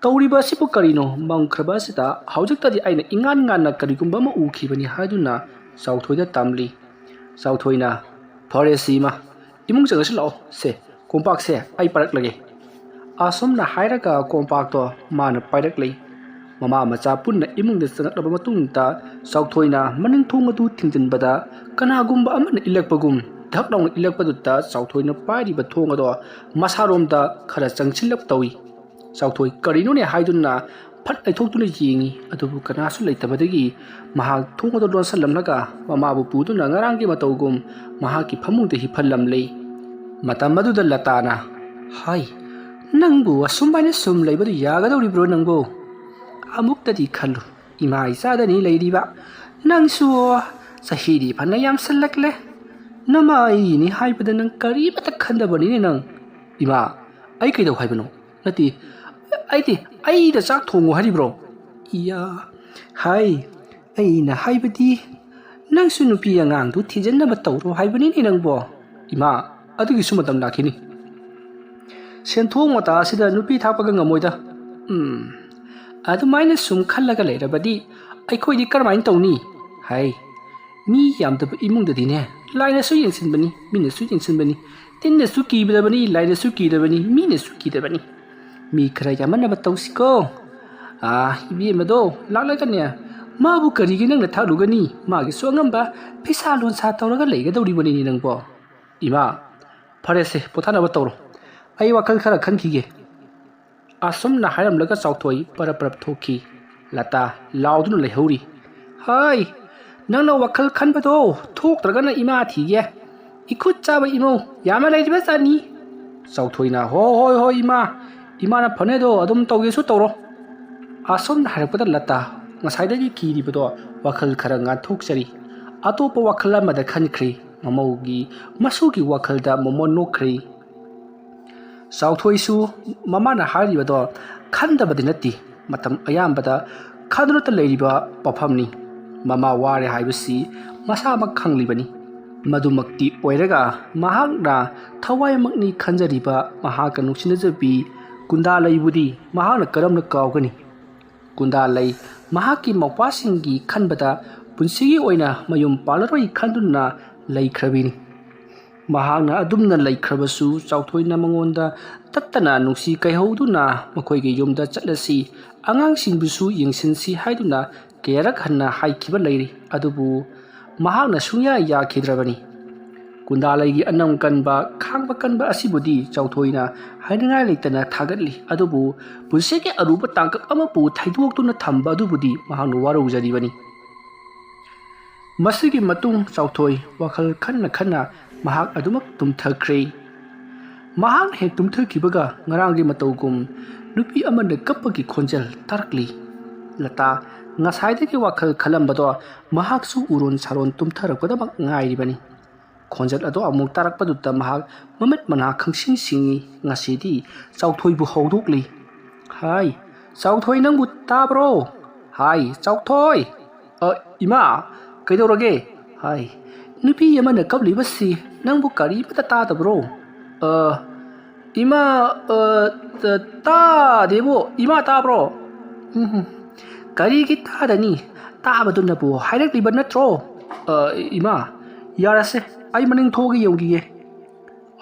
"ꯇꯧꯔꯤꯕ ꯑꯁꯤꯕꯨ ꯀꯔꯤꯅꯣ? ꯃꯝꯈ꯭ꯔꯕ ꯑꯁꯤꯗ ꯍꯧꯖꯤꯛꯇꯗꯤ ꯑꯩꯅ ꯏꯉꯥꯟ ꯉꯥꯟꯅ ꯀꯔꯤꯒꯨꯝꯕ ꯑꯃ ꯎꯈꯤꯕꯅꯤ" ꯍꯥꯏꯗꯨꯅ ꯆꯥꯎꯊꯣꯏꯗ ꯇꯝꯂꯤ꯫ ꯆꯥꯎꯊꯣꯏꯅ, "ꯐꯔꯦ ꯁꯤ ꯏꯃꯥ, ꯏꯃꯨꯡ ꯆꯪꯉꯁꯤ ꯂꯥꯛꯑꯣ꯫ ꯁꯦ, ꯀꯣꯝꯄꯥꯛꯁꯦ ꯑꯩ ꯄꯥꯏꯔꯛꯂꯒꯦ"꯫ ꯑꯁꯨꯝꯅ ꯍꯥꯏꯔꯒ ꯀꯣꯝꯄꯥꯛꯇꯣ ꯃꯥꯅ ꯄꯥꯏꯔꯛꯂꯦ꯫ ꯃꯃꯥ ꯃꯆꯥ ꯄꯨꯟꯅ ꯏꯃꯨꯡꯗ ꯆꯪꯂꯛꯂꯕ ꯃꯇꯨꯡꯗ ꯆꯥꯎꯊꯣꯏꯅ ꯃꯅꯤꯡ ꯊꯣꯡ ꯑꯗꯨ ꯊꯤꯡꯖꯤꯟꯕꯗ ꯀꯅꯥꯒꯨꯝꯕ ꯑꯃꯅ ꯏꯜꯂꯛꯄꯒꯨꯝ ꯙꯛ ꯂꯥꯎꯅ ꯏꯜꯂꯛꯄꯗꯨꯗ ꯆꯥꯎꯊꯣꯏꯅ ꯄꯥꯏꯔꯤꯕ ꯊꯣꯡ ꯑꯗꯣ ꯃꯁꯥꯔꯣꯝꯗ ꯈꯔ ꯆꯪꯁꯤꯜꯂꯞ ꯇꯧꯏ꯫ ꯆꯥꯎꯊꯣꯏ ꯀꯔꯤꯅꯣꯅꯦ ꯍꯥꯏꯗꯨꯅ ꯐꯠ ꯂꯩꯊꯣꯛꯇꯨꯅ ꯌꯦꯡꯏ, ꯑꯗꯨꯕꯨ ꯀꯅꯥꯁꯨ ꯂꯩꯇꯕꯗꯒꯤ ꯃꯍꯥꯛ ꯊꯣꯡ ꯑꯗꯨ ꯂꯣꯟꯁꯤꯜꯂꯝꯂꯒ ꯃꯃꯥꯕꯨ ꯄꯨꯗꯨꯅ ꯉꯔꯥꯡꯒꯤ ꯃꯇꯧꯒꯨꯝ ꯃꯍꯥꯛꯀꯤ ꯐꯃꯨꯡꯗ ꯍꯤꯞꯍꯜꯂꯝꯂꯦ꯫ ꯃꯇꯝ ꯑꯗꯨꯗ ꯂꯇꯥꯅ, "ꯍꯥꯏ, ꯅꯪꯕꯨ ꯑꯁꯨꯃꯥꯏꯅ ꯁꯨꯝ ꯂꯩꯕꯗꯨ ꯌꯥꯒꯗꯧꯔꯤꯕ꯭ꯔꯣ ꯅꯪꯕꯨ? ꯑꯃꯨꯛꯇꯗꯤ ꯈꯜꯂꯨ, ꯏꯃꯥ ꯏꯆꯥꯗꯅꯤ ꯂꯩꯔꯤꯕ꯫ ꯅꯪꯁꯨ ꯆꯍꯤꯗꯤ ꯐꯅ ꯌꯥꯝꯁꯜꯂꯛꯂꯦ꯫ ꯅꯃꯥ ꯑꯩꯅꯤ ꯍꯥꯏꯕꯗ ꯅꯪ ꯀꯔꯤꯃꯠꯇ ꯈꯟꯗꯕꯅꯤꯅꯦ ꯅꯪ꯫" "ꯏꯃꯥ, ꯑꯩ ꯀꯩꯗꯧ ꯍꯥꯏꯕꯅꯣ? ꯅꯠꯇꯦ, ꯑꯩꯗꯤ ꯑꯩꯗ ꯆꯥꯛ ꯊꯣꯡꯉꯨ ꯍꯥꯏꯔꯤꯕ꯭ꯔꯣ?" "ꯏꯌꯥ, ꯍꯥꯏ, ꯑꯩꯅ ꯍꯥꯏꯕꯗꯤ ꯅꯪꯁꯨ ꯅꯨꯄꯤ ꯑꯉꯥꯡꯗꯨ ꯊꯤꯖꯤꯟꯅꯕ ꯇꯧꯔꯣ ꯍꯥꯏꯕꯅꯤꯅꯦ ꯅꯪꯕꯣ꯫" "ꯏꯃꯥ, ꯑꯗꯨꯒꯤꯁꯨ ꯃꯇꯝ ꯂꯥꯛꯈꯤꯅꯤ꯫ ꯁꯦꯟꯊꯣꯛ ꯃꯇꯥ ꯑꯁꯤꯗ ꯅꯨꯄꯤ ꯊꯥꯛꯄꯒ ꯉꯝꯃꯣꯏꯗ꯫" "ꯎꯝ, ꯑꯗꯨꯃꯥꯏꯅ ꯁꯨꯝ ꯈꯜꯂꯒ ꯂꯩꯔꯕꯗꯤ ꯑꯩꯈꯣꯏꯗꯤ ꯀꯔꯝꯍꯥꯏꯅ ꯇꯧꯅꯤ?" ꯍꯥꯏ꯫ "ꯃꯤ ꯌꯥꯝꯗꯕ ꯏꯃꯨꯡꯗꯗꯤꯅꯦ, ꯂꯥꯏꯅꯁꯨ ꯌꯦꯡꯁꯤꯟꯕꯅꯤ, ꯃꯤꯅꯁꯨ ꯌꯦꯡꯁꯤꯟꯕꯅꯤ, ꯇꯤꯟꯅꯁꯨ ꯀꯤꯗꯕꯅꯤ, ꯂꯥꯏꯅꯁꯨ ꯀꯤꯗꯕꯅꯤ, ꯃꯤꯅꯁꯨ ꯀꯤꯗꯕꯅꯤ꯫ ꯃꯤ ꯈꯔ ꯌꯥꯝꯃꯟꯅꯕ ꯇꯧꯁꯤꯀꯣ꯫ ꯑꯥ, ꯏꯕꯦꯝꯃꯗꯣ ꯂꯥꯛꯂꯒꯅꯦ, "ꯃꯥꯕꯨ ꯀꯔꯤꯒꯤ ꯅꯪꯅ ꯊꯥꯛꯂꯨꯒꯅꯤ? ꯃꯥꯒꯤꯁꯨ ꯑꯉꯝꯕ ꯐꯤꯁꯥ ꯂꯣꯟꯁꯥ ꯇꯧꯔꯒ ꯂꯩꯒꯗꯧꯔꯤꯕꯅꯤꯅꯦ ꯅꯪꯕꯣ꯫ ꯏꯃꯥ, ꯐꯔꯦꯁꯦ, ꯄꯣꯊꯥꯅꯕ ꯇꯧꯔꯣ꯫ ꯑꯩ ꯋꯥꯈꯜ ꯈꯔ ꯈꯟꯈꯤꯒꯦ꯫" ꯑꯁꯨꯝꯅ ꯍꯥꯏꯔꯝꯂꯒ ꯆꯥꯎꯊꯣꯏ ꯄꯔꯞ ꯄꯔꯞ ꯊꯣꯛꯈꯤ꯫ ꯂꯇꯥ ꯂꯥꯎꯗꯨꯅ ꯂꯩꯍꯧꯔꯤ꯫ "ꯍꯥꯏ, ꯅꯪꯅ ꯋꯥꯈꯜ ꯈꯟꯕꯗꯣ ꯊꯣꯛꯇ꯭ꯔꯒꯅ ꯏꯃꯥ ꯊꯤꯒꯦ꯫ ꯏꯈꯨꯠ ꯆꯥꯕ ꯏꯃꯧ ꯌꯥꯝꯅ ꯂꯩꯔꯤꯕ ꯖꯥꯠꯅꯤ꯫" ꯆꯥꯎꯊꯣꯏꯅ, "ꯍꯣ, ꯍꯣꯏ, ꯍꯣꯏ, ꯏꯃꯥ, ꯏꯃꯥꯅ ꯐꯅꯦꯗꯣ ꯑꯗꯨꯝ ꯇꯧꯒꯦꯁꯨ ꯇꯧꯔꯣ꯫" ꯑꯁꯨꯝꯅ ꯍꯥꯏꯔꯛꯄꯗ ꯂꯇꯥ ꯉꯁꯥꯏꯗꯒꯤ ꯀꯤꯔꯤꯕꯗꯣ ꯋꯥꯈꯜ ꯈꯔ ꯉꯥꯟꯊꯣꯛꯆꯔꯤ꯫ ꯑꯇꯣꯞꯄ ꯋꯥꯈꯜ ꯑꯃꯗ ꯈꯟꯈ꯭ꯔꯤ꯫ ꯃꯃꯧꯒꯤ ꯃꯁꯨꯒꯤ ꯋꯥꯈꯜꯗ ꯃꯣꯃꯣꯟ ꯅꯣꯛꯈ꯭ꯔꯤ꯫ ꯆꯥꯎꯊꯣꯏꯁꯨ ꯃꯃꯥꯅ ꯍꯥꯏꯔꯤꯕꯗꯣ ꯈꯟꯗꯕꯗꯤ ꯅꯠꯇꯦ, ꯃꯇꯝ ꯑꯌꯥꯝꯕꯗ ꯈꯟꯗꯨꯅꯇ ꯂꯩꯔꯤꯕ ꯄꯣꯠꯐꯝꯅꯤ꯫ ꯃꯃꯥ ꯋꯥꯔꯦ ꯍꯥꯏꯕꯁꯤ ꯃꯁꯥꯃꯛ ꯈꯪꯂꯤꯕꯅꯤ꯫ ꯃꯗꯨꯃꯛꯇꯤ ꯑꯣꯏꯔꯒ ꯃꯍꯥꯛꯅ ꯊꯋꯥꯏꯃꯛꯅꯤ ꯈꯟꯖꯔꯤꯕ ꯃꯍꯥꯛꯀ ꯅꯨꯡꯁꯤꯅꯖꯕꯤ ꯀꯨꯟꯗꯥꯂꯩꯕꯨꯗꯤ ꯃꯍꯥꯛꯅ ꯀꯔꯝꯅ ꯀꯥꯎꯒꯅꯤ? ꯀꯨꯟꯗꯥꯂꯩ ꯃꯍꯥꯛꯀꯤ ꯃꯧꯄ꯭ꯋꯥꯁꯤꯡꯒꯤ ꯈꯟꯕꯗ ꯄꯨꯟꯁꯤꯒꯤ ꯑꯣꯏꯅ ꯃꯌꯨꯝ ꯄꯥꯜꯂꯔꯣꯏ ꯈꯟꯗꯨꯅ ꯂꯩꯈ꯭ꯔꯕꯤꯅꯤ꯫ ꯃꯍꯥꯛꯅ ꯑꯗꯨꯝꯅ ꯂꯩꯈ꯭ꯔꯕꯁꯨ ꯆꯥꯎꯊꯣꯏꯅ ꯃꯉꯣꯟꯗ ꯇꯠꯇꯅ ꯅꯨꯡꯁꯤ ꯀꯩꯍꯧꯗꯨꯅ ꯃꯈꯣꯏꯒꯤ ꯌꯨꯝꯗ ꯆꯠꯂꯁꯤ, ꯑꯉꯥꯡꯁꯤꯡꯕꯨꯁꯨ ꯌꯦꯡꯁꯤꯟꯁꯤ ꯍꯥꯏꯗꯨꯅ ꯀꯌꯥꯔꯛ ꯍꯟꯅ ꯍꯥꯏꯈꯤꯕ ꯂꯩꯔꯤ꯫ ꯑꯗꯨꯕꯨ ꯃꯍꯥꯛꯅ ꯁꯨꯡꯌꯥ ꯌꯥꯈꯤꯗ꯭ꯔꯕꯅꯤ꯫ ꯀꯨꯟꯗꯥꯂꯩꯒꯤ ꯑꯅꯝ ꯀꯟꯕ, ꯈꯥꯡꯕ ꯀꯟꯕ ꯑꯁꯤꯕꯨꯗꯤ ꯆꯥꯎꯊꯣꯏꯅ ꯍꯥꯏꯅꯤꯡꯉꯥꯏ ꯂꯩꯇꯅ ꯊꯥꯒꯠꯂꯤ꯫ ꯑꯗꯨꯕꯨ ꯄꯨꯟꯁꯤꯒꯤ ꯑꯔꯨꯕ ꯇꯥꯡꯀꯛ ꯑꯃꯕꯨ ꯊꯩꯗꯣꯛꯇꯨꯅ ꯊꯝꯕ ꯑꯗꯨꯕꯨꯗꯤ ꯃꯍꯥꯛꯅ ꯋꯥꯔꯧꯖꯔꯤꯕꯅꯤ꯫ ꯃꯁꯤꯒꯤ ꯃꯇꯨꯡ ꯆꯥꯎꯊꯣꯏ ꯋꯥꯈꯜ ꯈꯟꯅ ꯈꯟꯅ ꯃꯍꯥꯛ ꯑꯗꯨꯃꯛ ꯇꯨꯝꯊꯈ꯭ꯔꯦ꯫ ꯃꯍꯥꯛꯅ ꯍꯦꯛ ꯇꯨꯝꯊꯈꯤꯕꯒ ꯉꯔꯥꯡꯒꯤ ꯃꯇꯧꯒꯨꯝ ꯅꯨꯄꯤ ꯑꯃꯅ ꯀꯞꯄꯒꯤ ꯈꯣꯟꯖꯦꯜ ꯇꯥꯔꯛꯂꯤ꯫ ꯂꯇꯥ ꯉꯁꯥꯏꯗꯒꯤ ꯋꯥꯈꯜ ꯈꯜꯂꯝꯕꯗꯣ ꯃꯍꯥꯛꯁꯨ ꯎꯔꯣꯟ ꯁꯥꯔꯣꯟ ꯇꯨꯝꯊꯔꯛꯄꯗꯃꯛ ꯉꯥꯏꯔꯤꯕꯅꯤ꯫ ꯈꯣꯟꯖꯦꯜ ꯑꯗꯣ ꯑꯃꯨꯛ ꯇꯥꯔꯛꯄꯗꯨꯗ ꯃꯍꯥꯛ ꯃꯃꯤꯠ ꯃꯅꯥ ꯈꯪꯁꯤꯡ ꯁꯤꯡꯏ꯫ ꯉꯁꯤꯗꯤ ꯆꯥꯎꯊꯣꯏꯕꯨ ꯍꯧꯗꯣꯛꯂꯤ꯫ "ꯍꯥꯏ, ꯆꯥꯎꯊꯣꯏ, ꯅꯪꯕꯨ ꯇꯥꯕ꯭ꯔꯣ? ꯍꯥꯏ, ꯆꯥꯎꯊꯣꯏ!" "ꯑ, ꯏꯃꯥ, ꯀꯩꯗꯧꯔꯒꯦ?" "ꯍꯥꯏ, ꯅꯨꯄꯤ ꯑꯃꯅ ꯀꯞꯂꯤꯕꯁꯤ ꯅꯪꯕꯨ ꯀꯔꯤꯃꯇ ꯇꯥꯗꯕ꯭ꯔꯣ?" "ꯑ, ꯏꯃꯥ, ꯑ, ꯇ-, ꯇꯥꯗꯦꯕꯣ꯫ ꯏꯃꯥ ꯇꯥꯕ꯭ꯔꯣ?" "ꯎꯝ, ꯀꯔꯤꯒꯤ ꯇꯥꯗꯅꯤ? ꯇꯥꯕꯗꯨꯅꯕꯨ ꯍꯥꯏꯔꯛꯂꯤꯕ ꯅꯠꯇ꯭ꯔꯣ?" "ꯑ, ꯏꯃꯥ, ꯌꯥꯔꯁꯦ, ꯑꯩ ꯃꯅꯤꯡ ꯊꯣꯛꯑꯒ ꯌꯦꯡꯈꯤꯒꯦ꯫"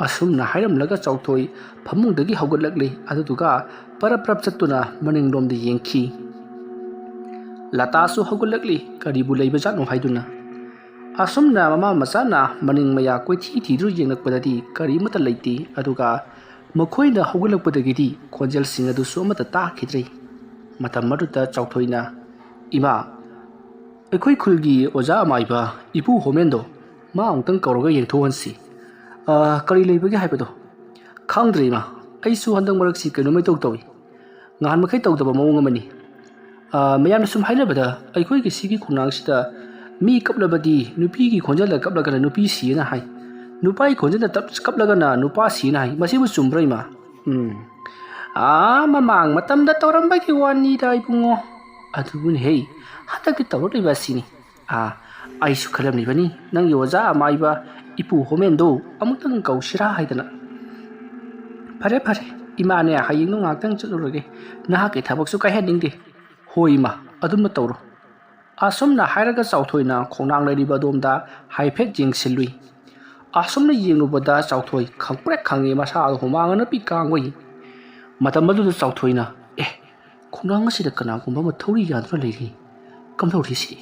ꯑꯁꯨꯝꯅ ꯍꯥꯏꯔꯝꯂꯒ ꯆꯥꯎꯊꯣꯏ ꯐꯃꯨꯡꯗꯒꯤ ꯍꯧꯒꯠꯂꯛꯂꯦ꯫ ꯑꯗꯨꯗꯨꯒ ꯄꯔꯞ ꯄꯔꯞ ꯆꯠꯇꯨꯅ ꯃꯅꯤꯡꯂꯣꯝꯗ ꯌꯦꯡꯈꯤ꯫ ꯂꯇꯥꯁꯨ ꯍꯧꯒꯠꯂꯛꯂꯤ, ꯀꯔꯤꯕꯨ ꯂꯩꯕꯖꯥꯠꯅꯣ ꯍꯥꯏꯗꯨꯅ꯫ ꯑꯁꯨꯝꯅ ꯃꯃꯥ ꯃꯆꯥꯅ ꯃꯅꯤꯡ ꯃꯌꯥ ꯀꯣꯏꯊꯤ ꯊꯤꯗꯨꯅ ꯌꯦꯡꯂꯛꯄꯗꯗꯤ ꯀꯔꯤꯃꯠꯇ ꯂꯩꯇꯦ꯫ ꯑꯗꯨꯒ ꯃꯈꯣꯏꯅ ꯍꯧꯒꯠꯂꯛꯄꯗꯒꯤꯗꯤ ꯈꯣꯟꯖꯦꯜꯁꯤꯡ ꯑꯗꯨꯁꯨ ꯑꯃꯠꯇ ꯇꯥꯈꯤꯗ꯭ꯔꯦ꯫ ꯃꯇꯝ ꯑꯗꯨꯗ ꯆꯥꯎꯊꯣꯏꯅ, "ꯏꯃꯥ, ꯑꯩꯈꯣꯏ ꯈꯨꯜꯒꯤ ꯑꯣꯖꯥ ꯑꯃꯥꯏꯕ ꯏꯄꯨ ꯍꯣꯃꯦꯟꯗꯣ, ꯃꯥ ꯑꯃꯨꯛꯇꯪ ꯀꯧꯔꯒ ꯌꯦꯡꯊꯣꯛꯍꯟꯁꯤ꯫ ꯑ, ꯀꯔꯤ ꯂꯩꯕꯒꯦ ꯍꯥꯏꯕꯗꯣ?" "ꯈꯪꯗ꯭ꯔꯦ ꯏꯃꯥ, ꯑꯩꯁꯨ ꯍꯟꯗꯛ ꯃꯔꯛꯁꯤ ꯀꯩꯅꯣꯝꯃ ꯏꯇꯧ ꯇꯧꯏ꯫ ꯉꯍꯥꯟ ꯃꯈꯩ ꯇꯧꯗꯕ ꯃꯑꯣꯡ ꯑꯃꯅꯤ꯫ ꯑ, ꯃꯌꯥꯝꯅ ꯁꯨꯝ ꯍꯥꯏꯅꯕꯗ ꯑꯩꯈꯣꯏꯒꯤ ꯁꯤꯒꯤ ꯈꯨꯟꯅꯥꯡꯁꯤꯗ ꯃꯤ ꯀꯞꯂꯕꯗꯤ ꯅꯨꯄꯤꯒꯤ ꯈꯣꯟꯖꯦꯜꯗ ꯀꯞꯂꯒꯅ ꯅꯨꯄꯤ ꯁꯤꯌꯦꯅ ꯍꯥꯏ, ꯅꯨꯄꯥꯒꯤ ꯈꯣꯟꯖꯦꯜꯗ ꯇꯞ-, ꯀꯞꯂꯒꯅ ꯅꯨꯄꯥ ꯁꯤꯌꯦꯅ ꯍꯥꯏ꯫ ꯃꯁꯤꯕꯨ ꯆꯨꯝꯕ꯭ꯔꯥ ꯏꯃꯥ?" "ꯎꯝ, ꯑꯥ, ꯃꯃꯥꯡ ꯃꯇꯝꯗ ꯇꯧꯔꯝꯕꯒꯤ ꯋꯥꯅꯤꯗ ꯏꯕꯨꯡꯉꯣ꯫ ꯑꯗꯨꯕꯨꯅꯦꯍꯦ, ꯍꯟꯗꯛꯇꯤ ꯇꯧꯔꯛꯂꯤꯕ ꯑꯁꯤꯅꯤ꯫ ꯑꯥ, ꯑꯩꯁꯨ ꯈꯜꯂꯝꯂꯤꯕꯅꯤ ꯅꯪꯒꯤ ꯑꯣꯖꯥ ꯑꯃꯥꯏꯕ ꯏꯄꯨ ꯍꯣꯃꯦꯟꯗꯣ ꯑꯃꯨꯛꯇꯪ ꯀꯧꯁꯤꯔꯥ ꯍꯥꯏꯗꯅ꯫ ꯐꯔꯦ, ꯐꯔꯦ, ꯏꯃꯥꯅꯦ ꯍꯌꯦꯡꯗꯣ ꯉꯥꯏꯍꯥꯛꯇꯪ ꯆꯠꯂꯨꯔꯒꯦ꯫ ꯅꯍꯥꯛꯀꯤ ꯊꯕꯛꯁꯨ ꯀꯥꯏꯍꯟꯅꯤꯡꯗꯦ꯫ ꯍꯣꯏ ꯏꯃꯥ, ꯑꯗꯨꯝꯅ ꯇꯧꯔꯣ꯫" ꯑꯁꯨꯝꯅ ꯍꯥꯏꯔꯒ ꯆꯥꯎꯊꯣꯏꯅ ꯈꯣꯡꯅꯥꯡ ꯂꯩꯔꯤꯕ ꯑꯗꯣꯝꯗ ꯍꯥꯏꯐꯦꯠ ꯌꯦꯡꯁꯤꯜꯂꯨꯏ꯫ ꯑꯁꯨꯝꯅ ꯌꯦꯡꯂꯨꯕꯗ ꯆꯥꯎꯊꯣꯏ ꯈꯪꯄ꯭ꯔꯦꯛ ꯈꯪꯉꯦ, ꯃꯁꯥꯗ ꯍꯨꯃꯥꯡ ꯑꯅꯞꯄꯤ ꯀꯥꯡꯕꯩ꯫ ꯃꯇꯝ ꯑꯗꯨꯗ ꯆꯥꯎꯊꯣꯏꯅ, "ꯑꯦ, ꯈꯣꯡꯅꯥꯡ ꯑꯁꯤꯗ ꯀꯅꯥꯒꯨꯝꯕ ꯑꯃ ꯊꯧꯔꯤ ꯌꯥꯟꯗꯨꯅ ꯂꯩꯔꯤ꯫ ꯀꯝꯗꯧꯔꯤ ꯁꯤ?"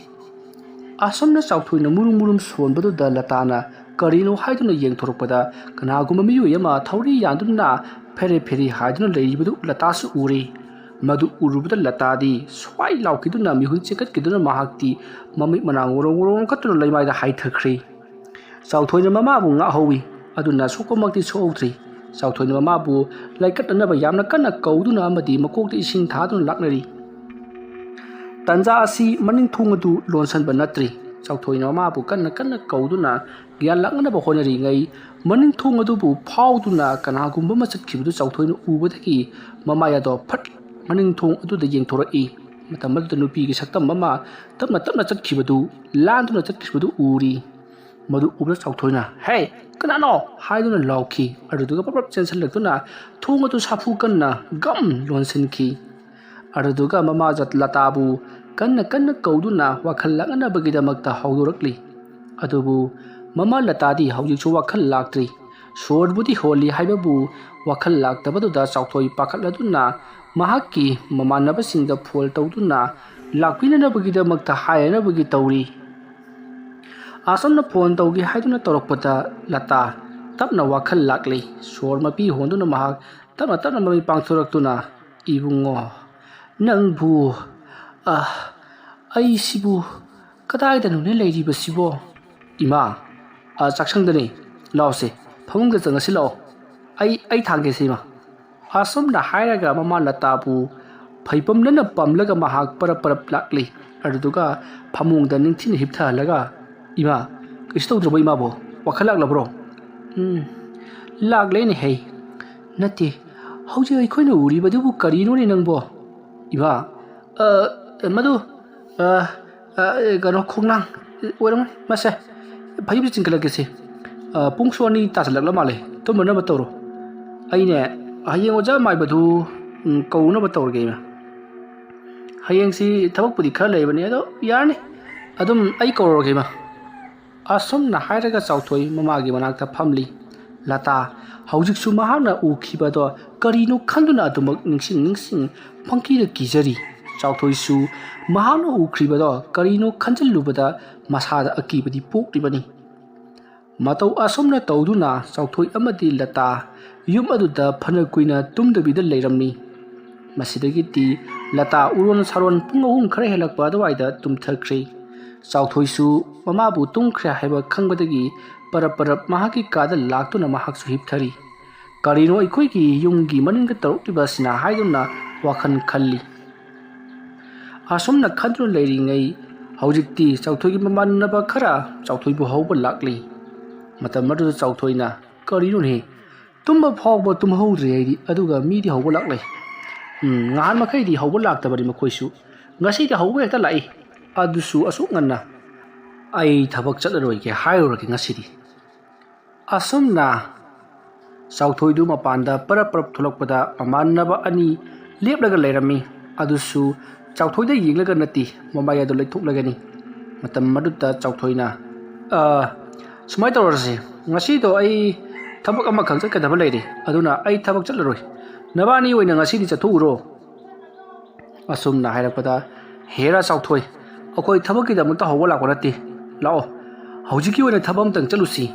ꯑꯁꯨꯝꯅ ꯆꯥꯎꯊꯣꯏꯅ ꯃꯨꯔꯨꯝ ꯃꯨꯔꯨꯝ ꯁꯣꯟꯕꯗꯨꯗ ꯂꯇꯥꯅ ꯀꯔꯤꯅꯣ ꯍꯥꯏꯗꯨꯅ ꯌꯦꯡꯊꯣꯔꯛꯄꯗ ꯀꯅꯥꯒꯨꯝꯕ ꯃꯤꯑꯣꯏ ꯑꯃ ꯊꯧꯔꯤ ꯌꯥꯟꯗꯨꯅ ꯐꯦꯔꯦ ꯐꯦꯔꯦ ꯍꯥꯏꯗꯨꯅ ꯂꯩꯔꯤꯕꯗꯨ ꯂꯇꯥꯁꯨ ꯎꯔꯦ꯫ ꯃꯗꯨ ꯎꯔꯨꯕꯗ ꯂꯇꯥꯗꯤ ꯁ꯭ꯋꯥꯏ ꯂꯥꯎꯈꯤꯗꯨꯅ ꯃꯤꯍꯨꯟ ꯆꯦꯟꯈꯠꯈꯤꯗꯨꯅ ꯃꯍꯥꯛꯇꯤ ꯃꯃꯤꯠ ꯃꯅꯥ ꯉꯣꯔꯣꯡ ꯉꯣꯔꯣꯡ ꯀꯠꯇꯨꯅ ꯂꯩꯃꯥꯏꯗ ꯍꯥꯏꯊꯈ꯭ꯔꯦ꯫ ꯆꯥꯎꯊꯣꯏꯅ ꯃꯃꯥꯕꯨ ꯉꯥꯛꯍꯧꯏ꯫ ꯑꯗꯨꯅ ꯁꯣꯛꯄꯃꯛꯇꯤ ꯁꯣꯛꯍꯧꯗ꯭ꯔꯤ꯫ ꯆꯥꯎꯊꯣꯏꯅ ꯃꯃꯥꯕꯨ ꯂꯥꯏꯀꯠꯅꯅꯕ ꯌꯥꯝꯅ ꯀꯟꯅ ꯀꯧꯗꯨꯅ ꯑꯃꯗꯤ ꯃꯀꯣꯛꯇ ꯏꯁꯤꯡ ꯊꯥꯗꯨꯅ ꯂꯥꯛꯅꯔꯤ꯫ ꯇꯟꯖꯥ ꯑꯁꯤ ꯃꯅꯤꯡ ꯊꯣꯡ ꯑꯗꯨ ꯂꯣꯟꯁꯤꯟꯕ ꯅꯠꯇ꯭ꯔꯤ꯫ ꯆꯥꯎꯊꯣꯏꯅ ꯃꯃꯥꯕꯨ ꯀꯟꯅ ꯀꯟꯅ ꯀꯧꯗꯨꯅ ꯒ꯭ꯌꯥꯟ ꯂꯥꯛꯅꯅꯕ ꯍꯣꯠꯅꯔꯤꯉꯩ, ꯃꯅꯤꯡ ꯊꯣꯡ ꯑꯗꯨꯕꯨ ꯐꯥꯎꯗꯨꯅ ꯀꯅꯥꯒꯨꯝꯕ ꯑꯃ ꯆꯠꯈꯤꯕꯗꯨ ꯆꯥꯎꯊꯣꯏꯅ ꯎꯕꯗꯒꯤ ꯃꯃꯥꯏ ꯑꯗꯣ ꯐꯠ ꯃꯅꯤꯡ ꯊꯣꯡ ꯑꯗꯨꯗ ꯌꯦꯡꯊꯣꯔꯛꯏ꯫ ꯃꯇꯝ ꯑꯗꯨꯗ ꯅꯨꯄꯤꯒꯤ ꯁꯛꯇꯝ ꯑꯃ ꯇꯞꯅ ꯇꯞꯅ ꯆꯠꯈꯤꯕꯗꯨ, ꯂꯥꯟꯗꯨꯅ ꯆꯠꯈꯤꯕꯗꯨ ꯎꯔꯤ꯫ ꯃꯗꯨ ꯎꯕꯗ ꯆꯥꯎꯊꯣꯏꯅ, "ꯍꯦ, ꯀꯅꯥꯅꯣ?" ꯍꯥꯏꯗꯨꯅ ꯂꯥꯎꯈꯤ꯫ ꯑꯗꯨꯗꯨꯒ ꯄ꯭ꯔꯞ ꯄ꯭ꯔꯞ ꯆꯦꯟꯁꯤꯜꯂꯛꯇꯨꯅ ꯊꯣꯡ ꯑꯗꯨ ꯁꯥꯐꯨ ꯀꯟꯅ ꯒꯝ ꯂꯣꯟꯁꯤꯟꯈꯤ꯫ ꯑꯗꯨꯗꯨꯒ ꯃꯃꯥ ꯖꯠ ꯂꯇꯥꯕꯨ ꯀꯟꯅ ꯀꯟꯅ ꯀꯧꯗꯨꯅ ꯋꯥꯈꯜ ꯂꯥꯡꯅꯅꯕꯒꯤꯗꯃꯛꯇ ꯍꯧꯗꯣꯔꯛꯂꯤ꯫ ꯑꯗꯨꯕꯨ ꯃꯃꯥ ꯂꯇꯥꯗꯤ ꯍꯧꯖꯤꯛꯁꯨ ꯋꯥꯈꯜ ꯂꯥꯛꯇ꯭ꯔꯤ꯫ ꯁꯣꯔꯕꯨꯗꯤ ꯍꯣꯜꯂꯤ ꯍꯥꯏꯕꯕꯨ ꯋꯥꯈꯜ ꯂꯥꯛꯇꯕꯗꯨꯗ ꯆꯥꯎꯊꯣꯏ ꯄꯥꯈꯠꯂꯗꯨꯅ ꯃꯍꯥꯛꯀꯤ ꯃꯃꯥꯟꯅꯕꯁꯤꯡꯗ ꯐꯣꯜ ꯇꯧꯗꯨꯅ ꯂꯥꯛꯄꯤꯅꯅꯕꯒꯤꯗꯃꯛꯇ ꯍꯥꯏꯅꯅꯕꯒꯤ ꯇꯧꯔꯤ꯫ ꯑꯁꯣꯝꯅ ꯐꯣꯟ ꯇꯧꯒꯦ ꯍꯥꯏꯗꯨꯅ ꯇꯧꯔꯛꯄꯗ ꯂꯇꯥ ꯇꯞꯅ ꯋꯥꯈꯜ ꯂꯥꯛꯂꯤ꯫ ꯁꯣꯔ ꯃꯄꯤ ꯍꯣꯟꯗꯨꯅ ꯃꯍꯥꯛ ꯇꯞꯅ ꯇꯞꯅ ꯃꯃꯤꯠ ꯄꯥꯡꯊꯣꯔꯛꯇꯨꯅ, "ꯏꯕꯨꯡꯉꯣ, ꯅꯪꯕꯨ, ꯑ, ꯑꯩꯁꯤꯕꯨ ꯀꯗꯥꯏꯗꯅꯣꯅꯦ ꯂꯩꯔꯤꯕꯁꯤꯕꯣ?" "ꯏꯃꯥ, ꯑ, ꯆꯥꯛꯁꯪꯗꯅꯤ꯫ ꯂꯥꯛꯑꯣꯁꯦ, ꯐꯃꯨꯡꯗ ꯆꯪꯉꯁꯤ ꯂꯥꯛꯑꯣ꯫ ꯑꯩ, ꯑꯩ ꯊꯥꯡꯒꯦꯁꯦ ꯏꯃꯥ"꯫ ꯑꯁꯨꯝꯅ ꯍꯥꯏꯔꯒ ꯃꯃꯥ ꯂꯇꯥꯕꯨ ꯐꯩꯄꯝꯅꯅ ꯄꯝꯂꯒ ꯃꯍꯥꯛ ꯄꯔꯞ ꯄꯔꯞ ꯂꯥꯛꯂꯤ꯫ ꯑꯗꯨꯗꯨꯒ ꯐꯃꯨꯡꯗ ꯅꯤꯡꯊꯤꯅ ꯍꯤꯞꯊꯍꯜꯂꯒ, "ꯏꯃꯥ, ꯀꯩꯁꯨ ꯇꯧꯗ꯭ꯔꯕꯣ ꯏꯃꯥꯕꯣ? ꯋꯥꯈꯜ ꯂꯥꯛꯂꯕ꯭ꯔꯣ?" "ꯎꯝ, ꯂꯥꯛꯂꯦꯅꯦ ꯍꯩ꯫ ꯅꯠꯇꯦ, ꯍꯧꯖꯤꯛ ꯑꯩꯈꯣꯏꯅ ꯎꯔꯤꯕꯗꯨꯕꯨ ꯀꯔꯤꯅꯣꯅꯦ ꯅꯪꯕꯣ?" "ꯏꯃꯥ, ꯑ, ꯃꯗꯨ, ꯑ, ꯑ, ꯀꯩꯅꯣ, ꯈꯣꯡꯅꯥꯡ ꯑꯣꯏꯔꯝꯒꯅꯤ ꯃꯁꯦ꯫ ꯐꯩꯖꯨꯞꯁꯤ ꯆꯤꯡꯈꯠꯂꯛꯀꯦꯁꯦ꯫ ꯑ, ꯄꯨꯡꯁꯨ ꯑꯅꯤ ꯇꯥꯁꯤꯜꯂꯛꯂ ꯃꯥꯜꯂꯦ꯫ ꯇꯨꯝꯃꯅꯕ ꯇꯧꯔꯣ꯫ ꯑꯩꯅꯦ, ꯍꯌꯦꯡ ꯑꯣꯖꯥ ꯃꯥꯏꯕꯗꯨ, ꯎꯝ, ꯀꯧꯅꯕ ꯇꯧꯔꯒꯦ ꯏꯃꯥ꯫ ꯍꯌꯦꯡꯁꯤ ꯊꯕꯛꯄꯨꯗꯤ ꯈꯔ ꯂꯩꯕꯅꯤ, ꯑꯗꯣ ꯌꯥꯔꯅꯤ꯫ ꯑꯗꯨꯝ ꯑꯩ ꯀꯧꯔꯨꯔꯒꯦ ꯏꯃꯥ"꯫ ꯑꯁꯨꯝꯅ ꯍꯥꯏꯔꯒ ꯆꯥꯎꯊꯣꯏ ꯃꯃꯥꯒꯤ ꯃꯅꯥꯛꯇ ꯐꯝꯂꯤ꯫ ꯂꯇꯥ ꯍꯧꯖꯤꯛꯁꯨ ꯃꯍꯥꯛꯅ ꯎꯈꯤꯕꯗꯣ ꯀꯔꯤꯅꯣ ꯈꯟꯗꯨꯅ ꯑꯗꯨꯃꯛ ꯅꯤꯡꯁꯤꯡ ꯅꯤꯡꯁꯤꯡ ꯄꯪꯀꯤꯗ ꯀꯤꯖꯔꯤ꯫ ꯆꯥꯎꯊꯣꯏꯁꯨ ꯃꯍꯥꯛꯅ ꯎꯈ꯭ꯔꯤꯕꯗꯣ ꯀꯔꯤꯅꯣ ꯈꯟꯖꯤꯜꯂꯨꯕꯗ ꯃꯁꯥꯗ ꯑꯀꯤꯕꯗꯤ ꯄꯣꯛꯂꯤꯕꯅꯤ꯫ ꯃꯇꯧ ꯑꯁꯨꯝꯅ ꯇꯧꯗꯨꯅ ꯆꯥꯎꯊꯣꯏ ꯑꯃꯗꯤ ꯂꯇꯥ ꯌꯨꯝ ꯑꯗꯨꯗ ꯐꯅ ꯀꯨꯏꯅ ꯇꯨꯝꯗꯕꯤꯗ ꯂꯩꯔꯝꯃꯤ꯫ ꯃꯁꯤꯗꯒꯤꯗꯤ ꯂꯇꯥ ꯎꯔꯣꯟ ꯁꯥꯔꯣꯟ ꯄꯨꯡ ꯑꯍꯨꯝ ꯈꯔ ꯍꯦꯜꯂꯛꯄ ꯑꯗꯨꯋꯥꯏꯗ ꯇꯨꯝꯊꯈ꯭ꯔꯦ꯫ ꯆꯥꯎꯊꯣꯏꯁꯨ ꯃꯃꯥꯕꯨ ꯇꯨꯝꯈ꯭ꯔꯦ ꯍꯥꯏꯕ ꯈꯪꯕꯗꯒꯤ ꯄꯔꯞ ꯄꯔꯞ ꯃꯍꯥꯛꯀꯤ ꯀꯥꯗ ꯂꯥꯛꯇꯨꯅ ꯃꯍꯥꯛꯁꯨ ꯍꯤꯞꯊꯔꯤ꯫ ꯀꯔꯤꯅꯣ ꯑꯩꯈꯣꯏꯒꯤ ꯌꯨꯝꯒꯤ ꯃꯅꯤꯡꯗ ꯇꯧꯔꯛꯂꯤꯕ ꯑꯁꯤꯅ ꯍꯥꯏꯗꯨꯅ ꯋꯥꯈꯜ ꯈꯜꯂꯤ꯫ ꯑꯁꯨꯝꯅ ꯈꯟꯗꯨꯅ ꯂꯩꯔꯤꯉꯩ ꯍꯧꯖꯤꯛꯇꯤ ꯆꯥꯎꯊꯣꯏꯒꯤ ꯃꯃꯥꯟꯅꯕ ꯈꯔ ꯆꯥꯎꯊꯣꯏꯕꯨ ꯍꯧꯕ ꯂꯥꯛꯂꯤ꯫ ꯃꯇꯝ ꯑꯗꯨꯗ ꯆꯥꯎꯊꯣꯏꯅ, "ꯀꯔꯤꯅꯣꯅꯦ? ꯇꯨꯝꯕ ꯐꯥꯎꯕ ꯇꯨꯝꯍꯧꯗ꯭ꯔꯤ ꯑꯩꯗꯤ, ꯑꯗꯨꯒ ꯃꯤꯗꯤ ꯍꯧꯕ ꯂꯥꯛꯂꯦ꯫ ꯎꯝ, ꯉꯍꯥꯟ ꯃꯈꯩꯗꯤ ꯍꯧꯕ ꯂꯥꯛꯇꯕꯅꯤ ꯃꯈꯣꯏꯁꯨ꯫ ꯉꯁꯤꯗꯤ ꯍꯧꯕ ꯍꯦꯛꯇ ꯂꯥꯛꯏ, ꯑꯗꯨꯁꯨ ꯑꯁꯨꯛ ꯉꯟꯅ꯫ ꯑꯩ ꯊꯕꯛ ꯆꯠꯂꯔꯣꯏꯒꯦ ꯍꯥꯏꯔꯨꯔꯒꯦ ꯉꯁꯤꯗꯤ"꯫ ꯑꯁꯨꯝꯅ ꯆꯥꯎꯊꯣꯏꯗꯨ ꯃꯄꯥꯟꯗ ꯄꯔꯞ ꯄꯔꯞ ꯊꯣꯛꯂꯛꯄꯗ ꯃꯃꯥꯟꯅꯕ ꯑꯅꯤ ꯂꯦꯞꯂꯒ ꯂꯩꯔꯝꯃꯤ꯫ ꯑꯗꯨꯁꯨ ꯆꯥꯎꯊꯣꯏꯗ ꯌꯦꯡꯂꯒ ꯅꯠꯇꯦ, ꯃꯃꯥꯏ ꯑꯗꯨ ꯂꯩꯊꯣꯛꯂꯒꯅꯤ꯫ ꯃꯇꯝ ꯑꯗꯨꯗ ꯆꯥꯎꯊꯣꯏꯅ, "ꯑ, ꯁꯨꯃꯥꯏꯅ ꯇꯧꯔꯁꯤ, ꯉꯁꯤꯗꯣ ꯑꯩ ꯊꯕꯛ ꯑꯃꯈꯛ ꯆꯠꯀꯗꯕ ꯂꯩꯔꯦ, ꯑꯗꯨꯅ ꯑꯩ ꯊꯕꯛ ꯆꯠꯂꯔꯣꯏ꯫ ꯅꯕꯥꯅꯤ ꯑꯣꯏꯅ ꯉꯁꯤꯗꯤ ꯆꯠꯊꯣꯛꯎꯔꯣ"꯫ ꯑꯁꯨꯝꯅ ꯍꯥꯏꯔꯛꯄꯗ "ꯍꯦꯔꯥ ꯆꯥꯎꯊꯣꯏ, ꯑꯩꯈꯣꯏ ꯊꯕꯛꯀꯤꯗꯃꯛꯇ ꯍꯧꯕ ꯂꯥꯛꯄ ꯅꯠꯇꯦ꯫ ꯂꯥꯛꯑꯣ, ꯍꯧꯖꯤꯛꯀꯤ ꯑꯣꯏꯅ ꯊꯕꯛ ꯑꯝꯇꯪ ꯆꯠꯂꯨꯁꯤ꯫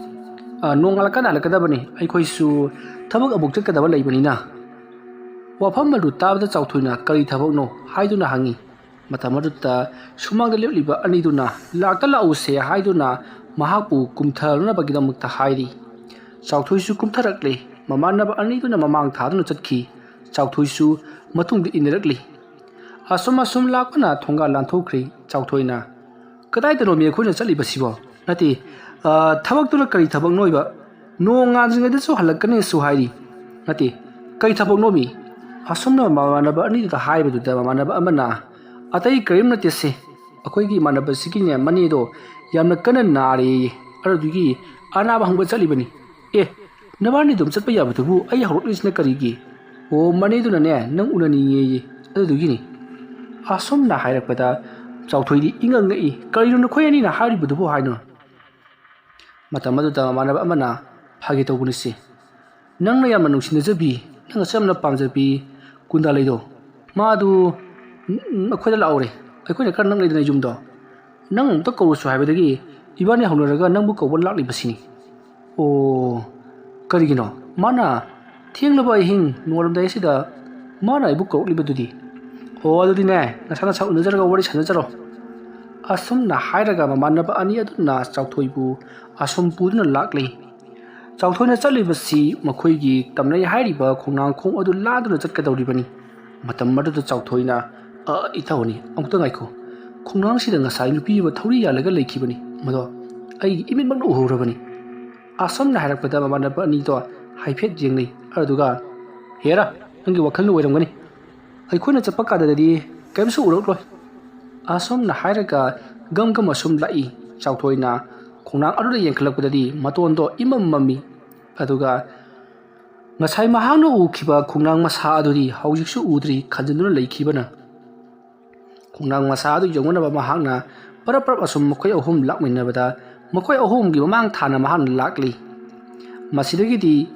ꯑ, ꯅꯣꯡꯉꯥꯜꯂꯀꯥꯟꯗ ꯍꯜꯂꯛꯀꯗꯕꯅꯤ, ꯑꯩꯈꯣꯏꯁꯨ ꯊꯕꯛ ꯑꯃꯨꯛ ꯆꯠꯀꯗꯕ ꯂꯩꯕꯅꯤꯅ"꯫ ꯋꯥꯐꯝ ꯑꯗꯨ ꯇꯥꯕꯗ ꯆꯥꯎꯊꯣꯏꯅ "ꯀꯔꯤ ꯊꯕꯛꯅꯣ?" ꯍꯥꯏꯗꯨꯅ ꯍꯪꯉꯤ꯫ ꯃꯇꯝ ꯑꯗꯨꯗ ꯁꯨꯃꯥꯡꯗ ꯂꯦꯞꯂꯤꯕ ꯑꯅꯤꯗꯨꯅ "ꯂꯥꯛꯇ ꯂꯥꯛꯎꯁꯦ" ꯍꯥꯏꯗꯨꯅ ꯃꯍꯥꯛꯄꯨ ꯀꯨꯝꯊꯅꯕꯒꯤꯗꯃꯛꯇ ꯍꯥꯏꯔꯤ꯫ ꯆꯥꯎꯊꯣꯏꯁꯨ ꯀꯨꯝꯊꯔꯛꯂꯦ꯫ ꯃꯃꯥꯟꯅꯕ ꯑꯅꯤꯗꯨꯅ ꯃꯃꯥꯡ ꯊꯥꯗꯨꯅ ꯆꯠꯈꯤ꯫ ꯆꯥꯎꯊꯣꯏꯁꯨ ꯃꯇꯨꯡꯗ ꯏꯟꯅꯔꯛꯂꯤ꯫ ꯑꯁꯨꯝ ꯑꯁꯨꯝ ꯂꯥꯛꯄꯅ ꯊꯣꯡꯒꯥꯜ ꯂꯥꯟꯊꯣꯛꯈ꯭ꯔꯦ꯫ ꯆꯥꯎꯊꯣꯏꯅ "ꯀꯗꯥꯏꯗꯅꯣꯃꯤ ꯑꯩꯈꯣꯏꯅ ꯆꯠꯂꯤꯕꯁꯤꯕꯣ? ꯅꯠꯇꯦ, ꯑ, ꯊꯕꯛꯇꯨꯅ ꯀꯔꯤ ꯊꯕꯛꯅꯣꯏꯕ? ꯅꯣꯡ ꯉꯥꯟꯗ꯭ꯔꯤꯉꯩꯗꯁꯨ ꯍꯜꯂꯛꯀꯅꯤꯁꯨ ꯍꯥꯏꯔꯤ꯫ ꯅꯠꯇꯦ, ꯀꯔꯤ ꯊꯕꯛꯅꯣꯃꯤ?" ꯑꯁꯨꯝꯅ ꯃꯃꯥꯟꯅꯕ ꯑꯅꯤꯗꯨꯗ ꯍꯥꯏꯕꯗꯨꯗ ꯃꯃꯥꯟꯅꯕ ꯑꯃꯅ, "ꯑꯇꯩ ꯀꯔꯤꯝ ꯅꯠꯇꯦꯁꯦ, ꯑꯩꯈꯣꯏꯒꯤ ꯏꯃꯥꯟꯅꯕꯁꯤꯒꯤꯅꯦ ꯃꯅꯦꯗꯣ ꯌꯥꯝꯅ ꯀꯟꯅ ꯅꯥꯔꯦꯌꯦ, ꯑꯗꯨꯗꯨꯒꯤ ꯑꯅꯥꯕ ꯍꯪꯕ ꯆꯠꯂꯤꯕꯅꯤ"꯫ "ꯑꯦ, ꯅꯕꯥꯅꯤ ꯑꯗꯨꯝ ꯆꯠꯄ ꯌꯥꯕꯗꯨꯕꯨ ꯑꯩ ꯍꯧꯔꯛꯂꯤꯁꯤꯅ ꯀꯔꯤꯒꯤ?" "ꯑꯣ, ꯃꯅꯦꯗꯨꯅꯅꯦ ꯅꯪ ꯎꯅꯅꯤꯡꯉꯦꯌꯦ, ꯑꯗꯨꯗꯨꯒꯤꯅꯤ"꯫ ꯑꯁꯨꯝꯅ ꯍꯥꯏꯔꯛꯄꯗ ꯆꯥꯎꯊꯣꯏꯗꯤ ꯏꯉꯛ ꯉꯛꯏ꯫ "ꯀꯔꯤꯅꯣ ꯅꯈꯣꯏ ꯑꯅꯤꯅ ꯍꯥꯏꯔꯤꯕꯗꯨꯕꯨ?" ꯍꯥꯏꯅ꯫ ꯃꯇꯝ ꯑꯗꯨꯗ ꯃꯃꯥꯟꯅꯕ ꯑꯃꯅ, "ꯐꯥꯒꯤ ꯇꯧꯕꯅꯤꯁꯦ, ꯅꯪꯅ ꯌꯥꯝꯅ ꯅꯨꯡꯁꯤꯅꯖꯕꯤ, ꯅꯪꯅꯁꯨ ꯌꯥꯝꯅ ꯄꯥꯝꯖꯕꯤ ꯀꯨꯟꯗꯥꯂꯩꯗꯣ, ꯃꯥꯗꯨ, ꯎꯝ, ꯑꯩꯈꯣꯏꯗ ꯂꯥꯛꯍꯧꯔꯦ꯫ ꯑꯩꯈꯣꯏꯅ ꯈꯔ ꯅꯛꯅꯩꯗꯅ ꯌꯨꯝꯗꯣ꯫ ꯅꯪ ꯑꯃꯨꯛꯇ ꯀꯧꯔꯨꯁꯨ ꯍꯥꯏꯕꯗꯒꯤ ꯏꯕꯥꯅꯤ ꯍꯧꯅꯔꯒ ꯅꯪꯕꯨ ꯀꯧꯕ ꯂꯥꯛꯂꯤꯕꯁꯤꯅꯤ"꯫ "ꯑꯣ, ꯀꯔꯤꯒꯤꯅꯣ? ꯃꯥꯅ ꯊꯦꯡꯂꯕ ꯑꯍꯤꯡ ꯅꯣꯡꯉꯥꯜꯂꯝꯗꯥꯏ ꯑꯁꯤꯗ ꯃꯥꯅ ꯑꯩꯕꯨ ꯀꯧꯔꯛꯂꯤꯕꯗꯨꯗꯤ?" "ꯑꯣ, ꯑꯗꯨꯗꯤꯅꯦ, ꯅꯁꯥ ꯅꯁꯥ ꯎꯅꯖꯔꯒ ꯋꯥꯔꯤ ꯁꯥꯟꯅꯖꯔꯣ"꯫ ꯑꯁꯨꯝꯅ ꯍꯥꯏꯔꯒ ꯃꯃꯥꯟꯅꯕ ꯑꯅꯤ ꯑꯗꯨꯅ ꯆꯥꯎꯊꯣꯏꯕꯨ ꯑꯁꯨꯝ ꯄꯨꯗꯨꯅ ꯂꯥꯛꯂꯤ꯫ ꯆꯥꯎꯊꯣꯏꯅ ꯆꯠꯂꯤꯕꯁꯤ ꯃꯈꯣꯏꯒꯤ ꯇꯝꯅꯩ ꯍꯥꯏꯔꯤꯕ ꯈꯣꯡꯅꯥꯡꯈꯣꯡ ꯑꯗꯨ ꯂꯥꯟꯗꯨꯅ ꯆꯠꯀꯗꯧꯔꯤꯕꯅꯤ꯫ ꯃꯇꯝ ꯑꯗꯨꯗ ꯆꯥꯎꯊꯣꯏꯅ, "ꯑ, ꯏꯇꯥꯎꯅꯤ, ꯑꯃꯨꯛꯇ ꯉꯥꯏꯈꯣ꯫ ꯈꯣꯡꯅꯥꯡꯁꯤꯗ ꯉꯁꯥꯏ ꯅꯨꯄꯤ ꯑꯃ ꯊꯧꯔꯤ ꯌꯥꯜꯂꯒ ꯂꯩꯈꯤꯕꯅꯤ꯫ ꯃꯗꯣ ꯑꯩꯒꯤ ꯏꯃꯤꯠꯃꯛꯅ ꯎꯍꯧꯔꯕꯅꯤ"꯫ ꯑꯁꯨꯝꯅ ꯍꯥꯏꯔꯛꯄꯗ ꯃꯃꯥꯟꯅꯕ ꯑꯅꯤꯗꯣ ꯍꯥꯏꯐꯦꯠ ꯌꯦꯡꯅꯩ꯫ ꯑꯗꯨꯒ, "ꯍꯦꯔꯥ, ꯅꯪꯒꯤ ꯋꯥꯈꯜꯅ ꯑꯣꯏꯔꯝꯒꯅꯤ꯫ ꯑꯩꯈꯣꯏꯅ ꯆꯠꯄ ꯀꯥꯟꯗꯗꯤ ꯀꯔꯤꯝꯁꯨ ꯎꯔꯛꯂꯣꯏ"꯫ ꯑꯁꯨꯝꯅ ꯍꯥꯏꯔꯒ ꯒꯝ ꯒꯝ ꯑꯁꯨꯝ ꯂꯥꯛꯏ꯫ ꯆꯥꯎꯊꯣꯏꯅ ꯈꯣꯡꯅꯥꯡ ꯑꯗꯨꯗ ꯌꯦꯡꯈꯠꯂꯛꯄꯗꯗꯤ ꯃꯇꯣꯟꯗꯣ ꯏꯃꯝ ꯃꯝꯃꯤ꯫ ꯑꯗꯨꯒ ꯉꯁꯥꯏ ꯃꯍꯥꯛꯅ ꯎꯈꯤꯕ ꯈꯣꯡꯅꯥꯡ ꯃꯁꯥ ꯑꯗꯨꯗꯤ ꯍꯧꯖꯤꯛꯁꯨ ꯎꯗ꯭ꯔꯤ, ꯈꯟꯖꯤꯟꯗꯨꯅ ꯂꯩꯈꯤꯕꯅ꯫ ꯈꯣꯡꯅꯥꯡ ꯃꯁꯥ ꯑꯗꯨ ꯌꯧꯅꯅꯕ ꯃꯍꯥꯛꯅ ꯄꯔꯞ ꯄꯔꯞ ꯑꯁꯨꯝ ꯃꯈꯣꯏ ꯑꯍꯨꯝ ꯂꯥꯛꯃꯤꯟꯅꯕꯗ, ꯃꯈꯣꯏ ꯑꯍꯨꯝꯒꯤ ꯃꯃꯥꯡ ꯊꯥꯅ ꯃꯍꯥꯛꯅ ꯂꯥꯛꯂꯤ꯫ ꯃꯁꯤꯗꯒꯤꯗꯤ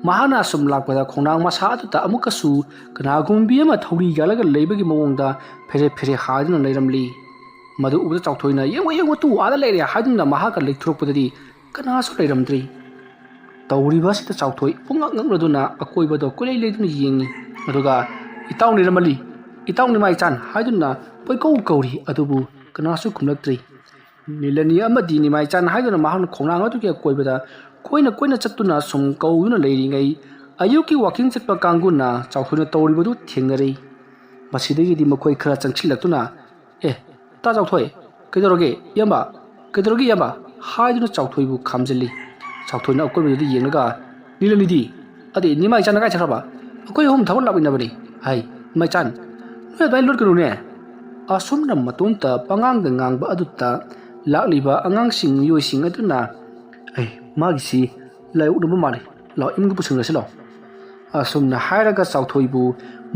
ꯃꯍꯥꯛꯅ ꯑꯁꯨꯝ ꯂꯥꯛꯄꯗ ꯈꯣꯡꯅꯥꯡ ꯃꯁꯥ ꯑꯗꯨꯗ ꯑꯃꯨꯛꯀꯁꯨ ꯀꯅꯥꯒꯨꯝꯕꯤ ꯑꯃ ꯊꯧꯔꯤ ꯌꯥꯜꯂꯒ ꯂꯩꯕꯒꯤ ꯃꯑꯣꯡꯗ ꯐꯦꯔꯦ ꯐꯦꯔꯦ ꯍꯥꯏꯗꯨꯅ ꯂꯩꯔꯝꯂꯤ꯫ ꯃꯗꯨ ꯎꯕꯗ ꯆꯥꯎꯊꯣꯏꯅ "ꯌꯦꯡꯉꯨ, ꯌꯦꯡꯉꯨ, ꯇꯨ ꯑꯥꯗ ꯂꯩꯔꯦ" ꯍꯥꯏꯗꯨꯅ ꯃꯍꯥꯛꯀ ꯂꯩꯊꯣꯔꯛꯄꯗꯗꯤ ꯀꯅꯥꯁꯨ ꯂꯩꯔꯝꯗ꯭ꯔꯤ꯫ ꯇꯧꯔꯤꯕ ꯑꯁꯤꯗ ꯆꯥꯎꯊꯣꯏ ꯄꯨꯡꯉꯛ ꯉꯛꯅꯗꯨꯅ ꯑꯀꯣꯏꯕꯗꯣ ꯀꯣꯏꯂꯩ ꯂꯩꯗꯨꯅ ꯌꯦꯡꯉꯤ꯫ ꯑꯗꯨꯒ "ꯏꯇꯥꯎ ꯅꯤꯔꯃꯂꯤ, ꯏꯇꯥꯎ ꯅꯤꯃꯥꯏꯆꯥꯟ" ꯍꯥꯏꯗꯨꯅ ꯀꯣꯏꯀꯧ ꯀꯧꯔꯤ, ꯑꯗꯨꯕꯨ ꯀꯅꯥꯁꯨ ꯈꯨꯝꯂꯛꯇ꯭ꯔꯤ꯫ ꯅꯤꯂꯅꯤ ꯑꯃꯗꯤ ꯅꯤꯃꯥꯏꯆꯥꯟ ꯍꯥꯏꯗꯨꯅ ꯃꯍꯥꯛꯅ ꯈꯣꯡꯅꯥꯡ ꯑꯗꯨꯒꯤ ꯑꯀꯣꯏꯕꯗ ꯀꯣꯏꯅ ꯀꯣꯏꯅ ꯆꯠꯇꯨꯅ ꯁꯨꯝ ꯀꯧꯗꯨꯅ ꯂꯩꯔꯤꯉꯩ, ꯑꯌꯨꯛꯀꯤ ꯋꯥꯀꯤꯡ ꯆꯠꯄ ꯀꯥꯡꯕꯨꯅ ꯆꯥꯎꯊꯣꯏꯅ ꯇꯧꯔꯤꯕꯗꯨ ꯊꯦꯡꯅꯔꯦ꯫ ꯃꯁꯤꯗꯒꯤꯗꯤ ꯃꯈꯣꯏ ꯈꯔ ꯆꯪꯁꯤꯜꯂꯛꯇꯨꯅ, "ꯑꯦ, ꯇꯥ ꯆꯥꯎꯊꯣꯏ, ꯀꯩꯗꯧꯔꯒꯦ? ꯏꯌꯥꯝꯕ, ꯀꯩꯗꯧꯔꯒꯦ ꯏꯌꯥꯝꯕ?" ꯍꯥꯏꯗꯨꯅ ꯆꯥꯎꯊꯣꯏꯕꯨ ꯈꯥꯝꯖꯤꯜꯂꯤ꯫ ꯆꯥꯎꯊꯣꯏꯅ ꯑꯀꯣꯏꯕꯗꯨꯗ ꯌꯦꯡꯂꯒ, "ꯅꯤꯂꯅꯤꯗꯤ? ꯑꯗꯤ ꯅꯤꯃꯥꯏꯆꯥꯟꯅ ꯀꯥꯏ ꯆꯠꯈ꯭ꯔꯕ? ꯑꯩꯈꯣꯏ ꯑꯍꯨꯝ ꯊꯕꯛ ꯂꯥꯛꯃꯤꯟꯅꯕꯅꯤ꯫ ꯍꯥꯏ, ꯅꯤꯃꯥꯏꯆꯥꯟ, ꯅꯣꯏ ꯑꯗꯨꯃꯥꯏꯅ ꯂꯣꯠꯀꯅꯨꯅꯦ!" ꯑꯁꯨꯝꯅ ꯃꯇꯣꯝꯇ ꯄꯉꯥꯡꯗ ꯉꯥꯡꯕ ꯑꯗꯨꯗ ꯂꯥꯛꯂꯤꯕ ꯑꯉꯥꯡꯁꯤꯡ, ꯃꯤꯑꯣꯏꯁꯤꯡ ꯑꯗꯨꯅ, "ꯑꯩ, ꯃꯥꯒꯤꯁꯤ ꯂꯥꯏꯑꯣꯛꯅꯕ ꯃꯥꯜꯂꯤ꯫ ꯂꯥꯛꯑꯣ, ꯏꯃꯨꯡꯗ ꯄꯨꯁꯤꯟꯈ꯭ꯔꯁꯤ ꯂꯥꯛꯑꯣ"꯫ ꯑꯁꯨꯝꯅ ꯍꯥꯏꯔꯒ ꯆꯥꯎꯊꯣꯏꯕꯨ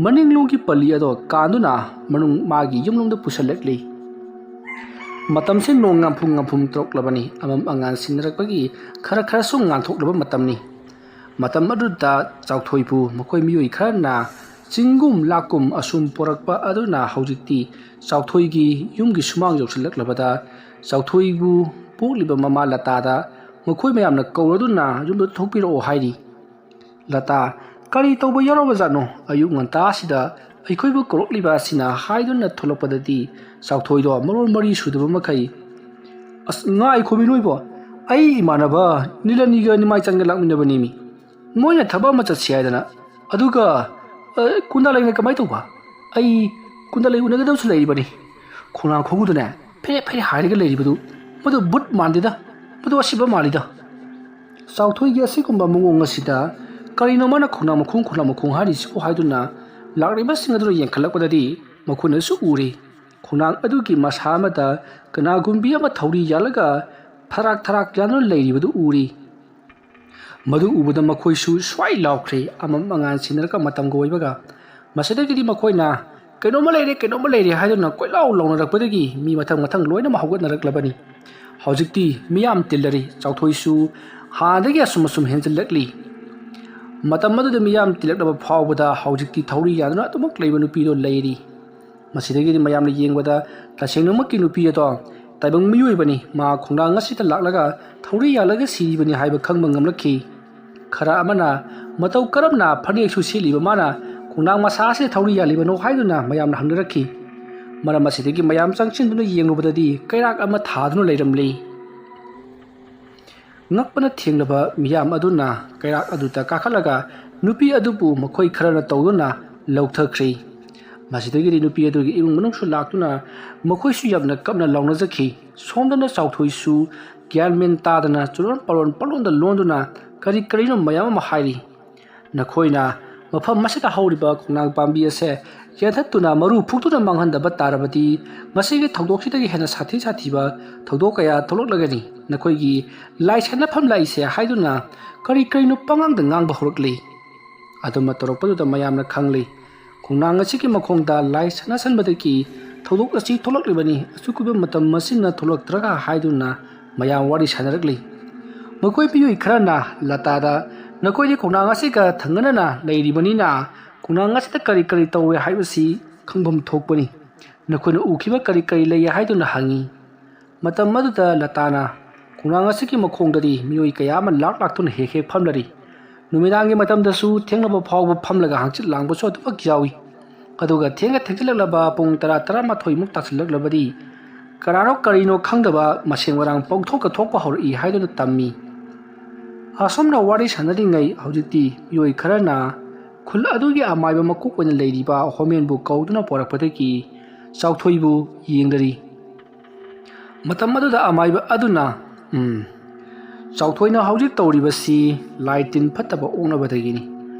ꯃꯅꯤꯡꯂꯣꯝꯒꯤ ꯄꯜꯂꯤ ꯑꯗꯣ ꯀꯥꯟꯗꯨꯅ ꯃꯅꯨꯡ ꯃꯥꯒꯤ ꯌꯨꯝꯂꯣꯝꯗ ꯄꯨꯁꯜꯂꯛꯂꯤ꯫ ꯃꯇꯝꯁꯦ ꯅꯣꯡ ꯉꯥꯝꯐꯨꯝ ꯉꯥꯝꯐꯨꯝ ꯇꯧꯔꯛꯂꯕꯅꯤ꯫ ꯑꯃꯝ ꯑꯉꯥꯟ ꯁꯤꯟꯅꯔꯛꯄꯒꯤ ꯈꯔ ꯈꯔꯁꯨ ꯉꯥꯟꯊꯣꯛꯂꯕ ꯃꯇꯝꯅꯤ꯫ ꯃꯇꯝ ꯑꯗꯨꯗ ꯆꯥꯎꯊꯣꯏꯕꯨ ꯃꯈꯣꯏ ꯃꯤꯑꯣꯏ ꯈꯔꯅ ꯆꯤꯡꯒꯨꯝ ꯂꯥꯛꯀꯨꯝ ꯑꯁꯨꯝ ꯄꯣꯔꯛꯄ ꯑꯗꯨꯅ ꯍꯧꯖꯤꯛꯇꯤ ꯆꯥꯎꯊꯣꯏꯒꯤ ꯌꯨꯝꯒꯤ ꯁꯨꯃꯥꯡ ꯌꯧꯁꯤꯜꯂꯛꯂꯕꯗ ꯆꯥꯎꯊꯣꯏꯕꯨ ꯄꯣꯛꯂꯤꯕ ꯃꯃꯥ ꯂꯇꯥꯗ ꯃꯈꯣꯏ ꯃꯌꯥꯝꯅ ꯀꯧꯔꯗꯨꯅ ꯌꯨꯝꯗ ꯊꯣꯛꯄꯤꯔꯛꯑꯣ ꯍꯥꯏꯔꯤ꯫ "ꯂꯇꯥ, ꯀꯔꯤ ꯇꯧꯕ ꯌꯥꯎꯔꯕꯖꯥꯠꯅꯣ? ꯑꯌꯨꯛ ꯉꯟꯇꯥꯁꯤꯗ ꯑꯩꯈꯣꯏꯕꯨ ꯀꯧꯔꯛꯂꯤꯕ ꯑꯁꯤꯅ?" ꯍꯥꯏꯗꯨꯅ ꯊꯣꯛꯂꯛꯄꯗꯗꯤ ꯆꯥꯎꯊꯣꯏꯗꯣ ꯃꯔꯣꯟ ꯃꯔꯤ ꯁꯨꯗꯕ ꯃꯈꯩ, "ꯑꯁ, ꯉꯥꯏꯈꯣꯃꯤ ꯅꯣꯏꯕꯣ, ꯑꯩ ꯏꯃꯥꯟꯅꯕ ꯅꯤꯂꯅꯤꯒ ꯅꯤꯃꯥꯏꯆꯥꯟꯒ ꯂꯥꯛꯃꯤꯟꯅꯕꯅꯦꯃꯤ꯫ ꯃꯣꯏꯅ ꯊꯕꯛ ꯑꯃ ꯆꯠꯁꯤ ꯍꯥꯏꯗꯅ꯫ ꯑꯗꯨꯒ, ꯑ, ꯀꯨꯟꯗꯥꯂꯩꯅ ꯀꯃꯥꯏ ꯇꯧꯕ? ꯑꯩ ꯀꯨꯟꯗꯥꯂꯩ ꯎꯅꯒꯗꯕꯁꯨ ꯂꯩꯔꯤꯕꯅꯤ꯫ ꯈꯣꯡꯅꯥꯡ ꯈꯣꯡꯎꯗꯅꯦ ꯐꯦꯔꯦ ꯐꯦꯔꯦ ꯍꯥꯏꯔꯒ ꯂꯩꯔꯤꯕꯗꯨ, ꯃꯗꯨ ꯕꯨꯠ ꯃꯥꯟꯗꯦꯗ, ꯃꯗꯨ ꯑꯁꯤꯕ ꯃꯥꯜꯂꯤꯗ"꯫ ꯆꯥꯎꯊꯣꯏꯒꯤ ꯑꯁꯤꯒꯨꯝꯕ ꯃꯑꯣꯡ ꯑꯁꯤꯗ "ꯀꯔꯤꯅꯣ ꯃꯥꯅ ꯈꯣꯡꯅꯥꯡ ꯃꯈꯣꯡ, ꯈꯣꯡꯅꯥꯡ ꯃꯈꯣꯡ ꯍꯥꯏꯔꯤꯁꯤꯕꯨ?" ꯍꯥꯏꯗꯨꯅ ꯂꯥꯛꯂꯤꯕꯁꯤꯡ ꯑꯗꯨꯅ ꯌꯦꯡꯈꯠꯂꯛꯄꯗꯗꯤ ꯃꯈꯣꯏꯅꯁꯨ ꯎꯔꯤ꯫ ꯈꯣꯡꯅꯥꯡ ꯑꯗꯨꯒꯤ ꯃꯁꯥ ꯑꯃꯗ ꯀꯅꯥꯒꯨꯝꯕꯤ ꯑꯃ ꯊꯧꯔꯤ ꯌꯥꯜꯂꯒ ꯊꯔꯥꯛ ꯊꯔꯥꯛ ꯌꯥꯟꯗꯨꯅ ꯂꯩꯔꯤꯕꯗꯨ ꯎꯔꯤ꯫ ꯃꯗꯨ ꯎꯕꯗ ꯃꯈꯣꯏꯁꯨ ꯁ꯭ꯋꯥꯏ ꯂꯥꯎꯈ꯭ꯔꯦ, ꯑꯃꯝ ꯑꯉꯥꯟ ꯁꯤꯟꯅꯔꯒ ꯃꯇꯝꯒ ꯑꯣꯏꯕꯒ꯫ ꯃꯁꯤꯗꯒꯤꯗꯤ ꯃꯈꯣꯏꯅ, "ꯀꯩꯅꯣꯝꯃ ꯂꯩꯔꯦ, ꯀꯩꯅꯣꯝꯃ ꯂꯩꯔꯦ" ꯍꯥꯏꯗꯨꯅ ꯀꯣꯏꯂꯥꯎ ꯂꯥꯎꯅꯔꯛꯄꯗꯒꯤ ꯃꯤ ꯃꯊꯪ ꯃꯊꯪ ꯂꯣꯏꯅꯃꯛ ꯍꯧꯒꯠꯅꯔꯛꯂꯕꯅꯤ꯫ ꯍꯧꯖꯤꯛꯇꯤ ꯃꯤꯌꯥꯝ ꯇꯤꯜꯂꯔꯤ꯫ ꯆꯥꯎꯊꯣꯏꯁꯨ ꯍꯥꯟꯅꯗꯒꯤ ꯑꯁꯨꯝ ꯑꯁꯨꯝ ꯍꯦꯟꯖꯤꯜꯂꯛꯂꯤ꯫ ꯃꯇꯝ ꯑꯗꯨꯗ ꯃꯤꯌꯥꯝ ꯇꯤꯜꯂꯛꯂꯕ ꯐꯥꯎꯕꯗ ꯍꯧꯖꯤꯛꯇꯤ ꯊꯧꯔꯤ ꯌꯥꯟꯗꯨꯅ ꯑꯗꯨꯃꯛ ꯂꯩꯕ ꯅꯨꯄꯤꯗꯣ ꯂꯩꯔꯤ꯫ ꯃꯁꯤꯗꯒꯤꯗꯤ ꯃꯌꯥꯝꯅ ꯌꯦꯡꯕꯗ ꯇꯁꯦꯡꯅꯃꯛꯀꯤ ꯅꯨꯄꯤ ꯑꯗꯣ ꯇꯥꯏꯕꯪ ꯃꯤꯑꯣꯏꯕꯅꯤ꯫ ꯃꯥ ꯈꯣꯡꯅꯥꯡ ꯑꯁꯤꯗ ꯂꯥꯛꯂꯒ ꯊꯧꯔꯤ ꯌꯥꯜꯂꯒ ꯁꯤꯔꯤꯕꯅꯤ ꯍꯥꯏꯕ ꯈꯪꯕ ꯉꯝꯂꯛꯈꯤ꯫ ꯈꯔ ꯑꯃꯅ ꯃꯇꯧ ꯀꯔꯝꯅ ꯐꯅꯦꯛꯁꯨ ꯁꯦꯠꯂꯤꯕ ꯃꯥꯅ ꯈꯣꯡꯅꯥꯡ ꯃꯁꯥ ꯑꯁꯤꯗ ꯊꯧꯔꯤ ꯌꯥꯜꯂꯤꯕꯅꯣ ꯍꯥꯏꯗꯨꯅ ꯃꯌꯥꯝꯅ ꯍꯪꯅꯔꯛꯈꯤ꯫ ꯃꯔꯝ ꯑꯁꯤꯗꯒꯤ ꯃꯌꯥꯝ ꯆꯪꯁꯤꯟꯗꯨꯅ ꯌꯦꯡꯂꯨꯕꯗꯗꯤ ꯀꯩꯔꯥꯛ ꯑꯃ ꯊꯥꯗꯨꯅ ꯂꯩꯔꯝꯂꯤ꯫ ꯉꯛꯄꯅ ꯊꯦꯡꯂꯕ ꯃꯤꯌꯥꯝ ꯑꯗꯨꯅ ꯀꯩꯔꯥꯛ ꯑꯗꯨꯗ ꯀꯥꯈꯠꯂꯒ ꯅꯨꯄꯤ ꯑꯗꯨꯕꯨ ꯃꯈꯣꯏ ꯈꯔꯅ ꯇꯧꯗꯨꯅ ꯂꯧꯊꯈ꯭ꯔꯤ꯫ ꯃꯁꯤꯗꯒꯤꯗꯤ ꯅꯨꯄꯤ ꯑꯗꯨꯒꯤ ꯏꯃꯨꯡ ꯃꯅꯨꯡꯁꯨ ꯂꯥꯛꯇꯨꯅ ꯃꯈꯣꯏꯁꯨ ꯌꯥꯝꯅ ꯀꯞꯅ ꯂꯥꯎꯅꯖꯈꯤ꯫ ꯁꯣꯝꯗꯅ ꯆꯥꯎꯊꯣꯏꯁꯨ ꯒ꯭ꯌꯥꯟ ꯃꯦꯟ ꯇꯥꯗꯅ ꯆꯨꯔꯣꯟ ꯄꯥꯔꯣꯟ ꯄꯪꯂꯣꯟꯗ ꯂꯣꯟꯗꯨꯅ ꯀꯔꯤ ꯀꯔꯤꯅꯣ ꯃꯌꯥꯝ ꯑꯃ ꯍꯥꯏꯔꯤ꯫ "ꯅꯈꯣꯏꯅ ꯃꯐꯝ ꯑꯁꯤꯗ ꯍꯧꯔꯤꯕ ꯈꯣꯡꯅꯥꯡ ꯄꯥꯝꯕꯤ ꯑꯁꯦ ꯌꯥꯟꯊꯠꯇꯨꯅ ꯃꯔꯨ ꯐꯨꯛꯇꯨꯅ ꯃꯥꯡꯍꯟꯗꯕ ꯇꯥꯔꯕꯗꯤ ꯉꯁꯤꯒꯤ ꯊꯧꯗꯣꯛꯁꯤꯗꯒꯤ ꯍꯦꯟꯅ ꯁꯥꯊꯤ ꯁꯥꯊꯤꯕ ꯊꯧꯗꯣꯛ ꯀꯌꯥ ꯊꯣꯛꯂꯛꯂꯒꯅꯤ꯫ ꯅꯈꯣꯏꯒꯤ ꯂꯥꯏ ꯁꯥꯟꯅꯐꯝ ꯂꯥꯛꯏꯁꯦ" ꯍꯥꯏꯗꯨꯅ ꯀꯔꯤ ꯀꯔꯤꯅꯣ ꯄꯉꯥꯡꯗ ꯉꯥꯡꯕ ꯍꯧꯔꯛꯂꯤ꯫ ꯑꯗꯨꯝꯅ ꯇꯧꯔꯛꯄꯗꯨꯗ ꯃꯌꯥꯝꯅ ꯈꯪꯂꯤ꯫ ꯈꯣꯡꯅꯥꯡ ꯑꯁꯤꯒꯤ ꯃꯈꯣꯡꯗ ꯂꯥꯏ ꯁꯥꯟꯅꯁꯟꯕꯗꯒꯤ ꯊꯧꯗꯣꯛ ꯑꯁꯤ ꯊꯣꯛꯂꯛꯂꯤꯕꯅꯤ꯫ ꯑꯁꯨꯛ ꯀꯨꯏꯕ ꯃꯇꯝ ꯑꯁꯤꯅ ꯊꯣꯛꯂꯛꯇ꯭ꯔꯒ ꯍꯥꯏꯗꯨꯅ ꯃꯌꯥꯝ ꯋꯥꯔꯤ ꯁꯥꯟꯅꯔꯛꯂꯤ꯫ ꯃꯈꯣꯏ ꯃꯤꯑꯣꯏ ꯈꯔꯅ ꯂꯇꯥꯗ, "ꯅꯈꯣꯏꯗꯤ ꯈꯣꯡꯅꯥꯡ ꯑꯁꯤꯒ ꯊꯪꯅꯅꯅ ꯂꯩꯔꯤꯕꯅꯤꯅ ꯈꯣꯡꯅꯥꯡ ꯑꯁꯤꯗ ꯀꯔꯤ ꯀꯔꯤ ꯇꯧꯋꯦ ꯍꯥꯏꯕꯁꯤ ꯈꯪꯐꯝ ꯊꯣꯛꯄꯅꯤ꯫ ꯅꯈꯣꯏꯅ ꯎꯈꯤꯕ ꯀꯔꯤ ꯀꯔꯤ ꯂꯩ?" ꯍꯥꯏꯗꯨꯅ ꯍꯪꯉꯤ꯫ ꯃꯇꯝ ꯑꯗꯨꯗ ꯂꯇꯥꯅ, "ꯈꯣꯡꯅꯥꯡ ꯑꯁꯤꯒꯤ ꯃꯈꯣꯡꯗꯗꯤ ꯃꯤꯑꯣꯏ ꯀꯌꯥ ꯑꯃ ꯂꯥꯛ ꯂꯥꯛꯇꯨꯅ ꯍꯦꯛ ꯍꯦꯛ ꯐꯝꯂꯔꯤ꯫ ꯅꯨꯃꯤꯗꯥꯡꯒꯤ ꯃꯇꯝꯗꯁꯨ ꯊꯦꯡꯂꯕ ꯐꯥꯎꯕ ꯐꯝꯂꯒ ꯍꯪꯆꯤꯠ ꯂꯥꯡꯕꯁꯨ ꯑꯗꯨꯃꯛ ꯌꯥꯎꯏ꯫ ꯑꯗꯨꯒ ꯊꯦꯡꯅ ꯊꯦꯡꯖꯤꯜꯂꯛꯂꯕ ꯄꯨꯡ ꯇꯔꯥ, ꯇꯔꯥꯃꯥꯊꯣꯏꯃꯨꯛ ꯇꯥꯁꯤꯜꯂꯛꯂꯕꯗꯤ ꯀꯅꯥꯅꯣ ꯀꯔꯤꯅꯣ ꯈꯪꯗꯕ ꯃꯁꯦꯟ ꯃꯔꯥꯡ ꯄꯪꯊꯣꯛꯀ ꯊꯣꯛꯄ ꯍꯧꯔꯛꯏ" ꯍꯥꯏꯗꯨꯅ ꯇꯝꯃꯤ꯫ ꯑꯁꯨꯝꯅ ꯋꯥꯔꯤ ꯁꯥꯟꯅꯔꯤꯉꯩ ꯍꯧꯖꯤꯛꯇꯤ ꯃꯤꯑꯣꯏ ꯈꯔꯅ ꯈꯨꯜ ꯑꯗꯨꯒꯤ ꯑꯃꯥꯏꯕ ꯃꯀꯣꯛ ꯑꯣꯏꯅ ꯂꯩꯔꯤꯕ ꯍꯣꯃꯦꯟꯕꯨ ꯀꯧꯗꯨꯅ ꯄꯣꯔꯛꯄꯗꯒꯤ ꯆꯥꯎꯊꯣꯏꯕꯨ ꯌꯦꯡꯂꯔꯤ꯫ ꯃꯇꯝ ꯑꯗꯨꯗ ꯑꯃꯥꯏꯕ ꯑꯗꯨꯅ, "ꯎꯝ, ꯆꯥꯎꯊꯣꯏꯅ ꯍꯧꯖꯤꯛ ꯇꯧꯔꯤꯕꯁꯤ ꯂꯥꯏ ꯇꯤꯟ ꯐꯠꯇꯕ ꯑꯣꯛꯅꯕꯗꯒꯤꯅꯤ꯫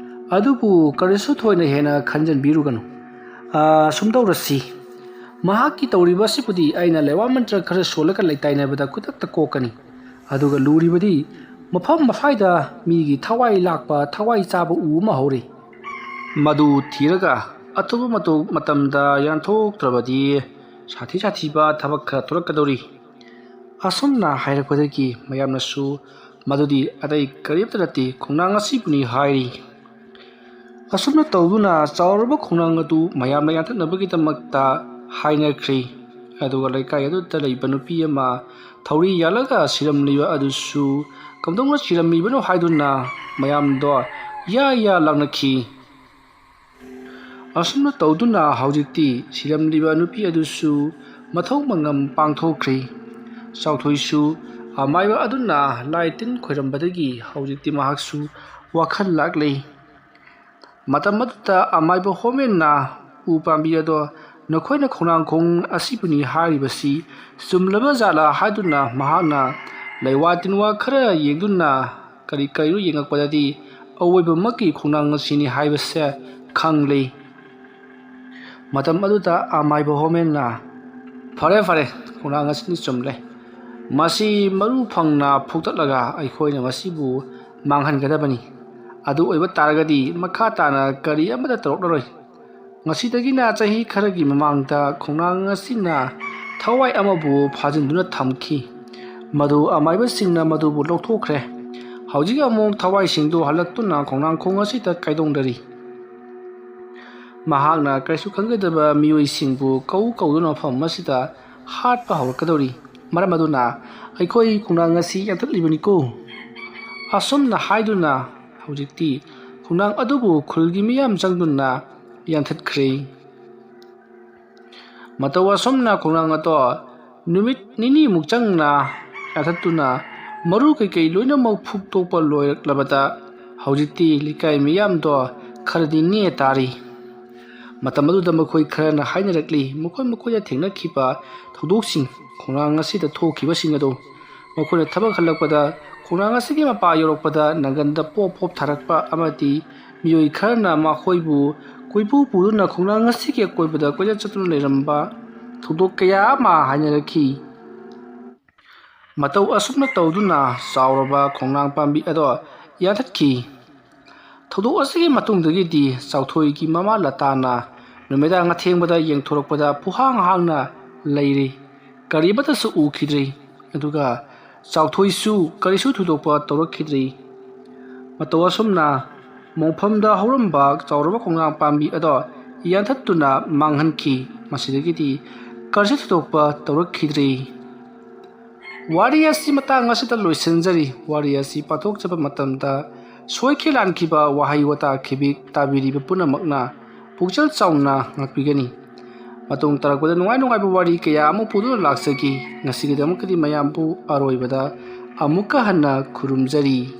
ꯑꯗꯨꯕꯨ ꯀꯔꯤꯁꯨ ꯊꯣꯏꯅ ꯍꯦꯟꯅ ꯈꯟꯖꯟꯕꯤꯔꯨꯒꯅꯨ꯫ ꯑꯥ, ꯁꯨꯝ ꯇꯧꯔꯁꯤ꯫ ꯃꯍꯥꯛꯀꯤ ꯇꯧꯔꯤꯕ ꯑꯁꯤꯕꯨꯗꯤ ꯑꯩꯅ ꯂꯩꯋꯥ ꯃꯟꯇ꯭ꯔ ꯈꯔ ꯁꯣꯜꯂꯒ ꯂꯩꯇꯥꯏꯅꯕꯗ ꯈꯨꯗꯛꯇ ꯀꯣꯛꯀꯅꯤ꯫ ꯑꯗꯨꯒ ꯂꯨꯔꯤꯕꯗꯤ ꯃꯐꯝ ꯑꯁ꯭ꯋꯥꯏꯗ ꯃꯤꯒꯤ ꯊꯋꯥꯏ ꯂꯥꯛꯄ, ꯊꯋꯥꯏ ꯆꯥꯕ ꯎ ꯑꯃ ꯍꯧꯔꯤ꯫ ꯃꯗꯨ ꯊꯤꯔꯒ ꯑꯊꯨꯕ ꯃꯇꯧ ꯃꯇꯝꯗ ꯌꯥꯟꯊꯣꯛꯇ꯭ꯔꯕꯗꯤ ꯁꯥꯊꯤ ꯁꯥꯊꯤꯕ ꯊꯕꯛ ꯈꯔ ꯊꯣꯛꯂꯛꯀꯗꯧꯔꯤ"꯫ ꯑꯁꯨꯝꯅ ꯍꯥꯏꯔꯛꯄꯗꯒꯤ ꯃꯌꯥꯝꯅꯁꯨ ꯃꯗꯨꯗꯤ ꯑꯇꯩ ꯀꯔꯤꯝꯇ ꯅꯠꯇꯦ, ꯈꯣꯡꯅꯥꯡ ꯑꯁꯤꯕꯨꯅꯤ ꯍꯥꯏꯔꯤ꯫ ꯑꯁꯨꯝꯅ ꯇꯧꯗꯨꯅ ꯆꯥꯎꯔꯕ ꯈꯣꯡꯅꯥꯡ ꯑꯗꯨ ꯃꯌꯥꯝꯅ ꯌꯥꯟꯊꯠꯅꯕꯒꯤꯗꯃꯛꯇ ꯍꯥꯏꯅꯈ꯭ꯔꯦ꯫ ꯑꯗꯨꯒ ꯂꯩꯀꯥꯏ ꯑꯗꯨꯗ ꯂꯩꯕ ꯅꯨꯄꯤ ꯑꯃ ꯊꯧꯔꯤ ꯌꯥꯜꯂꯒ ꯁꯤꯔꯝꯂꯤꯕ ꯑꯗꯨꯁꯨ ꯀꯝꯗꯧꯅ ꯁꯤꯔꯝꯃꯤꯕꯅꯣ ꯍꯥꯏꯗꯨꯅ ꯃꯌꯥꯝꯗꯣ ꯌꯥ ꯌꯥ ꯂꯥꯎꯅꯈꯤ꯫ ꯑꯁꯨꯝꯅ ꯇꯧꯗꯨꯅ ꯍꯧꯖꯤꯛꯇꯤ ꯁꯤꯔꯝꯂꯤꯕ ꯅꯨꯄꯤ ꯑꯗꯨꯁꯨ ꯃꯊꯧ ꯃꯉꯝ ꯄꯥꯡꯊꯣꯛꯈ꯭ꯔꯦ꯫ ꯆꯥꯎꯊꯣꯏꯁꯨ ꯑꯃꯥꯏꯕ ꯑꯗꯨꯅ ꯂꯥꯏ ꯇꯤꯟ ꯈꯣꯏꯔꯝꯕꯗꯒꯤ ꯍꯧꯖꯤꯛꯇꯤ ꯃꯍꯥꯛꯁꯨ ꯋꯥꯈꯜ ꯂꯥꯛꯂꯦ꯫ ꯃꯇꯝ ꯑꯗꯨꯗ ꯑꯃꯥꯏꯕ ꯍꯣꯃꯦꯟꯅ ꯎ ꯄꯥꯝꯕꯤ ꯑꯗꯣ ꯅꯈꯣꯏꯅ ꯈꯣꯡꯅꯥꯡꯈꯣꯡ ꯑꯁꯤꯕꯨꯅꯤ ꯍꯥꯏꯔꯤꯕꯁꯤ ꯆꯨꯝꯂꯕ ꯖꯥꯠꯂꯥ ꯍꯥꯏꯗꯨꯅ ꯃꯍꯥꯛꯅ ꯂꯩꯋꯥ ꯇꯤꯟꯋꯥ ꯈꯔ ꯌꯦꯡꯗꯨꯅ ꯀꯔꯤ ꯀꯔꯤꯅꯣ ꯌꯦꯡꯉꯛꯄꯗꯗꯤ ꯑꯋꯣꯏꯕꯃꯛꯀꯤ ꯈꯣꯡꯅꯥꯡ ꯑꯁꯤꯅꯤ ꯍꯥꯏꯕꯁꯦ ꯈꯪꯂꯤ꯫ ꯃꯇꯝ ꯑꯗꯨꯗ ꯑꯃꯥꯏꯕ ꯍꯣꯃꯦꯟꯅ, "ꯐꯔꯦ, ꯐꯔꯦ, ꯈꯣꯡꯅꯥꯡ ꯑꯁꯤꯅ ꯆꯨꯝꯂꯦ꯫ ꯃꯁꯤ ꯃꯔꯨ ꯐꯪꯅ ꯐꯨꯛꯇꯠꯂꯒ ꯑꯩꯈꯣꯏꯅ ꯃꯁꯤꯕꯨ ꯃꯥꯡꯍꯟꯒꯗꯕꯅꯤ꯫ ꯑꯗꯨ ꯑꯣꯏꯕ ꯇꯥꯔꯒꯗꯤ ꯃꯈꯥ ꯇꯥꯅ ꯀꯔꯤ ꯑꯃꯠꯇ ꯇꯧꯔꯛꯂꯔꯣꯏ꯫ ꯉꯁꯤꯗꯒꯤꯅ ꯆꯍꯤ ꯈꯔꯒꯤ ꯃꯃꯥꯡꯗ ꯈꯣꯡꯅꯥꯡ ꯑꯁꯤꯅ ꯊꯋꯥꯏ ꯑꯃꯕꯨ ꯐꯥꯖꯤꯟꯗꯨꯅ ꯊꯝꯈꯤ꯫ ꯃꯗꯨ ꯑꯃꯥꯏꯕꯁꯤꯡꯅ ꯃꯗꯨꯕꯨ ꯂꯧꯊꯣꯛꯈ꯭ꯔꯦ꯫ ꯍꯧꯖꯤꯛ ꯑꯃꯨꯛ ꯊꯋꯥꯏꯁꯤꯡꯗꯨ ꯍꯜꯂꯛꯇꯨꯅ ꯈꯣꯡꯅꯥꯡꯈꯣꯡ ꯑꯁꯤꯗ ꯀꯥꯏꯗꯣꯡꯗꯔꯤ꯫" ꯃꯍꯥꯛꯅ ꯀꯔꯤꯁꯨ ꯈꯪꯖꯗꯕ ꯃꯤꯑꯣꯏꯁꯤꯡꯕꯨ ꯀꯧ ꯀꯧꯗꯨꯅ ꯃꯐꯝ ꯑꯁꯤꯗ ꯍꯥꯠꯄ ꯍꯧꯔꯛꯀꯗꯧꯔꯤ꯫ ꯃꯔꯝ ꯑꯗꯨꯅ ꯑꯩꯈꯣꯏ ꯈꯣꯡꯅꯥꯡ ꯑꯁꯤ ꯌꯥꯟꯊꯠꯂꯤꯕꯅꯤꯀꯣ꯫ ꯑꯁꯨꯝꯅ ꯍꯥꯏꯗꯨꯅ ꯍꯧꯖꯤꯛꯇꯤ ꯈꯣꯡꯅꯥꯡ ꯑꯗꯨꯕꯨ ꯈꯨꯜꯒꯤ ꯃꯤꯌꯥꯝ ꯆꯪꯗꯨꯅ ꯌꯥꯟꯊꯠꯈ꯭ꯔꯦ꯫ ꯃꯇꯧ ꯑꯁꯨꯝꯅ ꯈꯣꯡꯅꯥꯡ ꯑꯗꯣ ꯅꯨꯃꯤꯠ ꯅꯤꯅꯤꯃꯨꯛ ꯆꯪꯅ ꯌꯥꯟꯊꯠꯇꯨꯅ ꯃꯔꯨ ꯀꯩꯀꯩ ꯂꯣꯏꯅꯃꯛ ꯐꯨꯛꯇꯣꯛꯄ ꯂꯣꯏꯔꯛꯂꯕꯗ ꯍꯧꯖꯤꯛꯇꯤ ꯂꯩꯀꯥꯏ ꯃꯤꯌꯥꯝꯗꯣ ꯈꯔꯗꯤ ꯅꯦ ꯇꯥꯔꯤ꯫ ꯃꯇꯝ ꯑꯗꯨꯗ ꯃꯈꯣꯏ ꯈꯔꯅ ꯍꯥꯏꯅꯔꯛꯂꯤ, ꯃꯈꯣꯏ ꯃꯈꯣꯏꯗ ꯊꯦꯡꯅꯈꯤꯕ ꯊꯧꯗꯣꯛꯁꯤꯡ, ꯈꯣꯡꯅꯥꯡ ꯑꯁꯤꯗ ꯊꯣꯛꯈꯤꯕꯁꯤꯡ ꯑꯗꯨ꯫ ꯃꯈꯣꯏꯅ ꯊꯕꯛ ꯍꯜꯂꯛꯄꯗ ꯈꯣꯡꯅꯥꯡ ꯑꯁꯤꯒꯤ ꯃꯄꯥ ꯌꯧꯔꯛꯄꯗ ꯅꯪꯒꯟꯗ ꯄꯣꯞ ꯄꯣꯞ ꯊꯥꯔꯛꯄ ꯑꯃꯗꯤ ꯃꯤꯑꯣꯏ ꯈꯔꯅ ꯃꯈꯣꯏꯕꯨ ꯀꯣꯏꯄꯨ ꯄꯨꯗꯨꯅ ꯈꯣꯡꯅꯥꯡ ꯑꯁꯤꯒꯤ ꯑꯀꯣꯏꯕꯗ ꯀꯣꯏꯆꯠ ꯆꯠꯇꯨꯅ ꯂꯩꯔꯝꯕ ꯊꯧꯗꯣꯛ ꯀꯌꯥ ꯑꯃ ꯍꯥꯏꯅꯔꯛꯈꯤ꯫ ꯃꯇꯧ ꯑꯁꯨꯝꯅ ꯇꯧꯗꯨꯅ ꯆꯥꯎꯔꯕ ꯈꯣꯡꯅꯥꯡ ꯄꯥꯝꯕꯤ ꯑꯗꯣ ꯌꯥꯟꯊꯠꯈꯤ꯫ ꯊꯧꯗꯣꯛ ꯑꯁꯤꯒꯤ ꯃꯇꯨꯡꯗꯒꯤꯗꯤ ꯆꯥꯎꯊꯣꯏꯒꯤ ꯃꯃꯥ ꯂꯇꯥꯅ ꯅꯨꯃꯤꯗꯥꯡ ꯑꯊꯦꯡꯕꯗ ꯌꯦꯡꯊꯣꯔꯛꯄꯗ ꯄꯨꯍꯥꯡ ꯍꯥꯡꯅ ꯂꯩꯔꯤ꯫ ꯀꯔꯤꯃꯠꯇꯁꯨ ꯎꯈꯤꯗ꯭ꯔꯤ꯫ ꯑꯗꯨꯒ ꯆꯥꯎꯊꯣꯏꯁꯨ ꯀꯔꯤꯁꯨ ꯊꯣꯏꯗꯣꯛꯄ ꯇꯧꯔꯛꯈꯤꯗ꯭ꯔꯤ꯫ ꯃꯇꯧ ꯑꯁꯨꯝꯅ ꯃꯣꯡꯐꯝꯗ ꯍꯧꯔꯝꯕ ꯆꯥꯎꯔꯕ ꯈꯣꯡꯅꯥꯡ ꯄꯥꯝꯕꯤ ꯑꯗꯣ ꯌꯥꯟꯊꯠꯇꯨꯅ ꯃꯥꯡꯍꯟꯈꯤ꯫ ꯃꯁꯤꯗꯒꯤꯗꯤ ꯀꯔꯤꯁꯨ ꯊꯣꯏꯗꯣꯛꯄ ꯇꯧꯔꯛꯈꯤꯗ꯭ꯔꯤ꯫ ꯋꯥꯔꯤ ꯑꯁꯤ ꯃꯇꯥꯡ ꯑꯁꯤꯗ ꯂꯣꯏꯁꯤꯟꯖꯔꯤ꯫ ꯋꯥꯔꯤ ꯑꯁꯤ ꯄꯥꯊꯣꯛꯆꯕ ꯃꯇꯝꯗ ꯁꯣꯏꯈꯤ ꯂꯥꯟꯈꯤꯕ ꯋꯥꯍꯩ ꯋꯥꯇꯥ ꯈꯤꯕꯤꯛ ꯇꯥꯕꯤꯔꯤꯕ ꯄꯨꯝꯅꯃꯛꯅ ꯄꯨꯛꯆꯦꯜ ꯆꯥꯎꯅ ꯉꯥꯛꯄꯤꯒꯅꯤ꯫ ꯃꯇꯨꯡ ꯇꯥꯔꯛꯄꯗ ꯅꯨꯡꯉꯥꯏ ꯅꯨꯡꯉꯥꯏꯕ ꯋꯥꯔꯤ ꯀꯌꯥ ꯑꯃ ꯄꯨꯗꯨꯅ ꯂꯥꯛꯆꯒꯦ꯫ ꯉꯁꯤꯒꯤꯗꯃꯛꯇꯗꯤ ꯃꯌꯥꯝꯕꯨ ꯑꯔꯣꯏꯕꯗ ꯑꯃꯨꯛꯀ ꯍꯟꯅ ꯈꯨꯔꯨꯝꯖꯔꯤ꯫